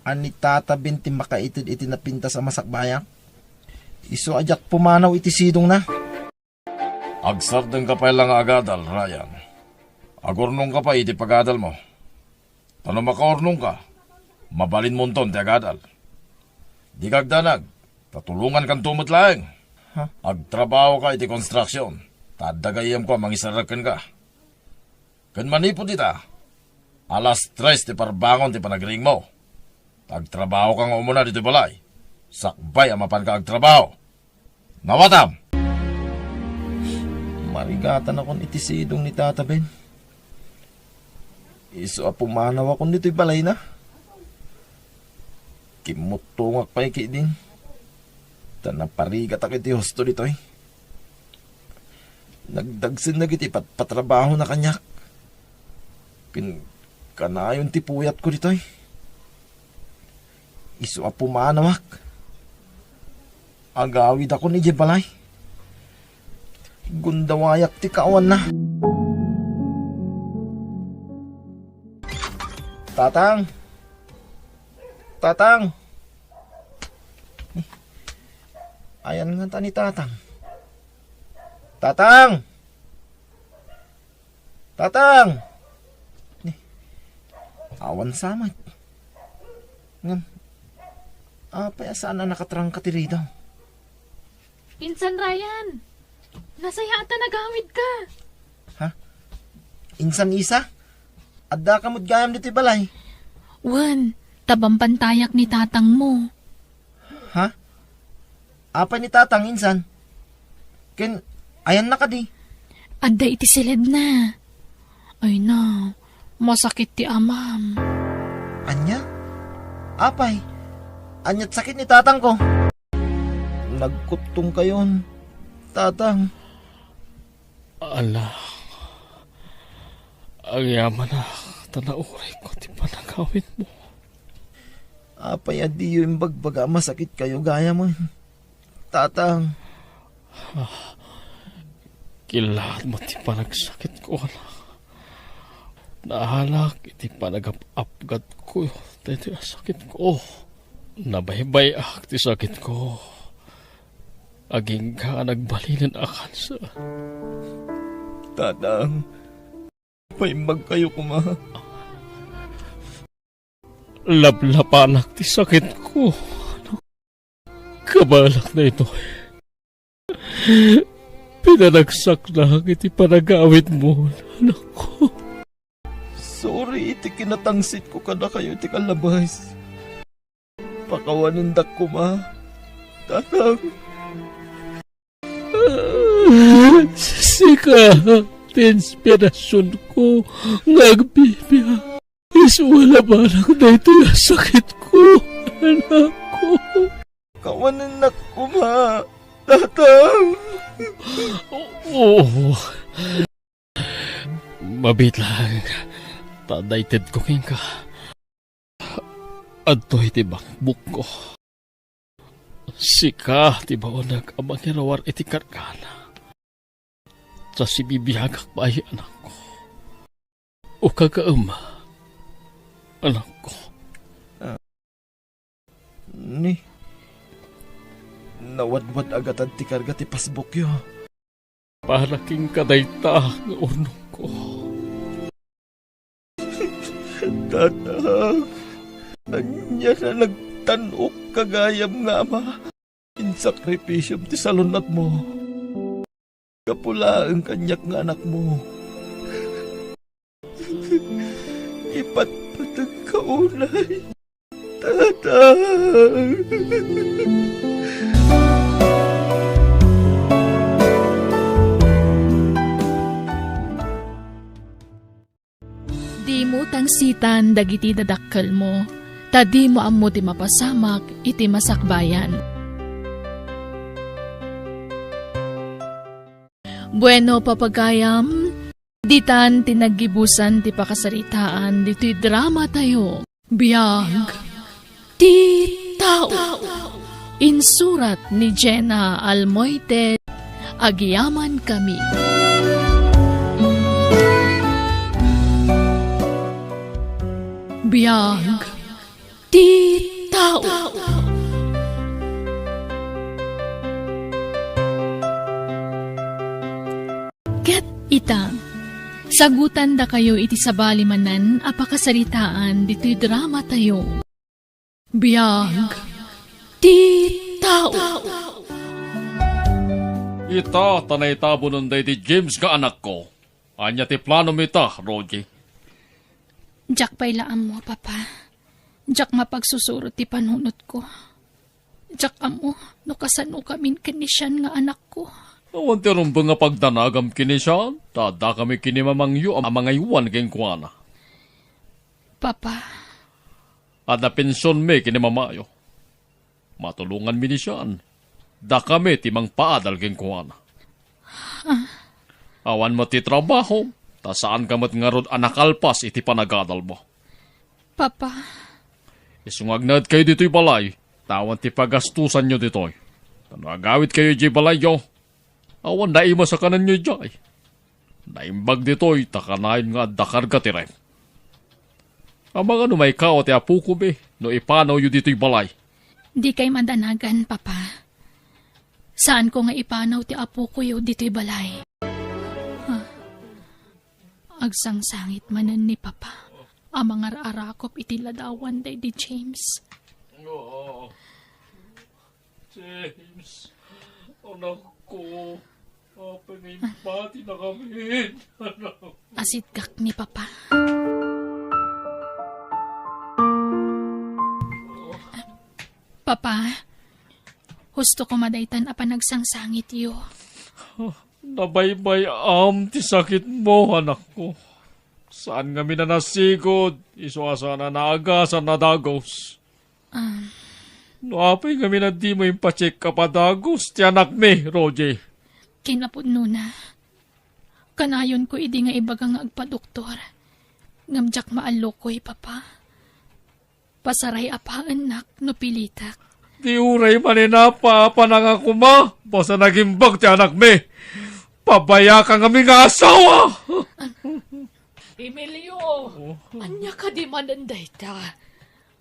a ni Tata Ben ti makaited iti napintas a masakbayak. Isu a diak pumanaw iti sidongna. Agsardengka pay la nga agadal, Ryan. Agurnongka pay iti pagadalmo. Ta no makaurnongka, mabalinmonton ti agadal. Dika agdanag, ta tulongankanto met laeng. Ha? Agtrabahoka iti construction, ta adda gayyemko a mangisarrek kenka. Ken manipud ita, alas tres ti parbangon ti panagriingmo. Ta agtrabahoka nga umuna ditoy balay, sakbay a mapanka agtrabaho. Nawatam! Marigatanakon iti sidong ni Tata Ben. Isu a pumanawakon ditoy balayna. Kimmuttongak pay ketdin. Ta naparigatak iti husto ditoy. Nagdagsen dagiti pat-, patrabahona kaniak. Ken kanayon ti puyatko ditoy. Isu a pumanawak. Agawidakon idiay balay. Gundawayak ti kaawanna. Tatang! Tatang! Ayan nga ta ni Tatang. Tatang! Tatang! Ni, awan sa met. Ngem, apay a saan a nakatrangka ti ridaw? Insan Ryan, nasayaat a nagawidka. Ha? Insan Isa? Addaka met gayam ditoy balay? Wen, ta bambantayak ni tatangmo. Ha? Apay ni Tatang, insan? Ken, ayanna kadi? Adda iti siledna. Ay na, masakit ti amam. Ania? Apay? Ania't sakit ni tatangko? Nagkuttongkayon, Tatang. Ala, agyamanak ta naurayko ti panagawidmo. Apay a diyo imbagbaga a masakitkayo gayamen, Tatang? Ah, killaatmo ti panagsakitko, anak. Naalak iti panagap-apgatko daytoy a sakitko. Nabaybay-ak ti sakitko. Agingga a nagbalinen a kanser. Tatang, maimbagkayo koma. Laplapanak ti sakitko. Kabaelak daytoy. Pinanagsaknak iti panagawidmo, anakko. Sorry iti kinatangsitko kadakayo iti kallabes. Pakawanendak koma, Tatang. Sika ti inspirasionko nga agbibiag. Isu a labanak daytoy a sakitko, anakko. Kawanennak koma, Tatang. Oo. Mabiit laeng ta adda itedko kenka. Adtoy ti bakbukko. Sika ti baoneg a mangiruar iti kargana. Ta sibibiagak pay, anakko. Ukagaem, anakko. Ni, nawadwad-agatad ti karga ti pasbukyo. Para kenka dayta nga urnongko. Tatang, ania a nagtan-okka gayam nga ama? Insakripisyom ti salun-atmo. Gapu laeng kaniak nga anakmo. Ipatpateg ka unay, Tatang. Dimo tangsitan dagiti dadakkelmo, ta dimo ammo ti mapasamak iti masakbayan. Bueno, papagayam, ditan ti naggibusan ti pakasaritaan ditoy drama tayo. Biag ti tao. Insurat ni Jenna Almoite. Agyamankami. Biag ti tao. Ket ita, sagutandakayo iti sabali manen a pakasaritaan ditoy dramatayo. Biag ti tao. Ita, ta naitabonen daydi James nga anakko. Ania ti planom ita, Rogie? Diak pay la ammo, Papa. Diak mapagsusurot ti panunotko. Diak ammo no kasanokamin ken ni Sean nga anakko. Awan ti rumbeng a pagdanagam ken ni Sean, ta addakami ken ni mamangyo a mangaywan kenkuana. Papa. Adda pensionmi ken ni mamayo. Matulonganmi ni Sean. Dakami ti mangpaadal kenkuana. Ah, Awan met ti trabaho, ta saanka met ngarud a nakalpas iti panagadalmo. Papa. Isu nga agnaedkayo ditoy balay, ta awan ti pagastusanyo ditoy. Ta no agawidkayo idiay balayyo, awan naimas a kanenyo idiay. Naimbag ditoy, ta kanayon nga adda karga ti rent. Amangan no maikaaw ti apokomi no ipanawyo ditoy balay. Dikay madanagan, Papa. Saanko nga ipanaw ti apokoyo ditoy balay. Ah, agsangsangit manen ni Papa a mangar-arakop iti ladawan daydi James. James, anakko, apay nga impatinakamin, anak? Asiddek ni Papa. Papa, husto koma daytan a panagsangsangityo. Nabaybay-am ti sakitmo, anakko. Saan ngamin a nasigud, isu a saan a naagasan a dagus. Ah. No apay ngamin a dimo impacheck-up a dagus ti anakmi, Rogie? Kinapudnona, kanayonko idi nga ibaga nga agpadoktor. Ngem diak maallukoy, Papa. Pasaray-apaennak no pilitek. Di uray maninapa a panangakoma, basta nagimbag ti anakmi. Pabayaka ngamin nga asawa! Emilio, ania kadi manen dayta?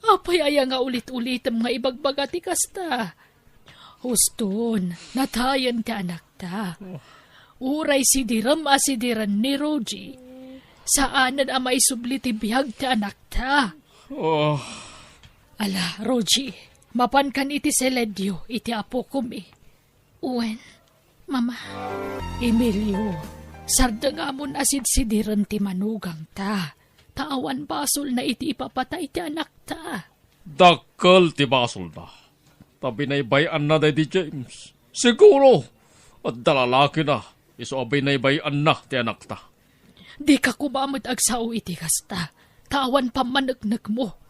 Apay aya nga ulit-ulitem nga ibagbaga ti kasta? Huston, natayen ti anakta. Uray sidirem a sidiren ni Rogie, saanen a maisubli ti biag ti anakta. Oh. Ala, Rogie, mapankan iti seledio iti apokomi. Wen, Mama. Emilio, sardengamon a sidsidiren ti manugangta, ta awan basolna iti ipapatay ti anakta. Dakkel ti basolna. Ta binaybay-anna daydi James. Siguro, adda lalakina, isu a binaybay-anna ti anakta. Dika koma met agsao iti kasta, ta awan pammaneknekmo.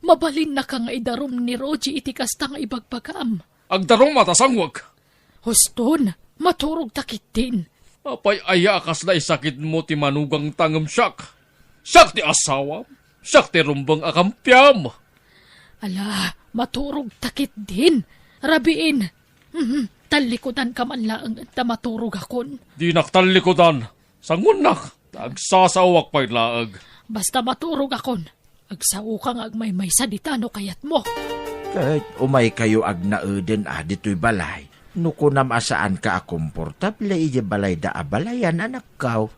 Mabalinnaka nga idarum ni Rogie iti kasta nga ibagbagam. Agdarum a ta sangwek. Huston, maturogta ketdin. Apay aya a kasla isakitmo ti manugangta ngem siak? Siak ti asawam. Siak ti rumbeng a kampiam. Ala, maturogta ketdin. Rabiin. Mhm, tallikudanka man laeng ta maturogakon. Dinak tallikudan. Sangoennak, ta agsasaoak pay laeng. Basta maturogakon, agsaoka nga agmaymaysa dita no kayatmo. Ket umaykayo agnaeden a ditoy balay, no kunam a saanka a komportable idiay balayda a balayan, anakko.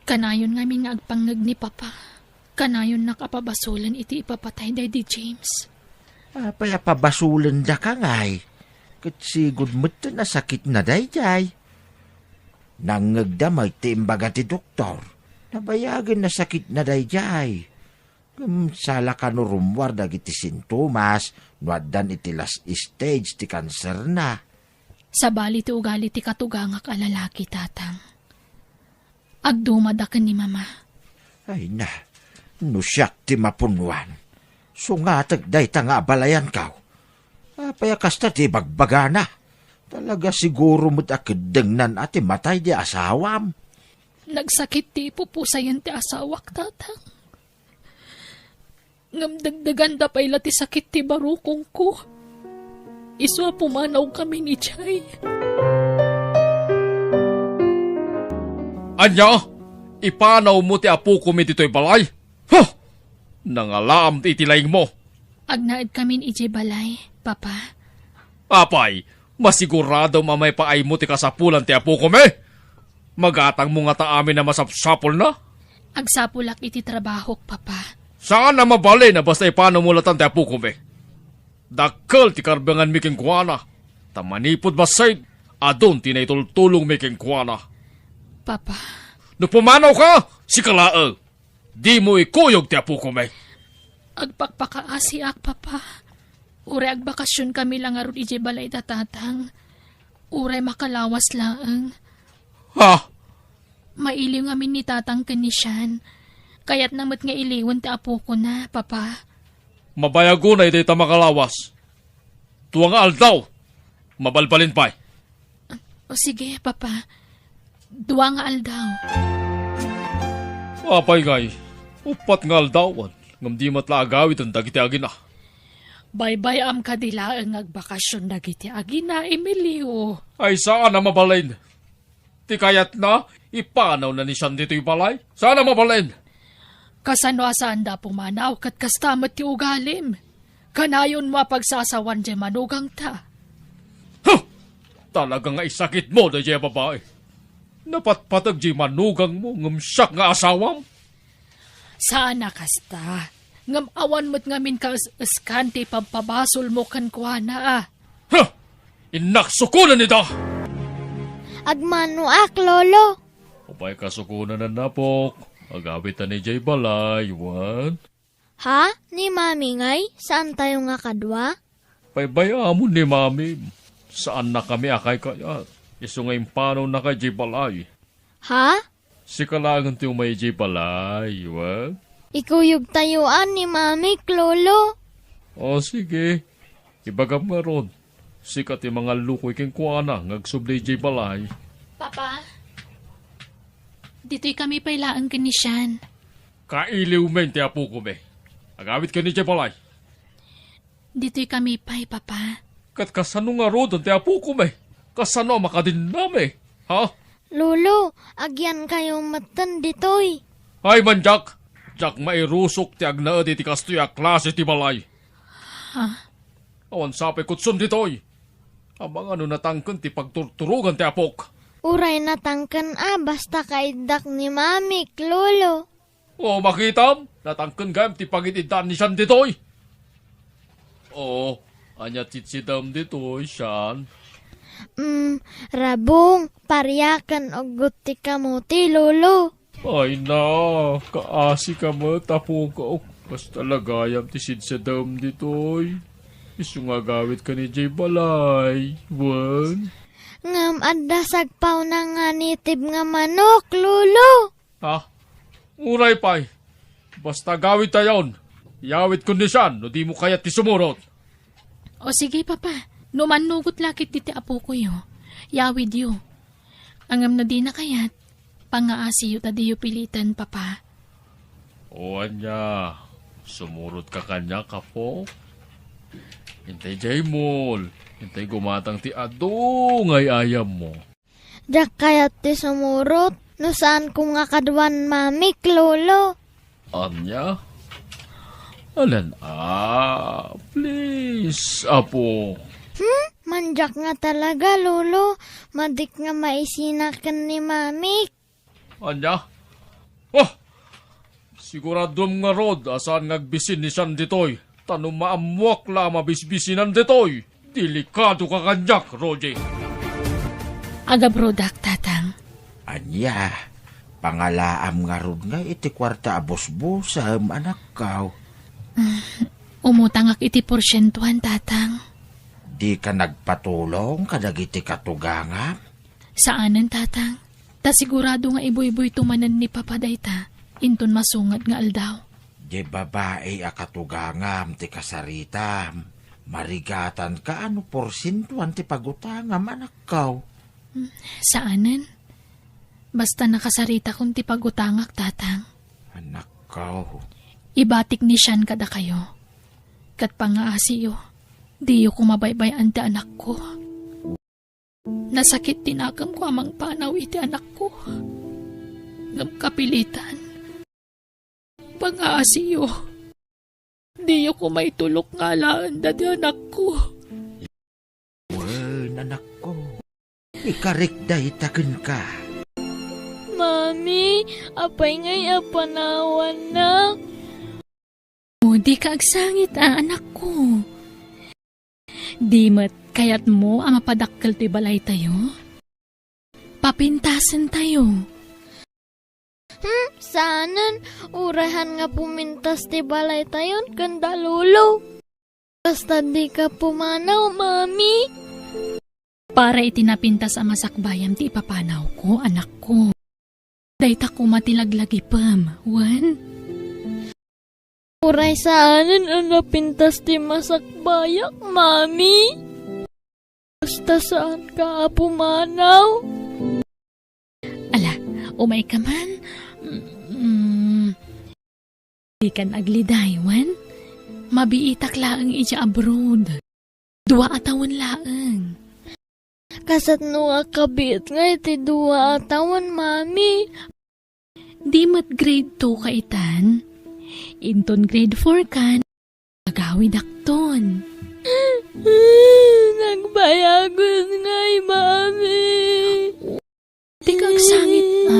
Kanayon ngamin nga agpangngeg ni Papa. Kanayonnak a pabasolen iti ipapatay daydi James. Apay a pabasolendaka ngay? Ket sigud metten a sakitna daydiay. Nangngegda met ti imbaga ti doktor. Nabayagen a sakitna daydiay. Ngem sala kano rummuar dagiti sintomas no addan iti last stage ti kanserna. Sabali ti ugali ti katugangak a lalaki, Tatang. Agdumada ken ni Mama. Ay na, no siak ti mapunnuan, sungatek dayta nga abalayanko. Apay a kasta ti ibagbagana? Talaga siguro met a keddengnan a ti matay di asawam. Nagsakit ti ipupusayen ti asawak, Tatang. Ngem dagdaganda pay la ti sakit ti barukongko. Isu a pumanawkami idiay. Ania? Ipanawmo ti apokomi ditoy balay? Huh! Nangalaam ti iti laingmo. Agnaedkamin idiay balay, Papa. Apay, masiguradom a maipaaymo ti kasapulan ti apokomi? Magatangmo ngata amin a masapsapulna? Agsapulak iti trabahok, Papa. Saan a mabalin a basta ipanawmo latta ti apokomi. Dakkel ti karbenganmi kenkuana, ta manipud bassit, adun ti naitultulongmi kenkuana. Papa. No pumanawka, sika laeng. Dimo ikuyog ti apokomi. Agpakpakaasiak, Papa. Uray agbakasionkami la ngarud idiay balayda, Tatang. Uray makalawas laeng. Ha? Mailiw ngamin ni Tatang ken ni Sean. Kayatna met nga iliwen ti apokona, Papa. Mabayagona iti ta makalawas. Dua nga aldaw. Mabalbalin pay. O sige, Papa. Dua nga aldaw. Apay ngay, uppat nga aldawan, ngem di met la agawiden dagiti agina. Baybay-am kadi laeng nga agbakasyon dagiti agina, Emilio. Ay, saan a mabalin. Ti kayatna, ipanawna ni San ditoy balay. Saan a mabalin. Kasano a saanda a pumanaw ket kasta met ti ugalim? Kanayonmo a pagsasawan diay manugangta. Huh! Talaga nga isakitmo daydiay a babai. Napatpateg diay manugangmo ngem siak nga asawam? Saan a kasta. Ngem awan met ngamin kaes-eskan ti ipabpabasolmo kenkuana a. Huh! Innak sukonen ida! Agmanoak, Lolo. Apay kasukonen, apok? Agawidta idiay balay, wen? Ha? Ni Mami ngay? Saantayo nga kadua? Baybay-amon ni Mami. Saannakami a kaykayat. Isu nga impanawna idiay balay. Ha? Sika laengen ti umay idiay balay, wen? Ikuyogtayoan ni Mamik, Lolo. O, sige. Ibagam ngarud, sika ti mangallukoy kenkuana nga agsubli idiay balay. Papa, ditoy kami pay laeng ken ni Sian. Kailiwmi ti apokomi. Agawidka idiay balay. Ditoy kami pay, Papa. Ket kasano ngaruden ti apokomi? Kasano a makadinnami? Ha? Lolo, agyankayo metten ditoy. Ay, mandiak! Diak mairusok ti agnaed iti kastoy a klase ti balay. Ha? Awan sapay kutson ditoy. Amangan no natangken ti pagturturogan ti apok. Uray natangken a, basta kaiddak ni Mamik, Lolo. O, makitam? Natangken gayam ti pangid-iddaan ni Sian ditoy. O, ania ti sidsidem ditoy, Sian? Mm, rabong, paria ken uggot ti kamote, Lolo. Ay na, kaasika met, apok. Basta la gayam ti sidsidem ditoy. Isu nga agawidka idiay balay, wen? Ngem adda sagpawna nga native nga manok, Lolo. Ha? Uray pay. Basta agawidtayon. Iyawidkon ni Sian no dimo kayat ti sumurot. O sige, Papa. No mannugot la ketdi ti apokoyo, yawidyo. Ngem no dina kayat, pangaasiyo ta diyo piliten, Papa. O ania, sumurotka kaniak, apo? Intay diay mall. Intay gumatang ti adu nga ay-ayammo. Diak kayat ti sumurot no saanko nga kaduan Mamik, Lolo. Ania? Alan a, please, apo. Hmm? Mandiak nga talaga, Lolo. Madik nga maisina ken ni Mamik. Ania? Oh! Siguradom ngarud a saan nga agbisin ni Sian ditoy, ta no maammoak la a mabisbisinan ditoy, delikadoka kaniak, Roger. Agabrodak, Tatang. Ania, pangalaam ngarud nga iti kuarta a busbusem, anakko? Umutangak iti porsientuan, Tatang. Dika nagpatulong kadagiti katugangam? Saanen, Tatang. Ta sigurado nga ibuybuyto manen ni Papa dayta inton masunget nga aldaw. Diay babai a katugangam ti kasaritam. Marigatanka a no porsientuan ti pagutangam, anakko. Hmm, saanen. Basta nakasaritakon ti pagutangak, Tatang. Anakko. Ibatik ni Sian kadakayo. Ket pangaasiyo, diyo koma baybay-an ti anakko. Nasakit ti nakemko a mangpanaw iti anakko. Ngem kapilitan. Pangaasiyo. Diyo koma itulok nga alaen daydi anakko. Wen, anakko. Ikarik dayta kenka. Mami, apay ngay a panawanna? O, dika agsangit a, anakko. Di met kayatmo a mapadakkel ti balaytayo? Papintasentayo. Hmm, saanen, uray han nga pumintas ti balaytayon ken da Lolo. Basta dika pumanaw, Mami. Para iti napintas a masakbayam ti ipapanawko, anakko. Dayta koma ti laglagipem, wen? Uray saanen a napintas ti masakbayak, Mami. Basta saanka a pumanaw. Umayka man. Mm, dikan agliday, wen? Mabiitak laeng idiay abroad. Dua a tawen laeng. Kasano nga kabiit nga iti dua a tawen, Mami? Di met grade two ka itan? Inton grade four kan, agawidakton. Nagbayag ngay, Mami. Dika agsangit, a,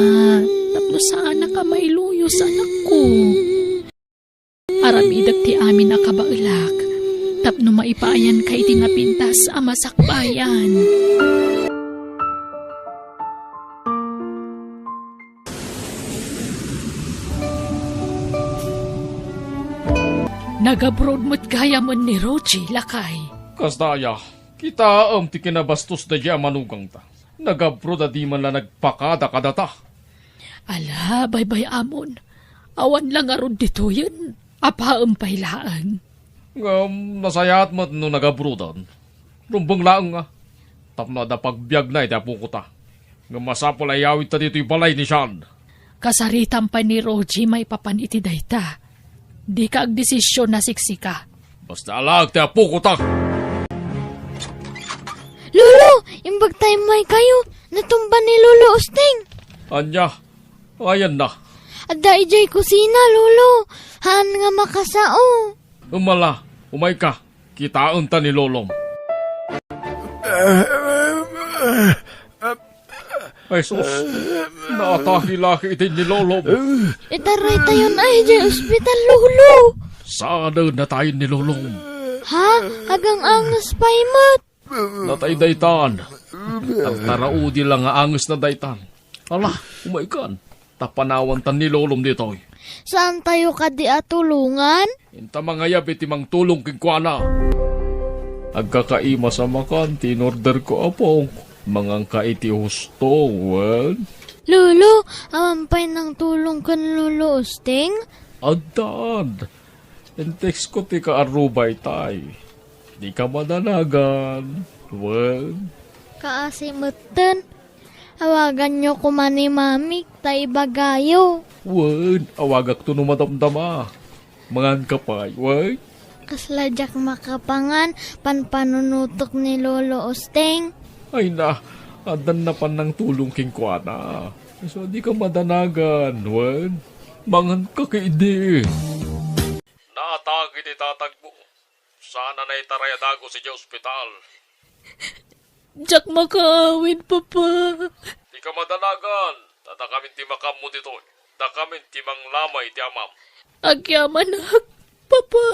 tapno saanka mailuyos, anakko. Aramidek ti amin a kabaelak tapno maipaayanka iti napintas a masakbayan. Nagabroad met gayamen ni Rogie, lakay. Kasta aya, kitaem ti kinabastos daydiay a manugangta. Nagabroad a di man la nagpakada kadata. Ala, baybay-amon. Awan la ngarud ditoyen. Apaem pay laeng. Ngem nasayaat met no nagabroaden. Rumbeng laeng nga. Tapno adda pagbiagna iti apokota. Ngem masapul a iyawidta ditoy balay ni Sean. Kasaritam pay ni Rogie maipapan iti dayta. Dika agdesisyon a siksika. Basta alaek ti apokota. Lolo, imbag ta immaykayo, natumba ni Lolo Usting. Ania? Ayanna? Adda idiay kusina, Lolo. Haan nga makasao. Umala, umayka. Kitaenta ni Lolom. Ay, sus. Naatake la iti ni Lolom. Itaraytayon ay idiay ospital, Lolo. Saan a natayen ni Lolom? Ha? Agang-anges pay met. Natay daytan. Agtaraudi la nga angesna daytan. Ala, umaykan. Ta panawantan ni Lolom ditoy. Saantayo kadi a tulongan? Inta mangayab iti mangtulong kenkuana. Agkakaimas a makan ti inorderko, apok. Manganka iti husto, wen? Lolo, awan pay nangtulong ken Lolo Usting? Addan. Intexko ti kaarrubay tay. Dika madanagan, wen? Kaasi metten. Awaganyo koma ni Mamik ta ibagayo. Wen, awagakto no madamdama. Manganka pay, wen? Kasla diak makapangan panpanunutok ni Lolo Usting. Ay na, addan napan nangtulong kenkuana. So, dika madanagan, wen? Manganka ketdi. Naatake ti tatagmo. Saan a naitaray a dagus idiay ospital. Diak makaawid, Papa. Dika madanagan, ta dakamin ti makaammo ditoy. Dakamin ti manglamay iti amam. Agyamanak, Papa.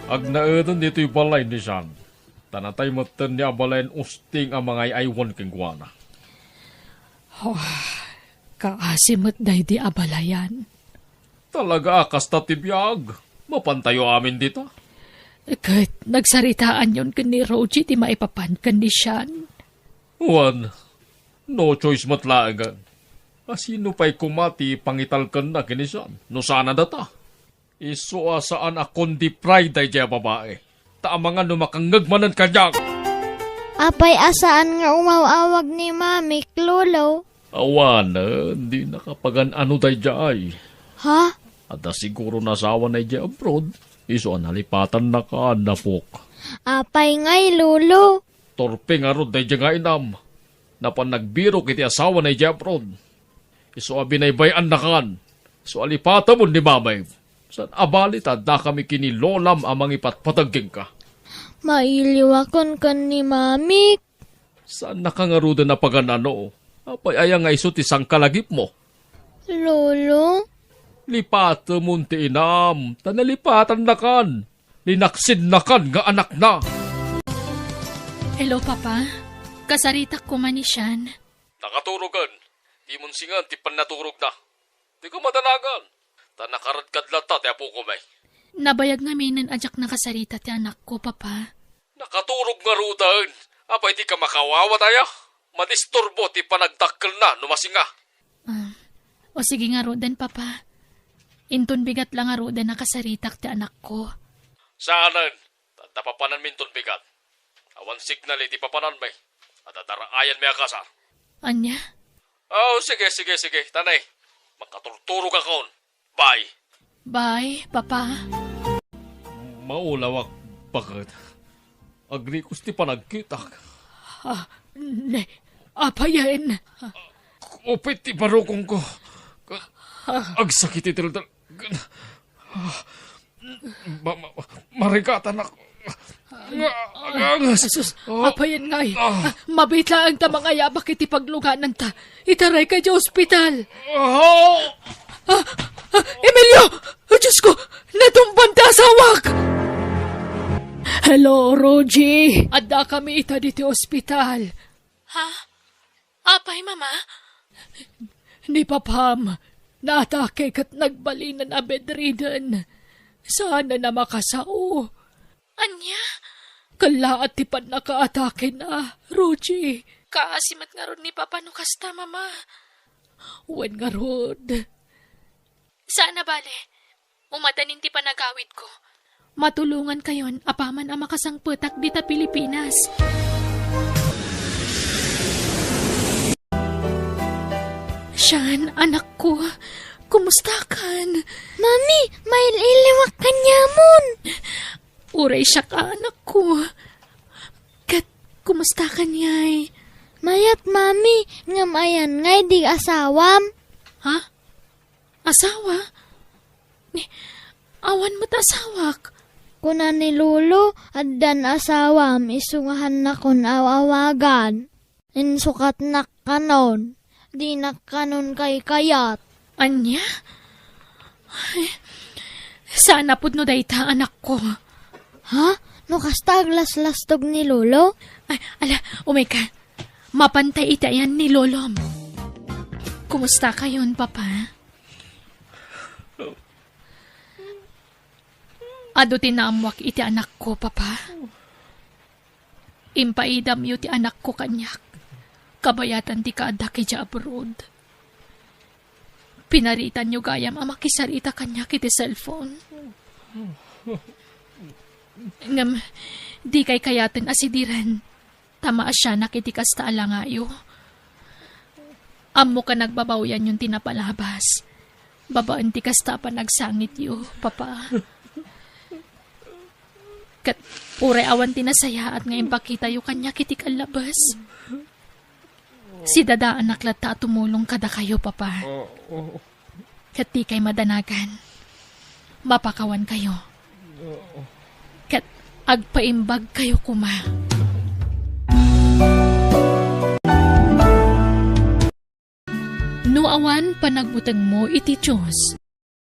Agnaeden ditoy balay ni Sean. Ta natay metten ni abalayan Usting a mangay-aywan kenkuana. Oh, kaasi met daydi abalayan. Talaga a kasta ti biag. Mapantayo amin dita. Ket nagsaritaanyon ken ni Rogie ti maipapan ken ni Sean. Wen, no choice met laengen. A sino pay koma ti pangitalkenna ken ni Sean no saan a data? Isu a saan a kundi pride daydiay a babai. Ta amangan no makangngeg manen kaniak. Apay a saan nga umaw-awag ni Mamik, Lolo? Awanen, di nakapagan-ano daydiay. Ha? Adda siguro nasawana idiay abroad, isu a nalipatannakan, apok. Apay ngay, Lolo? Torpe ngarud daydiay nga inam. Napan nagbirok iti asawana idiay abroad. Isu a binaybay-annakan. Isu a lipatemon ni Mamay. Saan a bali ta addakami ken ni Lolam a mangipatpateg kenka. Mailiwakon ken ni Mamik. Saannaka ngaruden a pagan-ano? Apay aya nga isu ti sangkalagipmo? Lolo? Lipatemon ti inam, ta nalipatannakan. Linaksidnakan nga anakna. Hello, Papa. Kasaritak koma ni Sean. Nakaturogen. Di mon singan ti pannaturogna. Dika madanagan. Ta nakaradkad latta ti apokon. Nabayag ngaminen a diak nakasarita ti anakko, Papa. Nakaturog ngaruden. Apay dika makaawat aya? Madisturbo ti panagdakkelna no masinga. Ah, o sige ngaruden, Papa. Inton bigat la ngaruden a kasaritak ti anakko. Saanen, ta adda papananmi inton bigat. Awan signal iti papananmi. Adda daraayanmi a kasar. Ania? Oh, sige, sige, sige. Tanay, makaturturogakon. Bye. Bye, Papa. Maulawak, baket. Agrikos ti panagkitak. Ah, ne, apayen. Upit ti barukongko. Agsakit ti daldal. Ma-, ma-, marigatanak. Nga, agangas. Jesus, apayen ngay. Ah. Ah, mabit laeng ta mangayabak iti paglugananta. Itaray ka iti ospital. Ah. Ah, ah, Emilio! Diyos ko! Natumban ti asawak! Hello, Rogie. Adda kami ita diti ospital. Ha? Apay, Mama? Ni Papam, naatake ket nagbalinen a bedridden. Saan a makasao. Ania? Kellaat ti pannakaatakena, Rogie. Kaasi met ngarud ni Papa no kasta, Mama. Wen ngarud. Saan a bale. Umadanin ti panagawidko. Matulongankayon apaman a makasangpetak dita Pilipinas. Sian, anakko, kumustakan? Mami, mail-iliwak kaniamon. Uray siak, anakko. Ket, kumustakan ngay? Mayat, Mami, ngem ayan ngay di asawam? Ha? Asawa? Ni, awan met asawak. Kuna ni Lolo, addan asawam, isu nga hannakon aw-awagan. Insukatnak kanon, dinak kanon kaykayat. Ania? Ay, saan a pudno dayta, anakko. Ha? No kasta aglaslastog ni Lolo? Ay, ala, umay ka. Mapantay iti ayan ni Lolom. Kumusta kayon, Papa? Adu ti naammuak iti anakko, Papa. Impaidamyo ti anakko kaniak, kabayatan ti kaaddak idiay abroad. Pinaritanyo gayam a makisarita kaniak iti cellphone. Ngem, dikay kayaten a sidiren. Ta maasianak iti kasta a langayo. Ammok a nagbabawianyon ti napalabas babaen ti kasta a panagsangityo, Papa. Ket uray awan ti nasayaat nga impakitayo kaniak iti kallabes, sidadaanak latta a tumulong kadakayo, Papa. Ket dikay madanagan. Mapakawankayo. Ket agpaimbagkayo koma. No awan panagbutengmo iti Dios,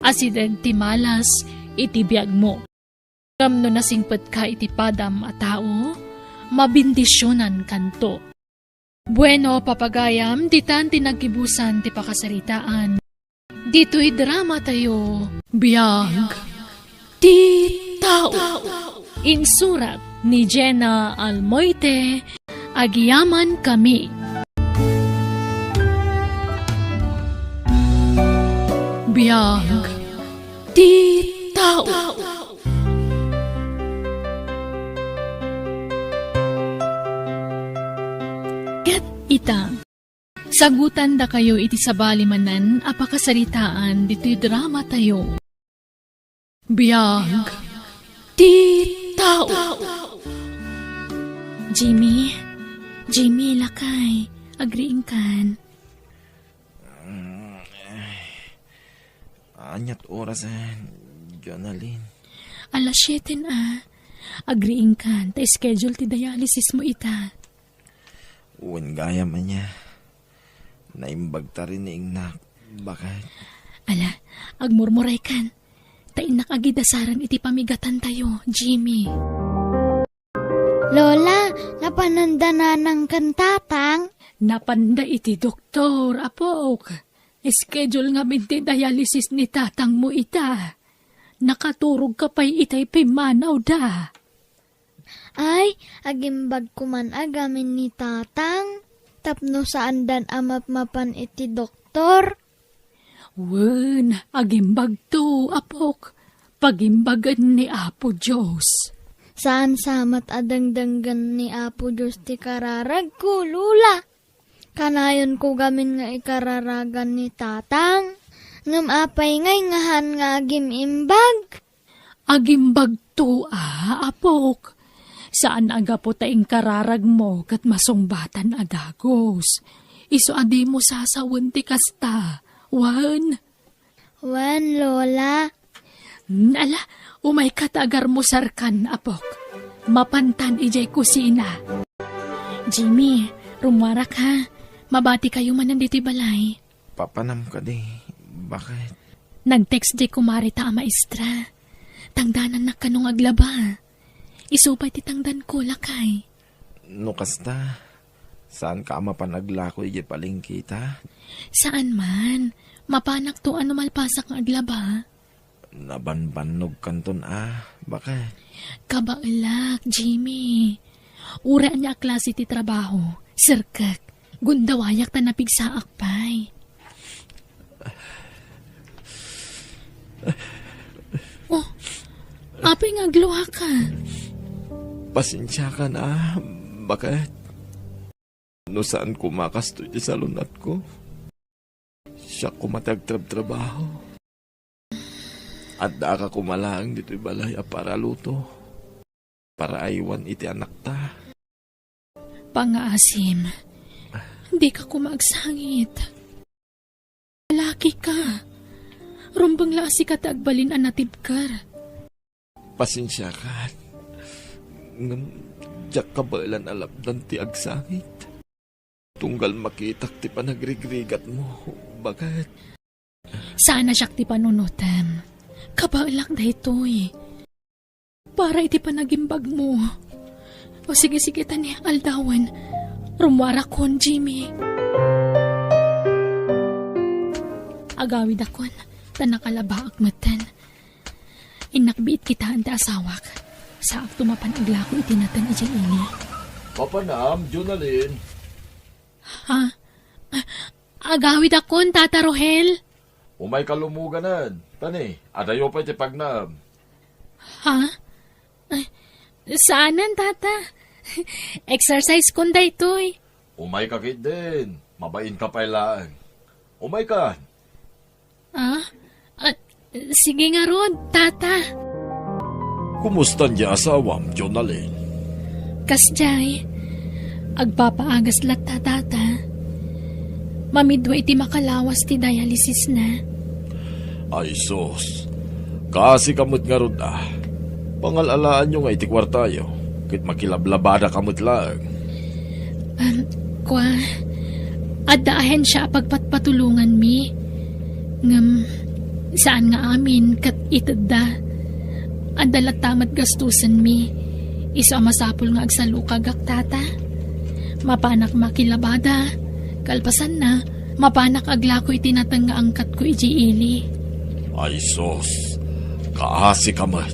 asideg ti malas iti biagmo. Ngem no nasingpetka iti padam a tao, mabendisionankanto. Bueno, papagayam, ditan ti naggibusan ti pakasaritaan. Ditoy drama tayo, Biag ti Tao. Insurat ni Jenna Almoite, Agyaman Kami. Biag ti Tao. Ket ita, sagutandakayo iti sabali manen a pakasaritaan ditoy drama tayo. Biag ti Tao. Jimmy, Jimmy, lakay, agriingkan. Aniat oras, eh, Jonalyn? Alas siete na. Agriingkan, ta schedule ti dialysis mo ita. Wen gayam ania. Naimbag ta rin ni ingnak. Bakit? Ala, agmurmuraykan. Ta innak agidasaran iti pamigatantayo, Jimmy. Lola, napananda nanang ken tatang? Napanda iti doktor, apok. Schedule ngamin ti dialysis ni tatangmo ita. Nakaturogka pay itay pimmanawda. Ay, agimbag koman a gamin ni tatang, tapno saandan a mapmapan iti doktor. Wen, agimbagto, apok. Pagimbagen ni Apo Dios. Saan sa met a dengdenggen ni Apo Dios ti kararagko, Lola. Kanayonko gamin nga ikararagan ni Tatang. Ngem apay ngay nga haan nga agim-imbag? Agimbagto a, apok. Saan a gapu ta inkararagmo ket masungbatan a dagus. Isu a dimo sasawen ti kasta. Wen? Wen, Lola. Ala, umayka ta agarmusarkan, apok. Mapantan idiay kusina. Jimmy, rummuarak ha. Mabatikayo manen ditoy balay. Papanam kadi, baket? Nag-text diay kumare ta a maestra. Tangdanannak kano nga aglaba. Isu pay ti tangdanko, lakay. No kasta, saanka a mapan aglako idiay palengke ta? Saan man. Mapanakto a no malpasak nga aglaba. Nabanbannogkanton a, baket? Kabaelak, Jimmy. Uray ania a klase ti trabaho, serkek. Gundawayak ta napigsaak pay. Oh, apay nga agluaka? Pasensiakan a, baket? No saan koma kastoy ti salun-atko, siak koma ti agtrabtrabaho. Addaak koma laeng ditoy balay a para luto, para aywan iti anakta. Pangaasim, dika koma agsangit. Lalaki ka. Rumbeng la a sika ti agbalin a natibker. Pasensiakan. Ngem diak kabaelan a lapdan ti agsangit. Tunggal makitak ti panagrigrigatmo, baket? Saan a siak ti panunotem. Kabaelak daytoy. Para iti panagimbagmo. O sige, sige, ta ni aldawen. Rummuarakon, Jimmy. Agawidakon, ta nakalabaak metten. Innak biit kitaen ti asawak. Saakto mapan aglako iti nateng idiay ili. Papanam, Jonalyn. Ha? Agawidakon, Tata Rohel. Umayka lumuganen. Ta ni, adayo pay ti pagnaem. Ha? Ay, saanen, Tata. Exercise kon daytoy. Umayka ketdin. Mabainka pay laeng. Umaykan. Ah? Ah, sige ngarud, Tata. Kumusta ni asawam, Jonalyn? Kasdiay, agpapaagas latta, Tata. Mamidua iti makalawas ti dialysisna. Ay sus, kaasika met ngarud a. Pangal-alaanyo nga iti kuartayo, ket makilablabadaka met laeng. Am, kua, adda ahensia a pagpatpatulonganmi. Ngem saan nga amin ket itedda. Adda latta met gastusenmi. Isu a masapul nga agsalukagak, Tata. Mapanak makilabada. Kalpasanna, mapanak aglako iti nateng nga angkatko idiay ili. Ay sus, kaasika met.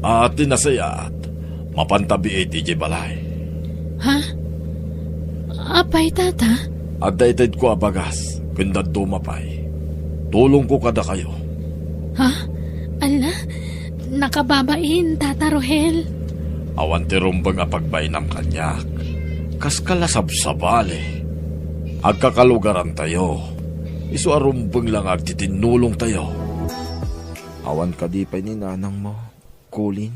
A, ti nasayaat, mapanta biit idiay balay. Ha? Apay, Tata? Adda itedko a bagas, ken dadduma pay. Tulongko kadakayo. Ha? Ala, nakababain, Tata Rohel. Awan ti rumbeng a pagbainam kaniak. Kaska la sabsabali. Agkakalugarantayo. Isu a rumbeng la nga agtitinnulongtayo. Awan kadi pay ni nanangmo, Colin?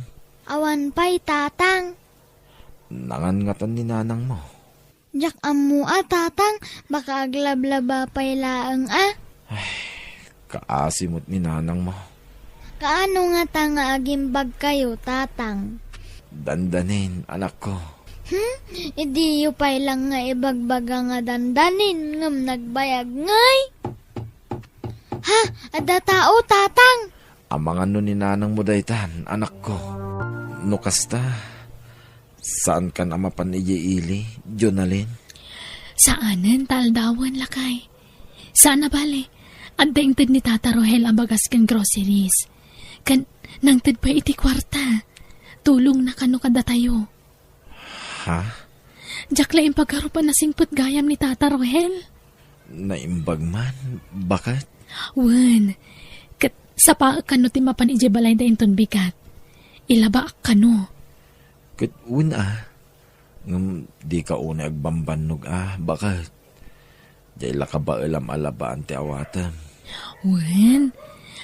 Awan pay, Tatang. Nangangatan ni nanangmo? Diak ammo a, Tatang, baka aglablaba pay laeng a. Ay, kaasi met ni nanangmo. Kaano ngata nga agimbagkayo, Tatang? Dandanin, anakko. Hmm? Idiyo pay lang nga ibagbaga nga dandanin, ngem nagbayag ngay? Ha? Adda tao, Tatang? Amangan no ni nanangmo daytan, anakko. No kasta, saankan a mapan idiay ili, Jonalyn? Saanen ta aldawen, lakay. Saan a bale, adda inted ni Tata Rohel a bagas ken groceries. Ken nangted pay iti kuarta. Tulongna kano kadatayo. Ha? Diak la impagarup a nasingpet gayam ni Tata Rohel. Naimbag man, baket? Wen, ket sapaek kano ti mapan idiay balayda inton bigat. Ilabaak kano. Ket wen a, ngem dika unay agbambannog a, baket? Diay la kabaelam a labaan ti awatem. Wen,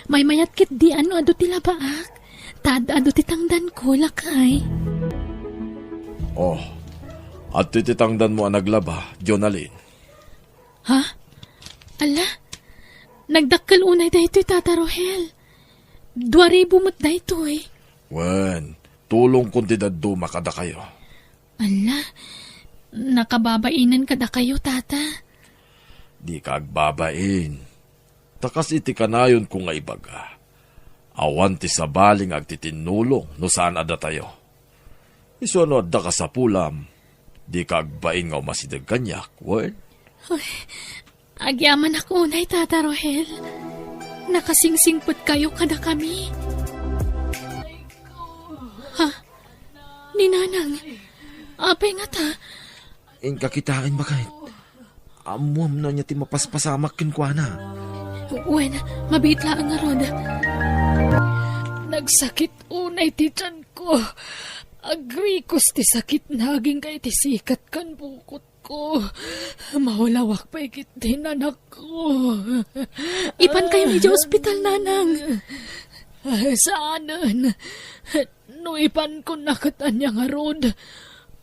maymayat ketdi no adu ti labaak. Ta ad-adu ti tangdanko, lakay. Oh, adtoy ti tangdanmo a naglaba, Jonalyn. Ha? Ala, nagdakkel unay daytoy, Tata Rohel. Dua ribu met daytoy. Wen, tulongkon ti dadduma kadakayo. Ala, nakababainen kadakayo, Tata. Dika agbabain. Ta kas iti kanayonko nga ibaga, awan ti sabali nga agtitinnulong no saan a datayo. Isu a no adda kasapulam, dika agbain nga umasideg kaniak, wen? Ay, agyamanak unay, Tata Rohel. Nakasingsingpetkayo kadakami. Ha? Ni Nanang, apay ngata? Inka kitaen, baket. Ammoam no ania ti mapaspasamak kenkuana. Wen, mabiit laeng ngarud. Nagsakit unay ti tianko. Agrikos ti sakitna agingga iti sikat ken bukotko. Maulawak pay ketdi, nanakko. Ipankayon idiay ospital, Nanang. Saanen. No ipankon, ket ania ngarud?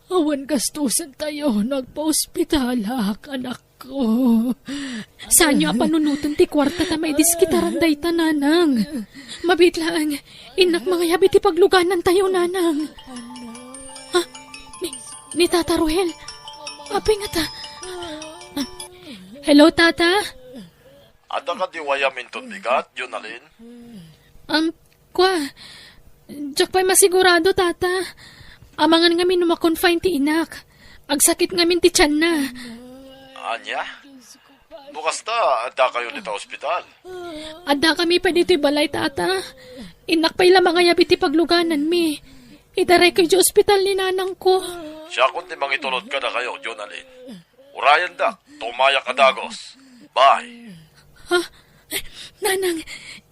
Awan gastusentayo no agpaospitalak, anakko. Saanyo a panunoten ti kuarta ta maidiskitaran dayta, Nanang. Mabiit laeng, innak mangayab iti pagluganantayo, Nanang. Ah, ni, ni Tata Rohel. Apay ngata? Ah, hello, Tata? Adda kadi wayam inton bigat, Jonalyn? Um, Kua, diak pay masigurado, Tata. Amangan ngamin no ma-confine ti inak. Agsakit ngamin ti tianna. Ania? No kasta, addakayo dita ospital? Addakami pay ditoy balay, Tata. Innak pay la mangayab iti paglugananmi. Idarayko idiay ospital ni nanangko. Siakon ti mangitulod kadakayo, Jonalyn. Urayendak, tumayak a dagus. Bye. Ha? Nanang,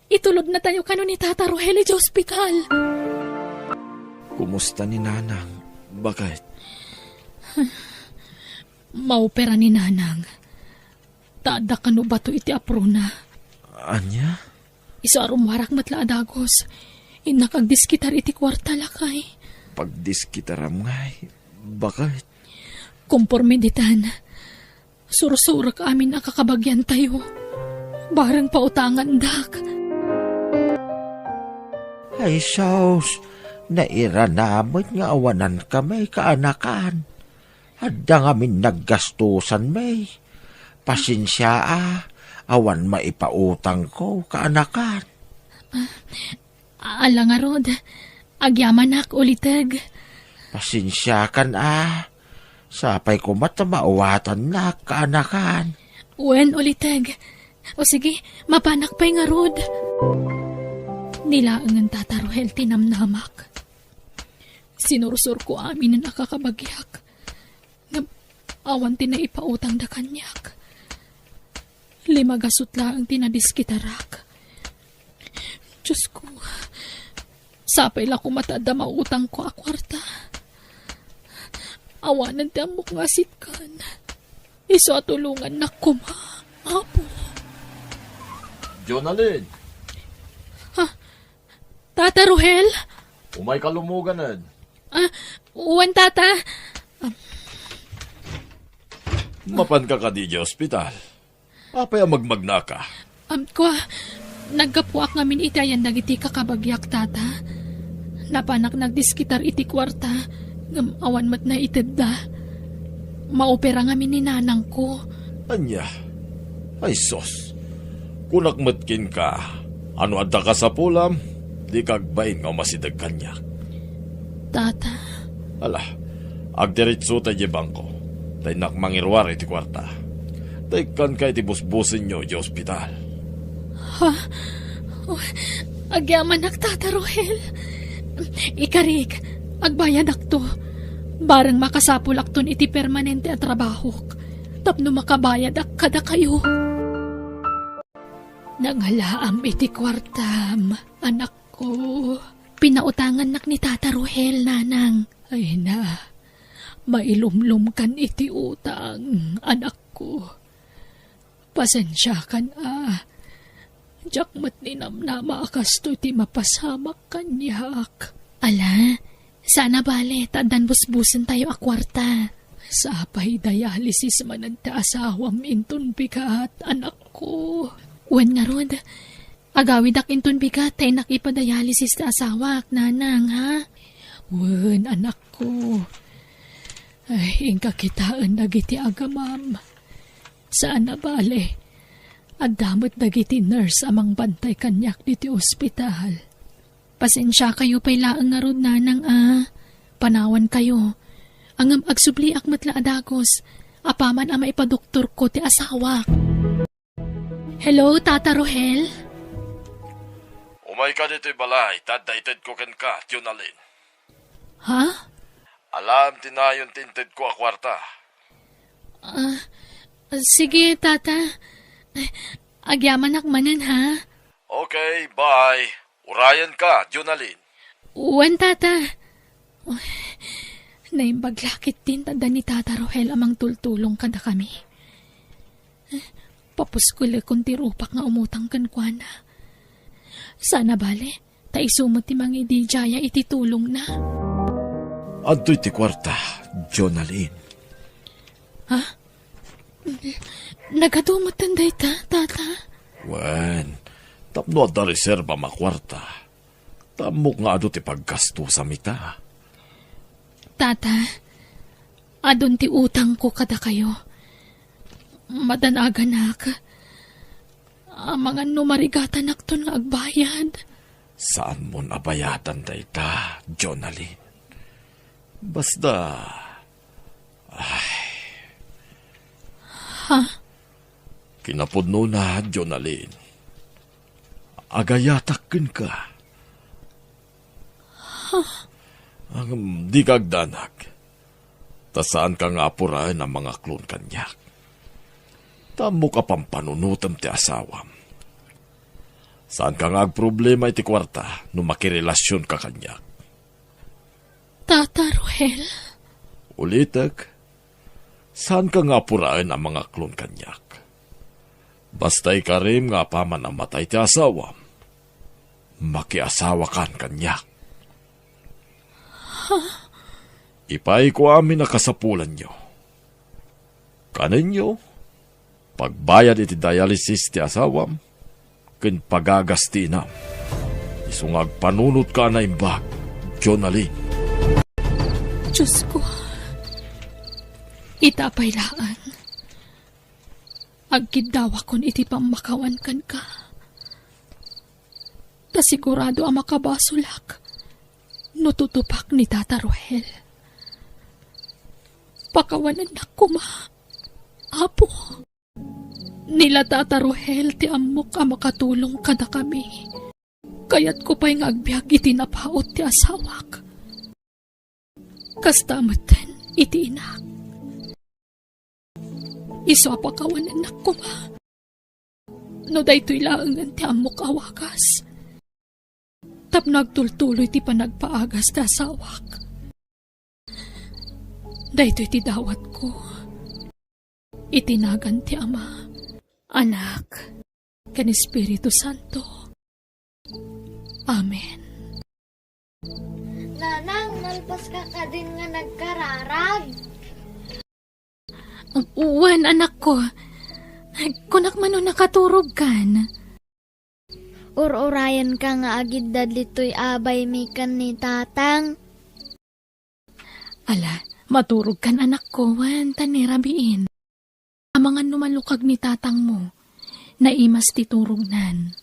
itulodnatayo kano ni Tata Rohel idiay ospital. Kumusta ni Nanang, baket? Maopera ni Nanang. Ta adda kano bato iti aprona. Ania? Isu a rummuarak met la a dagus. Innak agdiskitar iti kuarta, lakay. Pagdiskitaram ngay, baket? Komporme ditan, sursurek amin a kakabagiantayo. Bareng pautangandak. Ay, sus, nairana met nga awanan kami kaanakan. Adda ngamin naggastusanmi. Pasensia a, awan maipautangko kaanakan. Ah, ala ngarud, agyamanak, uliteg. Pasensiakan a, sapay koma ta maawatannak kaanakan. Wen, uliteg. O sige, mapanak pay ngarud. Ni laengen, Tata Rohel, ti namnamak. Sinursurko aminen a kakabagiak. Ngem awan ti naipautangda kaniak. Lima gasut laeng ti nadiskitarak. Diosko, sapay la koma ta adda mautangko a kuarta. Awanen ti ammok nga asitkan. Isu a tulongannak koma, Apo. Jonalyn! Ha? Tata Rohel? Umayka lumoganen. Ah, wen, Tata. Mapanka kadi idiay ospital? Apay a magmagnaka? Am, kua, naggapuak ngamin iti ayan dagiti kakabagiak, Tata. Napanak nagdiskitar iti kuarta, ngem awan met naitedda. Maopera ngamin ni nanangko. Ania? Ay sus, kunak met kenka, a no adda kasapulam, dika agbain nga umasideg kaniak. Tata. Ala, agdiritsuta idiay bangko, ta innak mangiruar iti kuarta. Ta ikkanka iti busbusenyo idiay ospital. Ha? Oh, agyamanak, Tata Rohel. Ikarik, agbayadakto. Bareng makasapulakton iti permanente a trabahok tapno makabayadak kadakayo. Nangalaam iti kuartam, anakko. Pinautangannak ni Tata Rohel, nanang. Ay na, mailumlomkan iti utang, anakko. Pasensiakan a. Diak met ninamnama a kastoy ti mapasamak kaniak. Ala, saan a bale, ta addan busbusentayo a kuarta. Sapay dialysis manen ti asawam inton bigat, anakko. Wen ngarud, agawidak inton bigat ta innak ipadialysis ti asawak, nanang, ha? Wen, anakko. Ay, inka kitaen dagiti agamam. Saan a bale, adda met dagiti nurse a mangbantay kaniak ditoy ospital. Pasensiakayo pay laeng ngarud, nanang, a. Panawankayo. Ngem agsubliak met la a dagus, apaman a maipadoktorko ti asawak. Hello, Tata Rohel? Umayka ditoy balay, ta adda itedko kenka, Jonalyn. Ha? Alam ti nayon ti intedko a kuarta. Ah, sige, Tata. Agyamanak manen, ha? Okay, bye. Urayenka, Jonalyn. Wen, Tata. Uy, naimbag la ketdin ta adda ni Tata Rohel a mangtultulong kadakami. Papuskolekon ti rupak nga umutang kenkuana. Saan a bale, ta isu met ti mangididiaya iti tulongna. Adtoy ti kuarta, Jonalyn. Ha? Nagadu metten dayta, Tata? Wen, tapno adda reserba a kuarta, ta ammok nga adu ti paggastosam ita. Tata, adun ti utangko kadakayo. Madanaganak. Amangan no marigatanakton nga agbayad. Saanmon a bayadan dayta, Jonalyn. Basta, ay. Ha? Kinapudnona, Jonalyn. Agayatak kenka. Ngem dika agdanag. Ta saanka nga apuraen a mangaklon kaniak. Ta ammok a pampanunotem ti asawam. Saanka nga agproblema iti kuarta no makirelasionka kaniak. Tata Rohel? Ulitek, saanka nga apuraen a mangaklon kaniak. Basta ikarim nga apaman a matay ti asawam, makiasawakan kaniak. Ipaayko amin a kasapulanyo. Kanenyo, pagbayad iti dialysis ti asawam, ken pagagas ti inam. Isu nga agpanunotka a naimbag, Jonalyn. Diosko, ita pay laeng. Agkiddawakon iti pammakawan kenka. Ta sigurado a makabasolak no tutupak ni Tata Rohel. Pakawanennak koma, Apo. Ni la Tata Rohel ti ammok a makatulong kadakami. Kayatko pay nga agbiag iti napaut ti asawak. Kasta metten iti inak. Isu a pakawanennak koma no daytoy laengen ti ammok a wagas tapno agtultuloy ti panagpaagas ti asawak. Daytoy ti dawatko iti nagan ti Ama, Anak, ken Espiritu Santo. Amen. Nanang, nalpaska kadin nga nagkararag? Wen, anakko. Kunak man no nakaturogkan. Ur-urayenka nga agiddad ditoy a baymi ken ni Tatang. Ala, maturogkan, anakko, wen, ta ni rabiin. Amangan no malukag ni tatangmo, naimas ti turognan.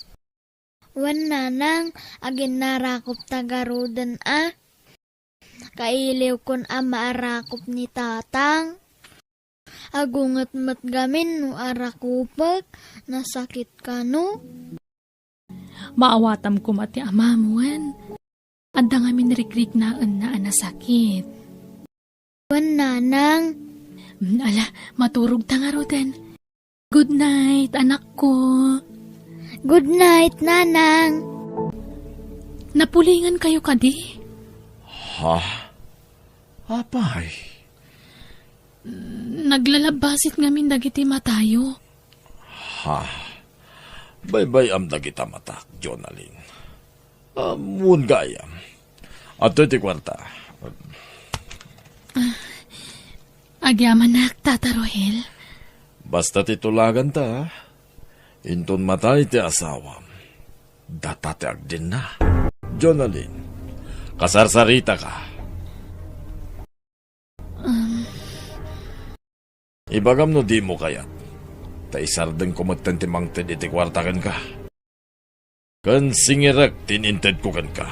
Wen, nanang, aginnarakop ta garuden a. Kailiwkon a maarakop ni tatang. Agunget met gamin no arakupek, nasakit kano. Maawatam koma ti amam, wen. Adda ngamin rikriknaenna a nasakit. Wen, nanang. Mm, ala, maturogta ngaruden. Good night, anakko. Good night, nanang. Napulingan kayo kadi? Ha? Apay? Naglalabbasit ngamin dagiti matayo. Ha? Baybay-am dagita matak, Jonalyn. Ammon gayam. Adtoy ti kuarta. Agyamanak, Tata Rohel. Basta ti tulaganta, inton matay ti asawam, data ti agdenna. Jonalyn, kasarsaritaka. Um. Ibagam no dimo kayat, ta isardengko metten ti mangted iti kuarta kenka. Ken singirek ti inintedko kenka.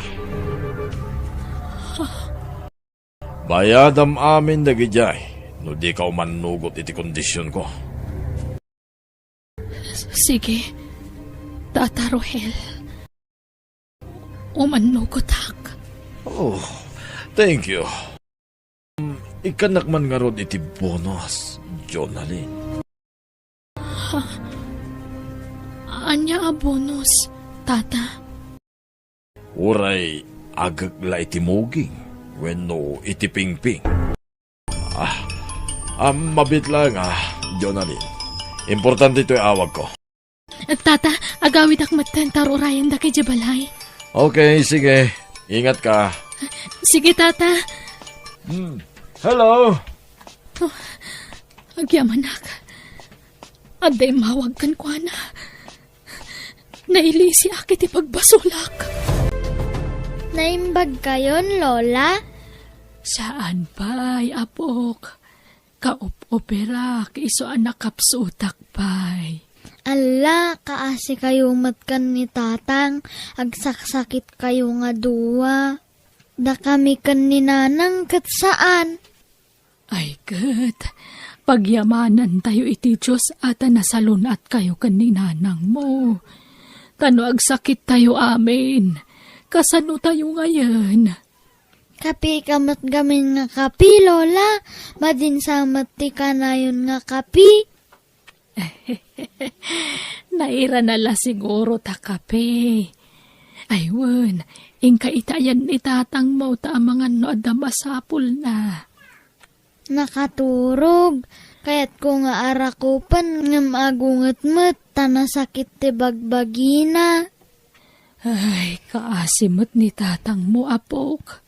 Bayadam amin dagidiay no dika umannugot iti kondisionko. Sige, Tata Rohel. Umannugotak. Oh, thank you. Ikkannak man ngarud iti bonus, Jonalyn. Ha? Ania a bonus, Tata? Uray agek la iti muging wenno iti pingping. Ah, ah, mabiit laeng, ah, Jonalyn. Importante toy awagko. Tata, agawidak metten ta urayen dagiti balay. Okay, sige. Ingat ka. Sige, Tata. Hmm. Hello. Oh, agyamanak. Adda immawag kenkuana. Nailisiak iti pagbasolak. Naimbag kayon, Lola? Saan pay, apok. Kaup-uperak isu a nakapsutak pay. Alla, kaasi kayo met ken ni Tatang, agsakit kayo nga dua. Dakami ken ni Nanang ket saan. Ay ket, pagyamanantayo iti Dios a ta nasalun-atkayo ken ni nanangmo. Ta no agsakittayo amin, kasano tayo ngayen? Kapi ka met gamin nga kapi, Lola. Madinsa met ti kanayon nga kapi. Nairana la siguro ta kape. Ay wen, inka itayan ni tatangmo ta amangan no adda masapulna. Nakaturog. Kayatko nga arakupen ngem agunget met ta nasakit ti bagbagina. Ay, kaasi met ni tatangmo, apok.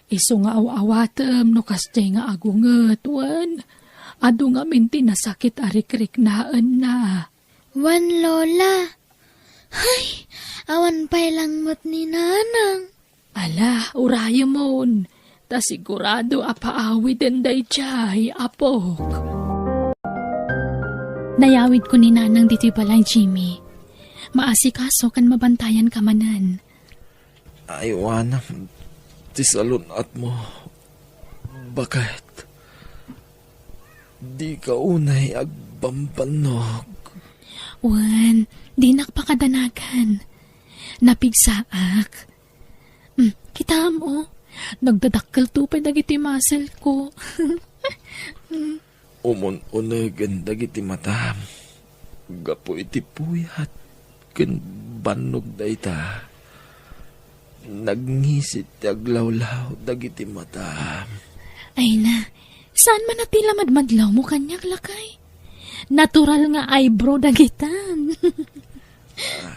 Isu nga aw-awatem no kasdiay nga agunget, wen adu ngamin ti nasakit a rikriknaenna. Wen, Lola. Hay, awan pay langmet ni Nanang. Ala, urayemon, ta sigurado a paawiden daydiay, apok. Nayawidko ni Nanang ditoy balay, Jimmy. Maasikaso ken mabantayan ka manen. Aywanam ti salun-atmo. Baket, dika unay agbambannog. Wen, dinak pakadanagan. Napigsaak. Hmm, kitaem, oh. Nagdadakkelto pay dagiti muscle ko. Umun-unegen dagiti matam gapu iti puyat ken bannog dayta. Nagngisit ti aglawlaw dagiti matam. Ay na, saan man a ti la madmadlawmo kaniak, lakay? Natural nga eyebrow dagitan.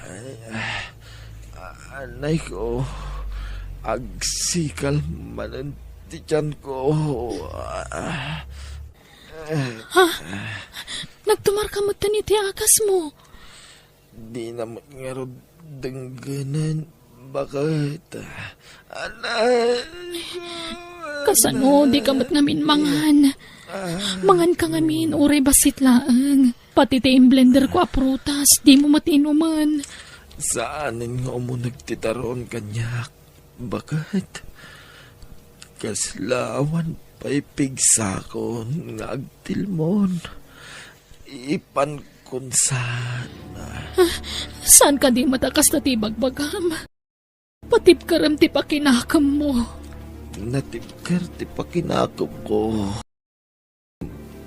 Ay, ah, anay ko. Agsikal manen ti tiyan ko. Ah, Ha? Nagtumar ka metten iti akasmo? Dina met ngarud denggenen, baket. Anay ko, kasano anay. Di ka met ngamin mangan? Ah. Mangan ka ngamin, uray bassit laeng. Pati ti imblender ko a prutas, dimo met inumen. Saanen nga umuneg ti taron kaniak. Baket, kasla awan pay pigsakon nga agtilmon. Ipankon saan. Ah, saan kadi met a kasta ti ibagbagam? Patibkerem ti pakinakemmo. Natibker ti pakinakemko.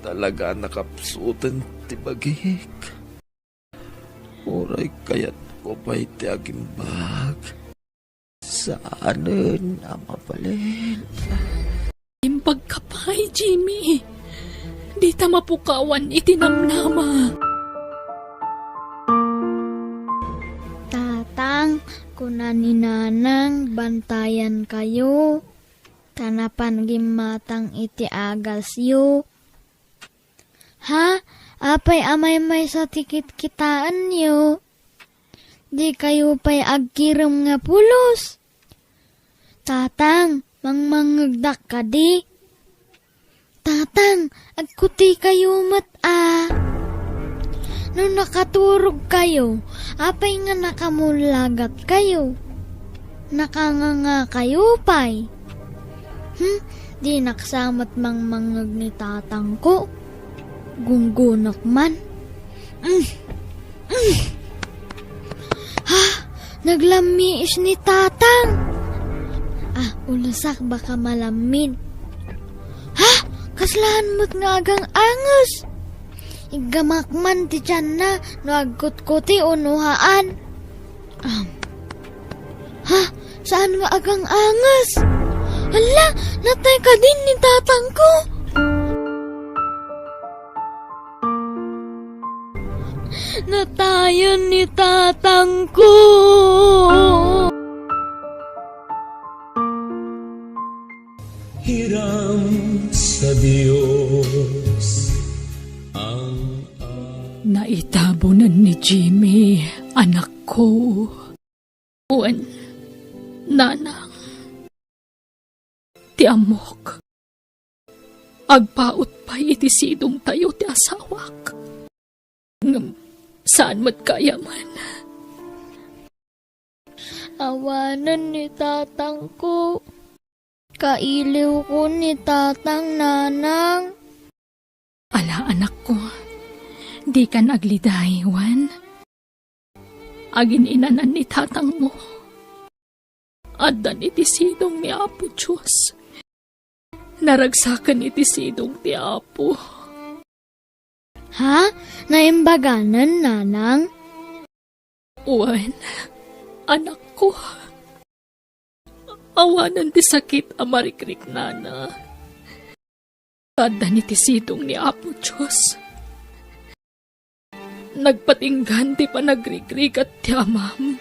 Talaga a nakapsuten ti bagik. Uray kayatko pay ti agimbag, saanen a mabalin. Imbag ka pay, Jimmy. Dita mapukawan iti namnama. Kuna ni Nanang, "Bantayankayo, ta napan gimmatang iti agasyo." Ha? Apay a maymaysa ti kitkitaenyo? Dikayo pay agkirem nga pulos? Tatang, mangmangngegdak kadi? Tatang, agkutikayo met a. No nakaturogkayo, apay nga nakamullagatkayo? Nakangangakayo pay? Hmm, dinak sa met mangmangngeg ni tatangko. Gunggonak man. Mm. Mm. Ha? Naglammiis ni tatang. Ah, ulusak baka malammin. Ha? Kaslaan met nga agang-anges. Iggamak man ti tianna no agkutkuti o no haan. Am. Ha? Saan nga agang-anges? Hala, natay kadin ni tatangko? Natayan ni tatangko. Hiram sa Dios ang Naitabonan ni Jimmy, anakko. Wen, nanang, ti ammok, agpaut pay iti sidongtayo ti asawak. Ngem saan met gayam. Awanen ni tatangko. Kailiwko ni tatang, nanang. Ala, anakko, dikan agliday, wen? Agin-inanan ni tatangmo. Addan iti sidong ni Apo Dios. Naragsaken iti sidong ti Apo. Ha? Naimbaganen, nanang? Wen, anakko. Awanen ti sakit a marikriknana. Addan iti sidong ni Apo Dios. Nagpatinggan ti panagrigrigat ti amam.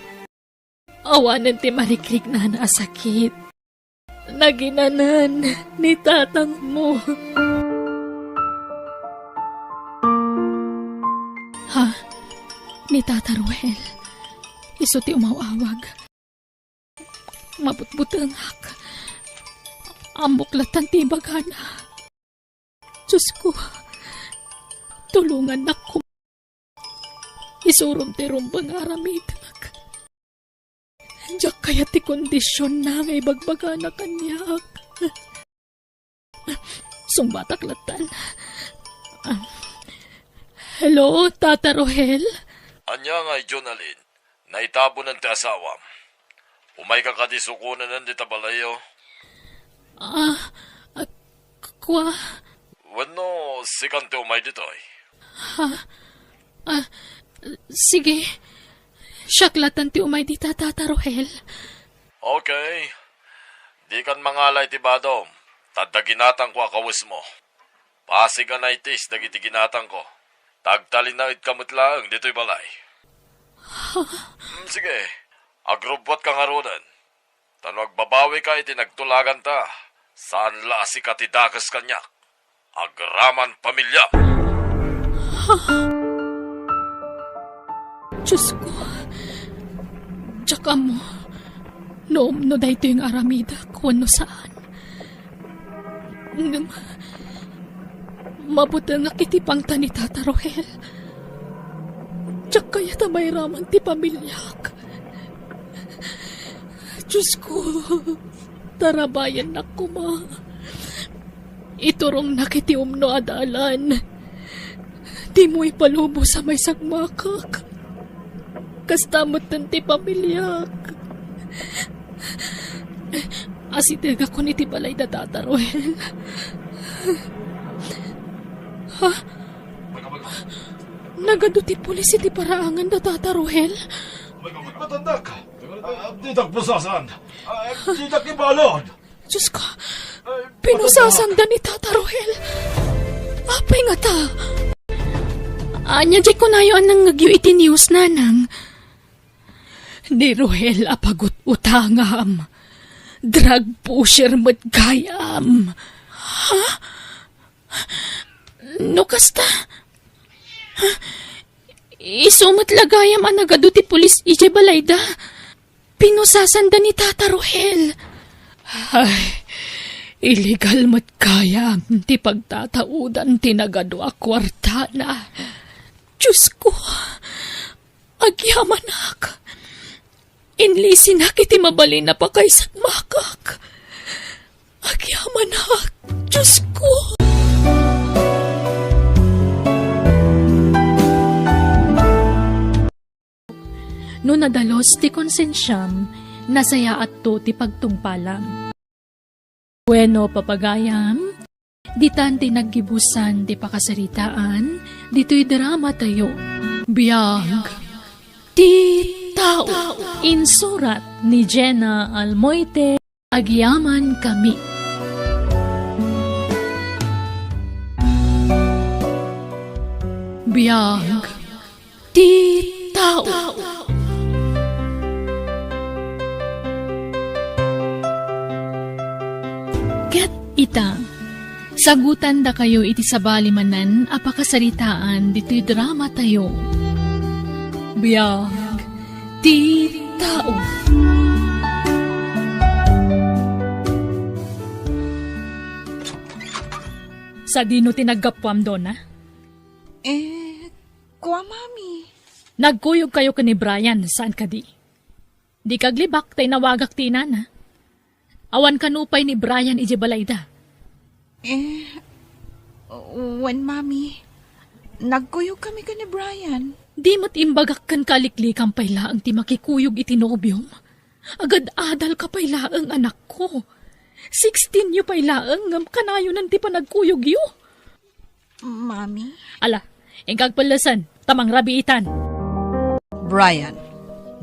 Awanen ti marikriknana a sakit. Naginanan ni tatangmo. Ha? Ni Tata Ruel. Isu ti umaw-awag. Mabutbutengak. Ammok latta ti ibagana. Diosko, tulongannak koma. Isurom ti rumbeng nga aramidek. Diak kayat ti kondisionna nga ibagbagana kaniak. Sungbatak lattan. Hello, Tata Rohel? Ania ngay, Jonalyn? Naitabonan ti asawam. Umayka kadi sukonen dita balayyo? Ah, ah, kua? Wenno, sikan ti umay ditoy? Ha? Ah, sige. Siak latta ti umay dita, Tata Rohel. Okay. Dikan mangala iti badom, ta adda ginatangko a kawesmo. Pasig a naitis dagiti ginatangko. Ta agtalinaedka met laeng ditoy balay. Ha? Mm, sige, agrubbuatka ngaruden. Ta no agbabawika iti nagtulaganta, saan la a sika ti dakes kaniak. Agraman pamiliam. Ha? Diosko, diak ammo no, no daytoy nga aramidek wenno saan. Ngem, mabutengak iti pangta ni Tata Rohel. Diak kayat a mairaman ti pamiliak. Diosko, tarabayennak koma. Iturongnak iti umno a dalan. Dimo ipalubos a maisagmakak. Kasta metten ti pamiliak. Asidegakon iti balay da Tata Rohel. Ha? Nagadu ti pulis iti paraangan da Tata Rohel? Matandak. Ah, ditak pusasan. Ah, ditak ibalon. Diosko, pinusasanda ni Tata Rohel. Apay ngata? Ania diay kunayo a nangngegyo iti news, nanang? Ni Rohel a pagut-utangam. Drug pusher met gayam. Ha? No kasta, isu met la gayam a nagadu ti pulis idiay balayda. Pinusasanda ni Tata Rohel. Ay, illegal met gayam ti pagtataudan ti nagadu a kuartana. Diyos ko, agyamanak. Inlisinak iti mabalin a pakaisagmakak. Agyamanak, Diyos ko. No nadalus ti konsensiam, nasayaatto ti pagtungpalam. Bueno, papagayam, ditan ti naggibusan ti pakasaritaan ditoy dramatayo. Biag ti tao. Insurat ni Jenna Almoite. Agyaman kami. Biag ti tao. Ket ita, sagutandakayo iti sabali manen a pakasaritaan ditoy dramatayo. Biag ti tao. Sadino ti naggapuam, Donna? Eh, kua, Mami. Nagkuyogkayo ken ni Brian, saan kadi? Dika aglibak ta inawagak ti inana. Awan kano pay ni Brian idiay balayda? Eh, wen, Mami. Nagkuyogkami ken ni Brian. Di met imbagak kenka a liklikam pay laeng ti makikuyog iti nobiom? Agad-adalka pay laeng, anakko. Sixteen yo pay laeng ngem kanayonen ti panagkuyogyo. Mami? Ala, inka agpellesen, ta mangrabiitan. Brian,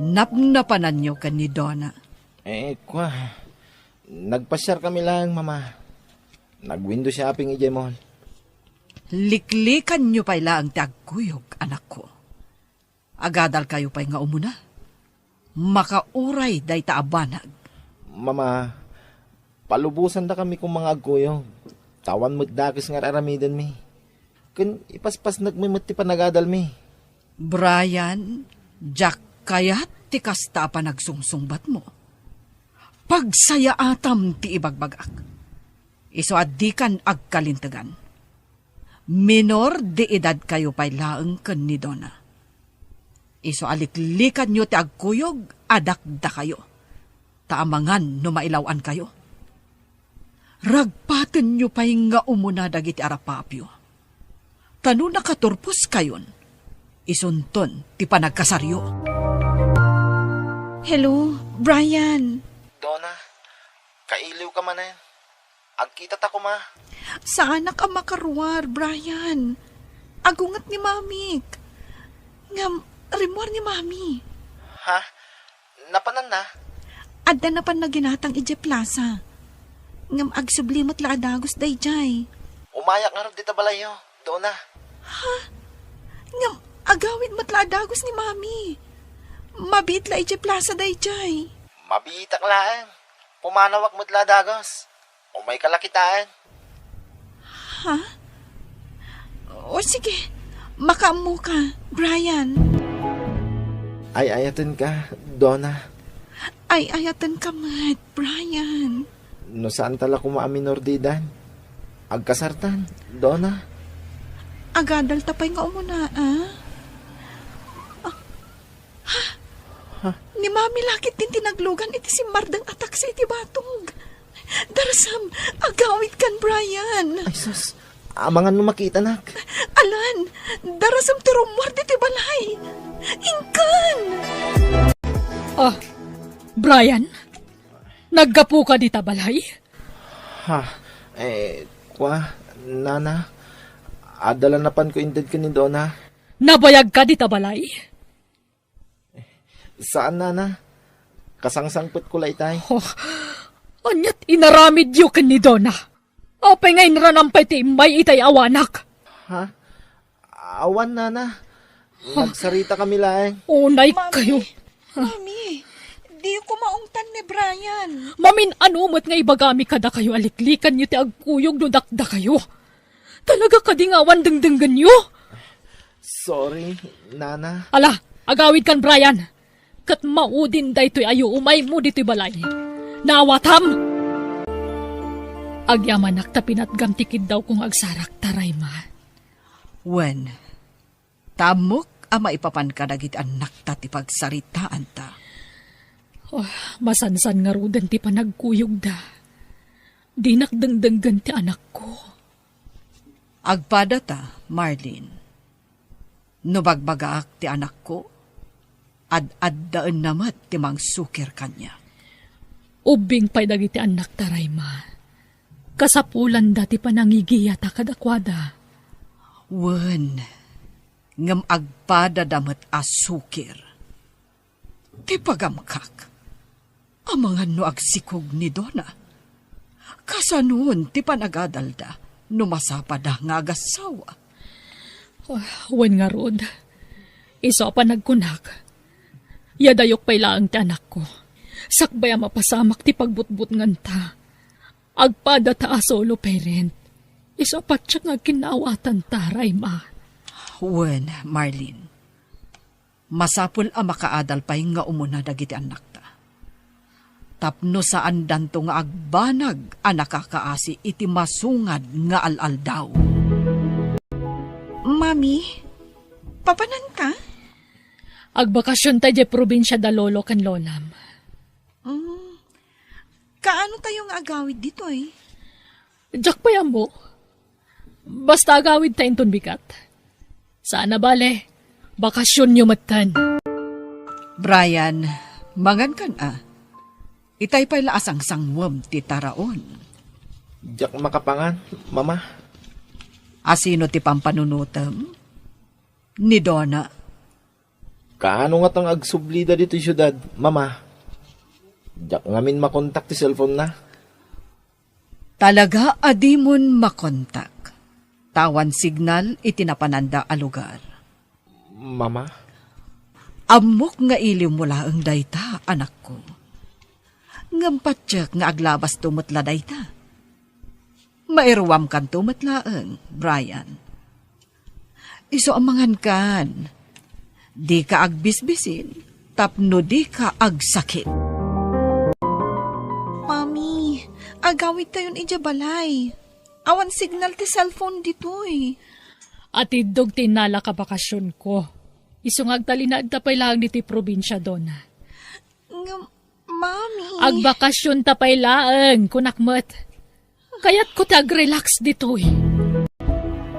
napnapananyo ken ni Donna? Eh, kua, nagpasiarkami laeng, Mama. Nag-window shopping idiay mall. Liklikanyo pay laeng ti agkuyog, anakko. Agadalkayo pay nga umuna. Makauray dayta a banag. Mama, palubosandakami koma nga agkuyog. Ta awan met dakes nga ar-aramidenmi. Ken ipaspasnekmi met ti panagadalmi. Brian, diak kayat ti kasta a panagsungsungbatmo. Pagsayaatam ti ibagbagak. Isu a dikan agkalintegan. Minor de edadkayo pay laeng ken ni Donna. Isu a liklikanyo ti agkuyog, adda dakayo. Ta amangan no mailaw-ankayo. Ragpatenyo pay nga umuna dagiti arapaapyo. Ta no nakaturposkayon, isunton ti panagkasaryo. Hello, Brian. Donna, kailiwka manen. Agkitata koma. Saanak a makaruar, Brian. Agunget ni Mamik. Ngem, rimmuar ni Mami. Ha? Napananna? Adda napanna ginatang idiay plasa. Ngem agsubli met la a dagus daydiay. Umayak ngarud dita balayyo, Donna. Ha? Ngem agawid met la a dagus ni Mami. Mabiit la idiay plasa daydiay. Mabiitak laeng. Pumanawak met la a dagus. Umayka la kitaen. Ha? O sige, makaammoka, Brian. Ay-ayatenka, Donna. Ay-ayatenka met, Brian. No saanta la koma a minor de edad, agkasartan, Donna. Agadalta pay nga umuna, a? Ah, Ha? Ni Mami la ketdin ti naglugan iti simmardeng a taksi iti batog. Darasem, agawidkan, Brian. Ay, sus. Amangan no makitanak. Alan, darasem ti rummuar ditoy balay. Inkan! Ah, Brian? Naggapuka dita balay? Ha? Eh, kua, nana. Adda la napanko inted ken ni Donna. Nabayagka dita balay? Saan, nana. Kasangsangpetko la itay. Oh, aniat inaramidyo ken ni Donna? Apay nga inranam pay ti immay itay awanak? Ha? Awan, nana. Nagsaritakami laeng. Unay kayo. Mami! Mami! Diko maungtan ni Brian. Mamin-ano met nga ibagami kadakayo a liklikanyo ti agkuyog no dakdakayo? Talaga kadi nga awan dengdenggenyo? Sorry, Nana. Ala, agawidkan, Brian. Ket maudin daytoy a yuumaymo ditoy balay. Naawatam? Agyamanak ta pinatgam ti kiddawko nga agsarakta, Rayma. Wen, ta ammok a maipapanka dagiti annakta ti pagsaritaanta. Oh, masansan ngaruden ti panagkuyogda. Dinak dengdenggen ti anakko. Agpadata, Marlene. No bagbagaak ti anakko, ad-addaenna met ti mangsukir kaniak. Ubbing pay dagiti annakta, Rayma. Kasapulanda ti panangigiyata kadakuada. Wen, ngem agpadada met a sukir. Ti pagamkak, amangan no agsikog ni Dona. Kasanon ti panagadalda no masapada nga agassawa? Ah, wen ngarud, isu a panagkunak, yadayok pay laeng ti anakko. Sakbay a mapasamak ti pagbutbutnganta. Agpadata a solo parent. Isu a patiek nga agkinnaawatanta, Rayma. Wen, Marlene. Masapul a makaadal pay nga umuna dagiti annakta. Tapno saandanto nga agbanag a nakakaasi iti masungad nga al-aldaw. Mami, papananta? Agbakasionta idiay probinsia da lolo ken lolam. Mm. Kaano tayo nga agawid ditoy? Diak pay ammo. Basta agawidta inton bigat. Saan a bale, bakasionyo metten. Brian, mangankan a. Itay pay la a sangsangwem ti taraon. Diak makapangan, Mama. Asino ti pampanunotem? Ni Dona. Kaano ngata nga agsublida ditoy siudad, Mama? Diak ngamin makontak ti cellphone na. Talaga a dimon makontak. Ta awan signal iti napananda a lugar. Mama? Ammok nga iliwmo laeng dayta, anakko. Ngem patiek nga aglabasto met la dayta. Mairuamkanto met laeng, Brian. Isu a mangankan. Dika agbisbisin tapno dika agsakit. Mami, agawidtayon idiay balay. Awan signal ti cellphone ditoy. Atiddog ti innalak a bakasionko. Isu nga agtalinaedta pay laeng ditoy probinsia, Dona. Ngem, Mami. Agbakasionta pay laeng, kunak met. Kayatko ti agrelax ditoy.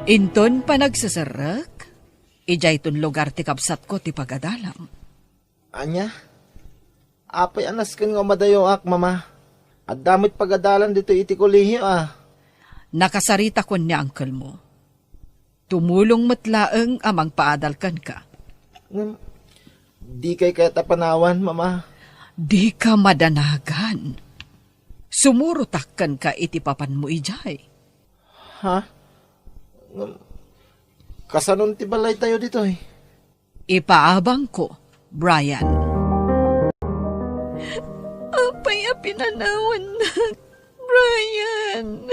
Inton panagseserrek, idiayton lugar ti kabsatko ti pagadalam. Ania? Apay a nasken nga umadayoak, Mama? Adda met pagadalan ditoy iti kolehio, a. Nakasaritakon ni uncle mo. Tumulong met laeng a mangpaadal kenka. Ngem, dikay kayat a panawan, Mama. Dika madanagan. Sumurotak kenka iti papanmo idiay. Ha? Ngem, kasanon ti balaytayo ditoy? Ipaabangko, Brian. Apay a pinanawannak, Brian?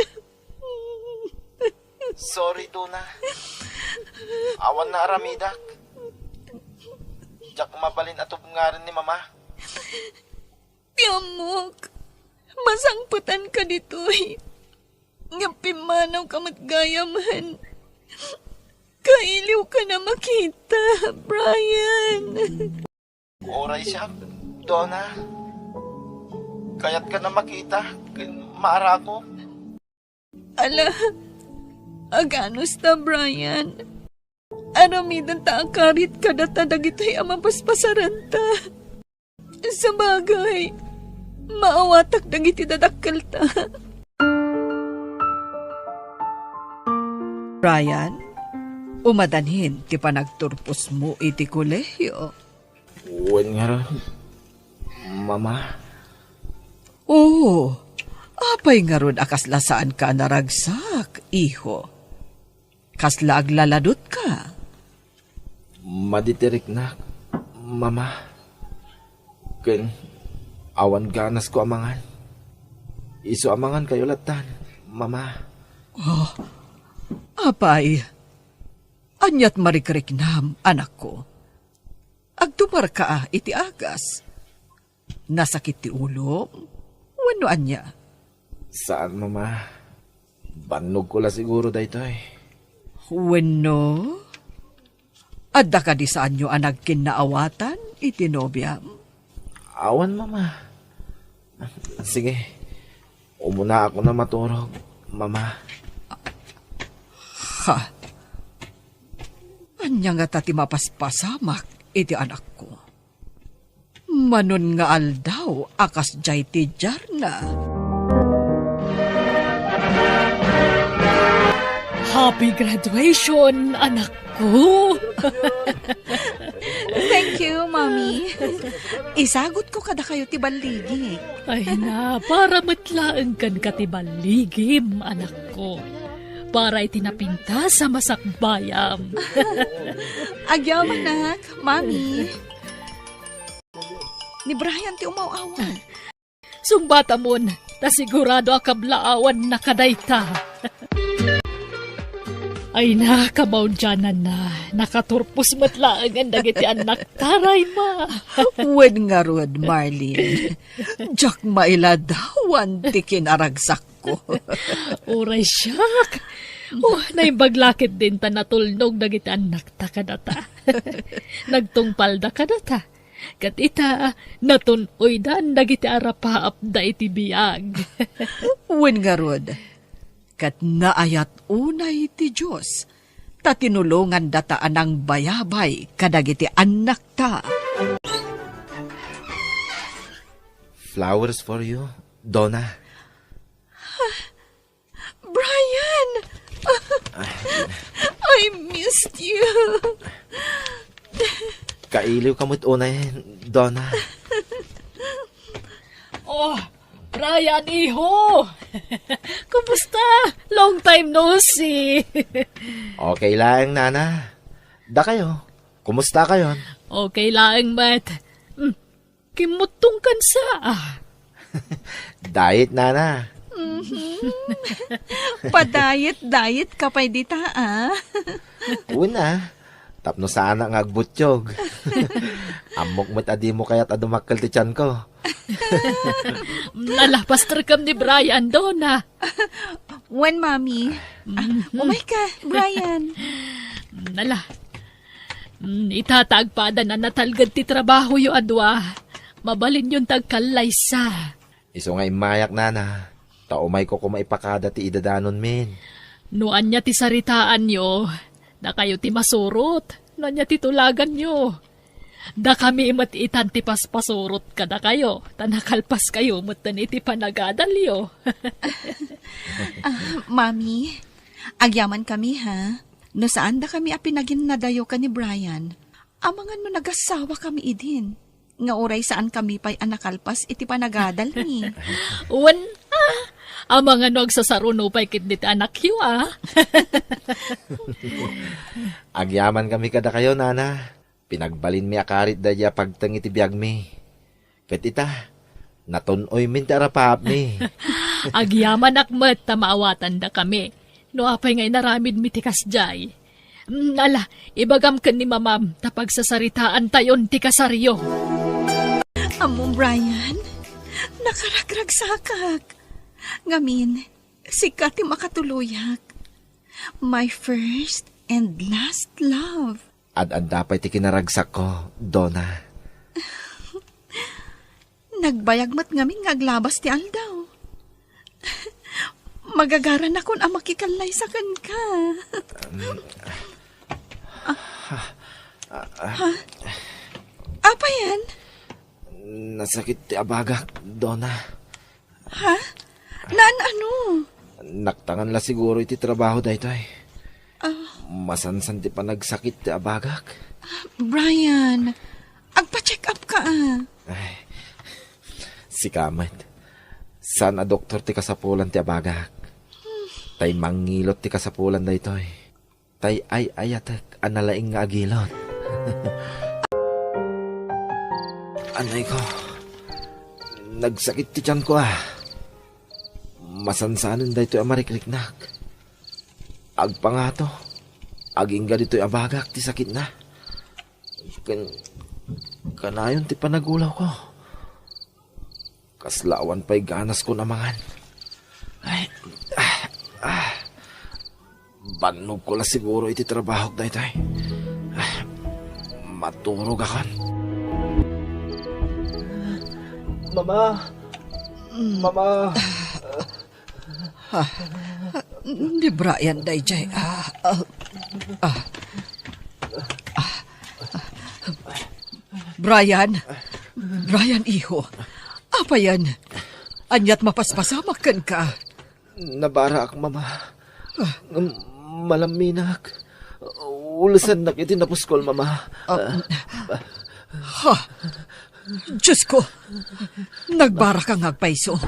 Sorry, Dona. Awan naaramidak. Diak mabalin a tubngaran ni Mama. Ti ammok, masangpetanka ditoy. Ngem pimmanawka met gayam. Kailiwkan a makita, Brian. Uray siak, Dona. Kayatkan a makita ken maarakop. Ala, aganusta, Brian. Aramidenta a karit kadata dagitoy a mapaspasaranta. Sabagay, maawatak dagiti dadakkelta. Brian, umadanin ti panagturposmo iti kolehio. Wen ngarud, Mama. Oo, apay ngarud a kasla saanka a naragsak, iho? Kasla aglaladutka? Madi ti riknak, Mama. Ken Awan ganasko a mangan. Isu a mangankayo lattan, Mama. Oh, apay, aniat marikriknam, anakko? Agtumarka a iti agas. Nasakit ti ulom? Wenno ania? Saan, Mama. Bannogko la siguro daytoy. Wenno, adda kadi saanyo a nagkinnaawatan iti nobiam? Awan, Mama. Sige, umunaakon a maturog, Mama. Ha? Ania ngata ti mapaspasamak iti anakko? Manon nga aldaw a kasdiay ti diarna. Happy graduation, anakko! Thank you, Mommy. Isagutko kadakayo ti balligi. Ay na, para met laeng kenka ti balligim, anakko. Para iti napintas a masakbayam. Agyamanak, Mommy. Ni Brian ti umaw-awan. Sungbatamon, ta sigurado a kablaawanna kadayta. Ay na, kamaudiananna, nakaturpos met laengen dagiti annakta, Rayma. Wen ngarud, Marlene. Diak mailadawan ti kinaragsakko. Uray siak. Oh, naimbag la ketdin ta natulnog dagiti annakta kadata. Nagtungpalda kadata. Ket ita, natun-oydan dagiti arapaapda iti biag. Wen ngarud, ket naayat unay ti Dios, ta tinulongandata a nangbayabay kadagiti annakta. Flowers for you, Donna. Brian! I missed you. Kailiwka met unay, Donna. Oh, Brian, iho! Kumusta? Long time no see. Okay laeng, Nana. Dakayo, kumusta kayon? Okay laeng met. Hmm, Kimmuttongkan sa, ah. Diet, Nana. Mhm. Padayet-dayet ka pay dita, ah. Una, tapno saanak nga agbutiog. Ammok met a dimo kayat a dumakkel ti tianko. Nalapasterkem ni Brian, Donna. Wen, Mami. Ah, mhm. Umay ka, Brian. Nala, Mm, ita ta agpadan a natalged ti trabahoyo a dua, mabalinyon ta agkallaysa. Isu nga immayak, Nana, ta umayko koma ipakada ti idadanonmin. No ania ti saritaanyo, dakayo ti masurot. No ania ti tulaganyo, dakami met itan ti paspasurot kadakayo, ta nakalpaskayo metten iti panagadalyo. Ah, Mami, agyamankami, ha? No saandakami a pinaginnadayo ken ni Brian, amangan no nagasawa kami idin, nga uray saan kami pay a nakalpas iti panagadalmi. Wen, ah, amangan no agsasaruno pay ketdi ti anakyo, ah. Agyaman kami kadakayo, Nana. Pinagbalinmi a karit daydi a pagteng iti biagmi. Ket ita, natun-oymin ti arapaapmi. Agyamanak met ta maawatandakami. No apay nga inaramidmi ti kasdiay? Mm, ala, ibagam ken ni Mamam ta pagsasaritaantayon ti kasaryo. Ammom, Brian, nakaragragsakak. Ngamin, sika ti makatuloyak. My first and last love. Ad-adda pay ti kinaragsakko, Donna. Nagbayag met ngamin nga aglabas ti aldaw. Magagaranakon a makikallaysa kenka. Ha? Apay yan? Nasakit ti abagak, Donna. Ha? Naan ano? Naktangan la siguro iti trabaho daytoy. Ah. Masansan ti panagsakit ti abagak. Brian, agpa-check up ka, ah. Ay, sika met. Saan a doktor ti kasapulan ti abagak? Tay mangilot ti kasapulan daytoy. Tay ay-ayatek a nalaing nga agilot. Anay ko, Nagsakit ti tianko, a. Masansanen daytoy a marikriknak. Agpangato, agingga ditoy a bagak ti sakitna. Ken, kanayon ti panagulawko. Kasla awan pay ganaskon a mangan. Ay, ah, ah. Bannogko la siguro iti trabahok daytoy. Ah, maturogakon. Mama! Mama! Ah, ni Brian daydiay. Ah, ah, ah. Brian, Brian, iho. Apayen? Ania't mapaspasamak kenka? Nabaraak, Mama. Ah. Ngem malamminak. Ulesannak iti napuskol, Mama. Ah. Ha? Diosko, nagbaraka nga agpayso.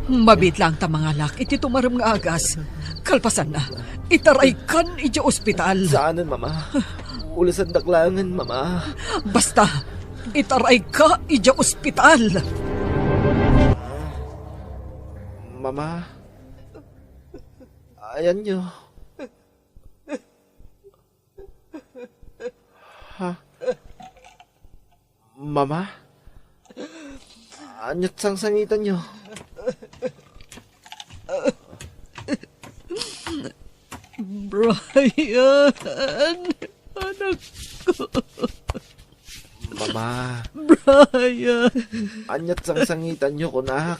Mabiit laeng ta mangalak iti tumarem nga agas. Kalpasanna, itaraykan idiay ospital. Saanen, Mama. Ulesandak laengen, Mama. Basta, itarayka idiay ospital. Mama, ayanyo. Ha? Mama? Ania't sangsangitanyo? Brian, anak ko. Mama. Brian. Ania't sangsangitanyo, kunak?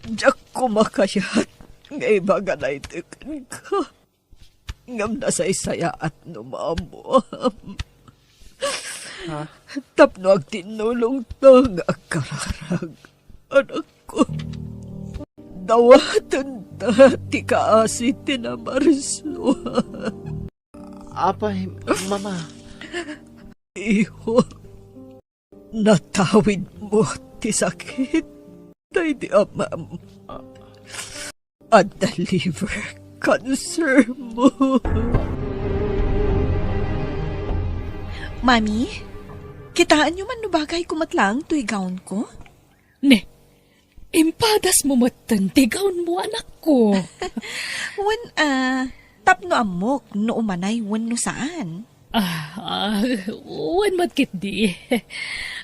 Diak koma kayat nga ibaga daytoy kenka. Ngem nasaysayaat no maammuam. Ha? Tapno agtinnulongta nga agkararag, anakko. Dawatenta ti kaasi ti namarso. Apay, Mama? Iho, natawidmo ti sakit daydi amam. Adda liver cancer mo. Mami, kitaenyo man no bagayko met laeng toy gownko? Ne, impadasmo metten ti gownmo, anakko. Wen, a, tapno ammok no umanay wenno saan. Ah, ah, wen met ketdi.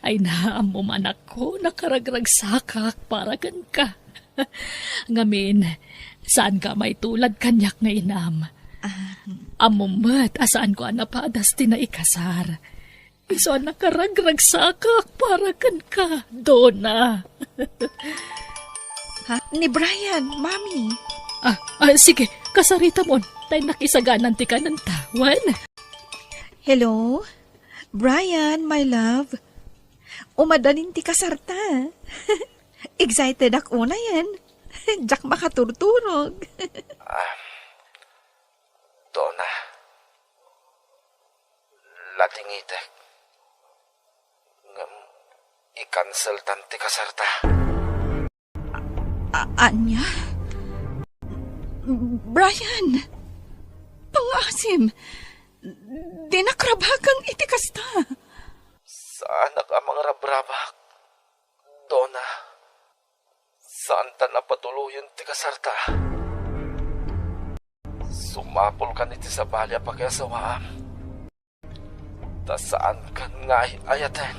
Ay, naammom, anakko, nakaragragsakak para kenka. Ngamin, saanka a maitulad kaniak nga inam. Ah. Ammom met a saanko a napadas ti naikasar. Isu a nakaragragsakak para kenka, Dona. Ha? Ni Brian, Mami. Ah, ah, sige, kasaritamon. Ta innak isaganan ti kanenta. Wen? Hello? Brian, my love. Umadanin ti kasarta. Excited ak unayen. Diak makaturturog. Ah, Dona, latingitek. Ngem, i-canceltan ti kasarta. A-, ania? Brian, pangaasim, dinak rabaken iti kasta. Saanak a mangrabrabak, Dona. Saantan a patuloyen ti kasarta. Sumapulkan iti sabali a pakiasawaam. Ta saankan nga ay-ayaten.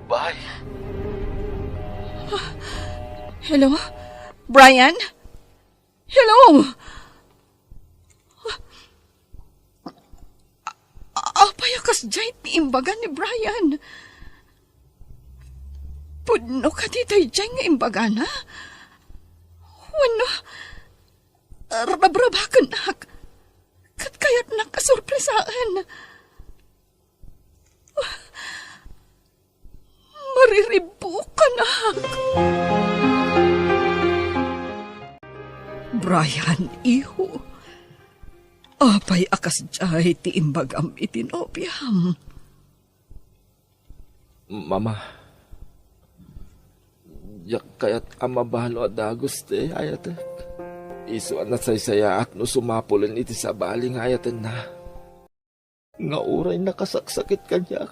Bye. Hello? Brian? Hello? A-, apay a kasdiay ti imbaga ni Brian? Pudno kadi daydiay nga imbagana? Wenno, rabrabakennak ket kayatnak a sorpresaen? Mariribukanak. Brian, iho, apay a kasdiay ti imbagam iti nobiam? Mama, diak kayat a mabalo a dagus ti ay-ayatek. Isu a nasaysayaat no sumapulen iti sabali nga ayatenna. nga uray nakasaksakit kaniak.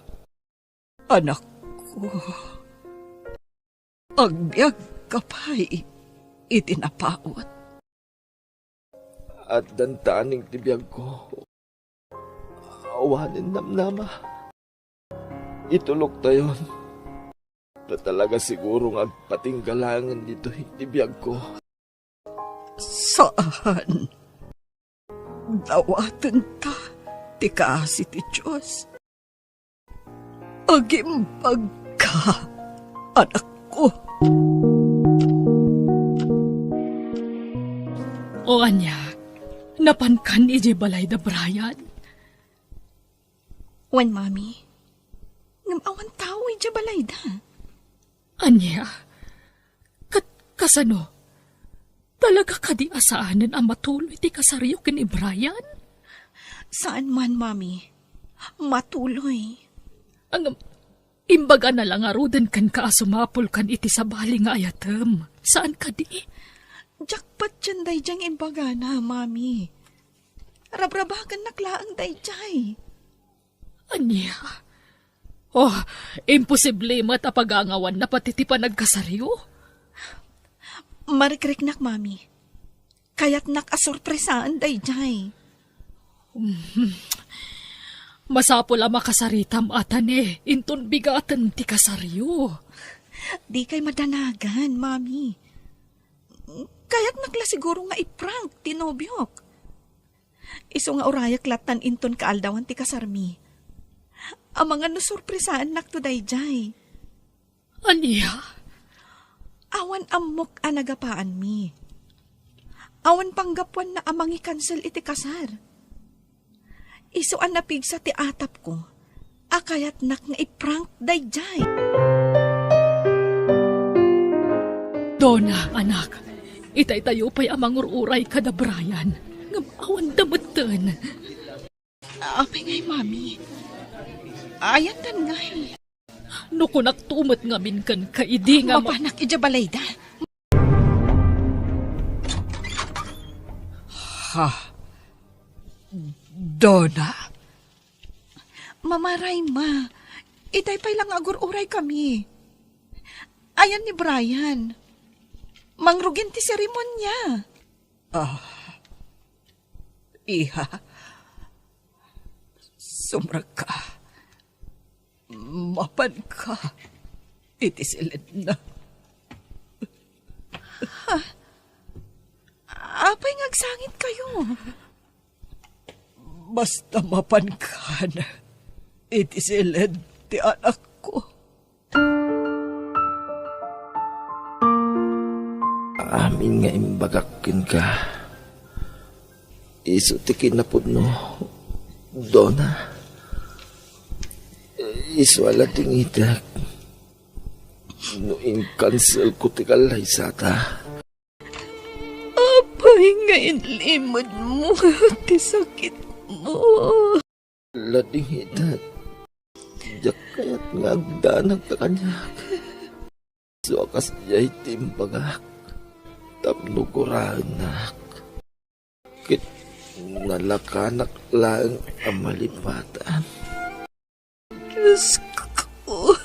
Anakko, agbiagka pay iti napaut. Addan taning ti biagko. Awanen namnama. Ituloktayon. Ta talaga siguro nga agpatingga laengen ditoy ti biagko. Saan. Dawatenta ti kaasi ti Dios. Agimbagka, anakko. O ania, napankan idiay balay da Brian? Wen, Mami. Ngem awan tao idiay balayda. Ania? Kat-, kasano? Talaga kadi a saanen a matuloy ti kasaryo ken ni Brian? Saan man, Mami. Matuloy. Ngem, imbagana la ngaruden kenka a sumapulkan iti sabali nga ayatem. Saan kadi? Diak patien daydiay nga imbagana, Mami. Rabrabagennak laeng daydiay. Ania? Oh, imposible met a pagangawanna pati ti panagkasaryo. Marikriknak, Mami. Kayatnak a sorpresaen daydiay. Masapul a makasaritam a tane inton bigaten ti kasaryo. Dikay madanagan, Mami. Kayatnak la siguro nga iprank ti nobiok. Isu nga urayek lattan inton kaaldawan ti kasarmi. Amangan no sorpresaennakto daydiay. Ania? Awan ammok a nagapaanmi. Awan panggapuanna a mangikansel iti kasar. Isu a napigsa ti atapko a kayatnak nga iprank daydiay. Dona, anak, itaytayo pay a mangur-uray kada Brian, ngem awan da metten. Apay ngay, Mami? Ayandan ngay. No kunakto met ngamin kenka idi nga ma- Mapanak idiay balayda. Ha? Dona? Mama Raima, itay pay la nga agur-uray kami. Ayan ni Brian. Mangrugin ti seremonia. Ah, iha, sumrekka. Mapanka iti silenna. Ha? Apay nga agsangitkayo? Basta mapankan iti silen ti anakko. Amin nga imbagak kenka, isu ti kinapudno, Dona. Isu a ladingitek no inkanselko ti kallaysata. Apay nga inlimedmo ti sakitmo? Ladingitek, diak kayat nga agdanagka kaniak. Isu a kasdiay ti imbagak tapno guraennak ket nalakanak laeng a malipatan. Diosko.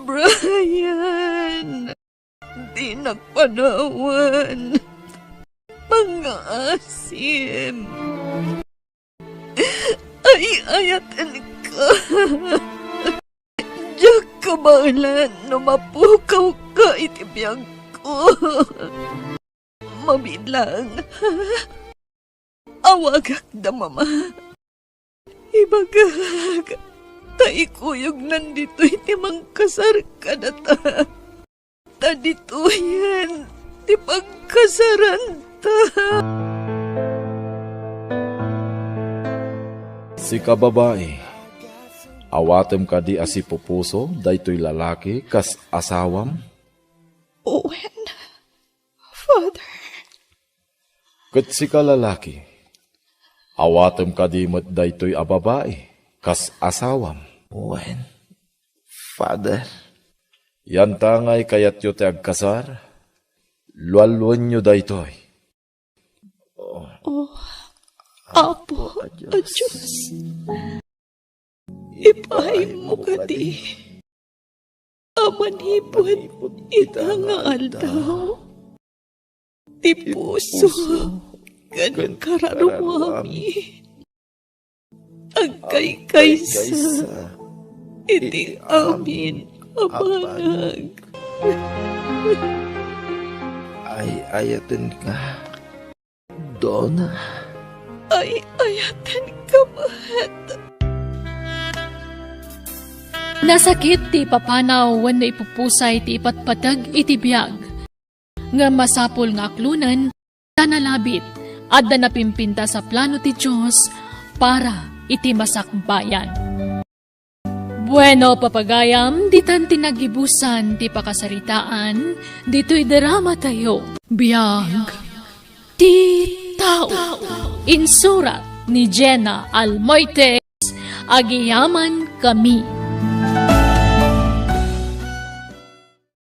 Brian, dinak panawan. Pangngaasim. Ay-ayatenka. Diak kabaelan no mapukawka iti biagko. Mabilang. Awagak da Mama. Ibagak ta ikuyognan ditoy ti mangkasar kadata. Ta ditoyen ti pagkasaranta. Sika babai, awatem kadi a sipupuso daytoy lalaki kas asawam? Wen, Father. Ket sika lalaki, awatem kadi met daytoy a babai kas asawam? Wen, Father. Yantangay kayatyo ti agkasar, lualuenyo daytoy. Oh, Apo a Dios, ipaaymo kadi a manipud ita nga aldaw ti puso ken kararuami. Agkaykaysa iti amin a banag. Ay-ayatenka, Dona. Ay-ayatenka met. Nasakit ti ipapanaw wenno ipupusay ti ipatpateg iti biag. Ngem masapul nga aklonen ta nalabit, adda napimpintas a plano ti Dios para iti masakbayan. Bueno, papagayam, ditan ti nagibusan ti pakasaritaan ditoy drama tayo. Biag ti tao. Insurat ni Jenna Almoite. Agyamankami.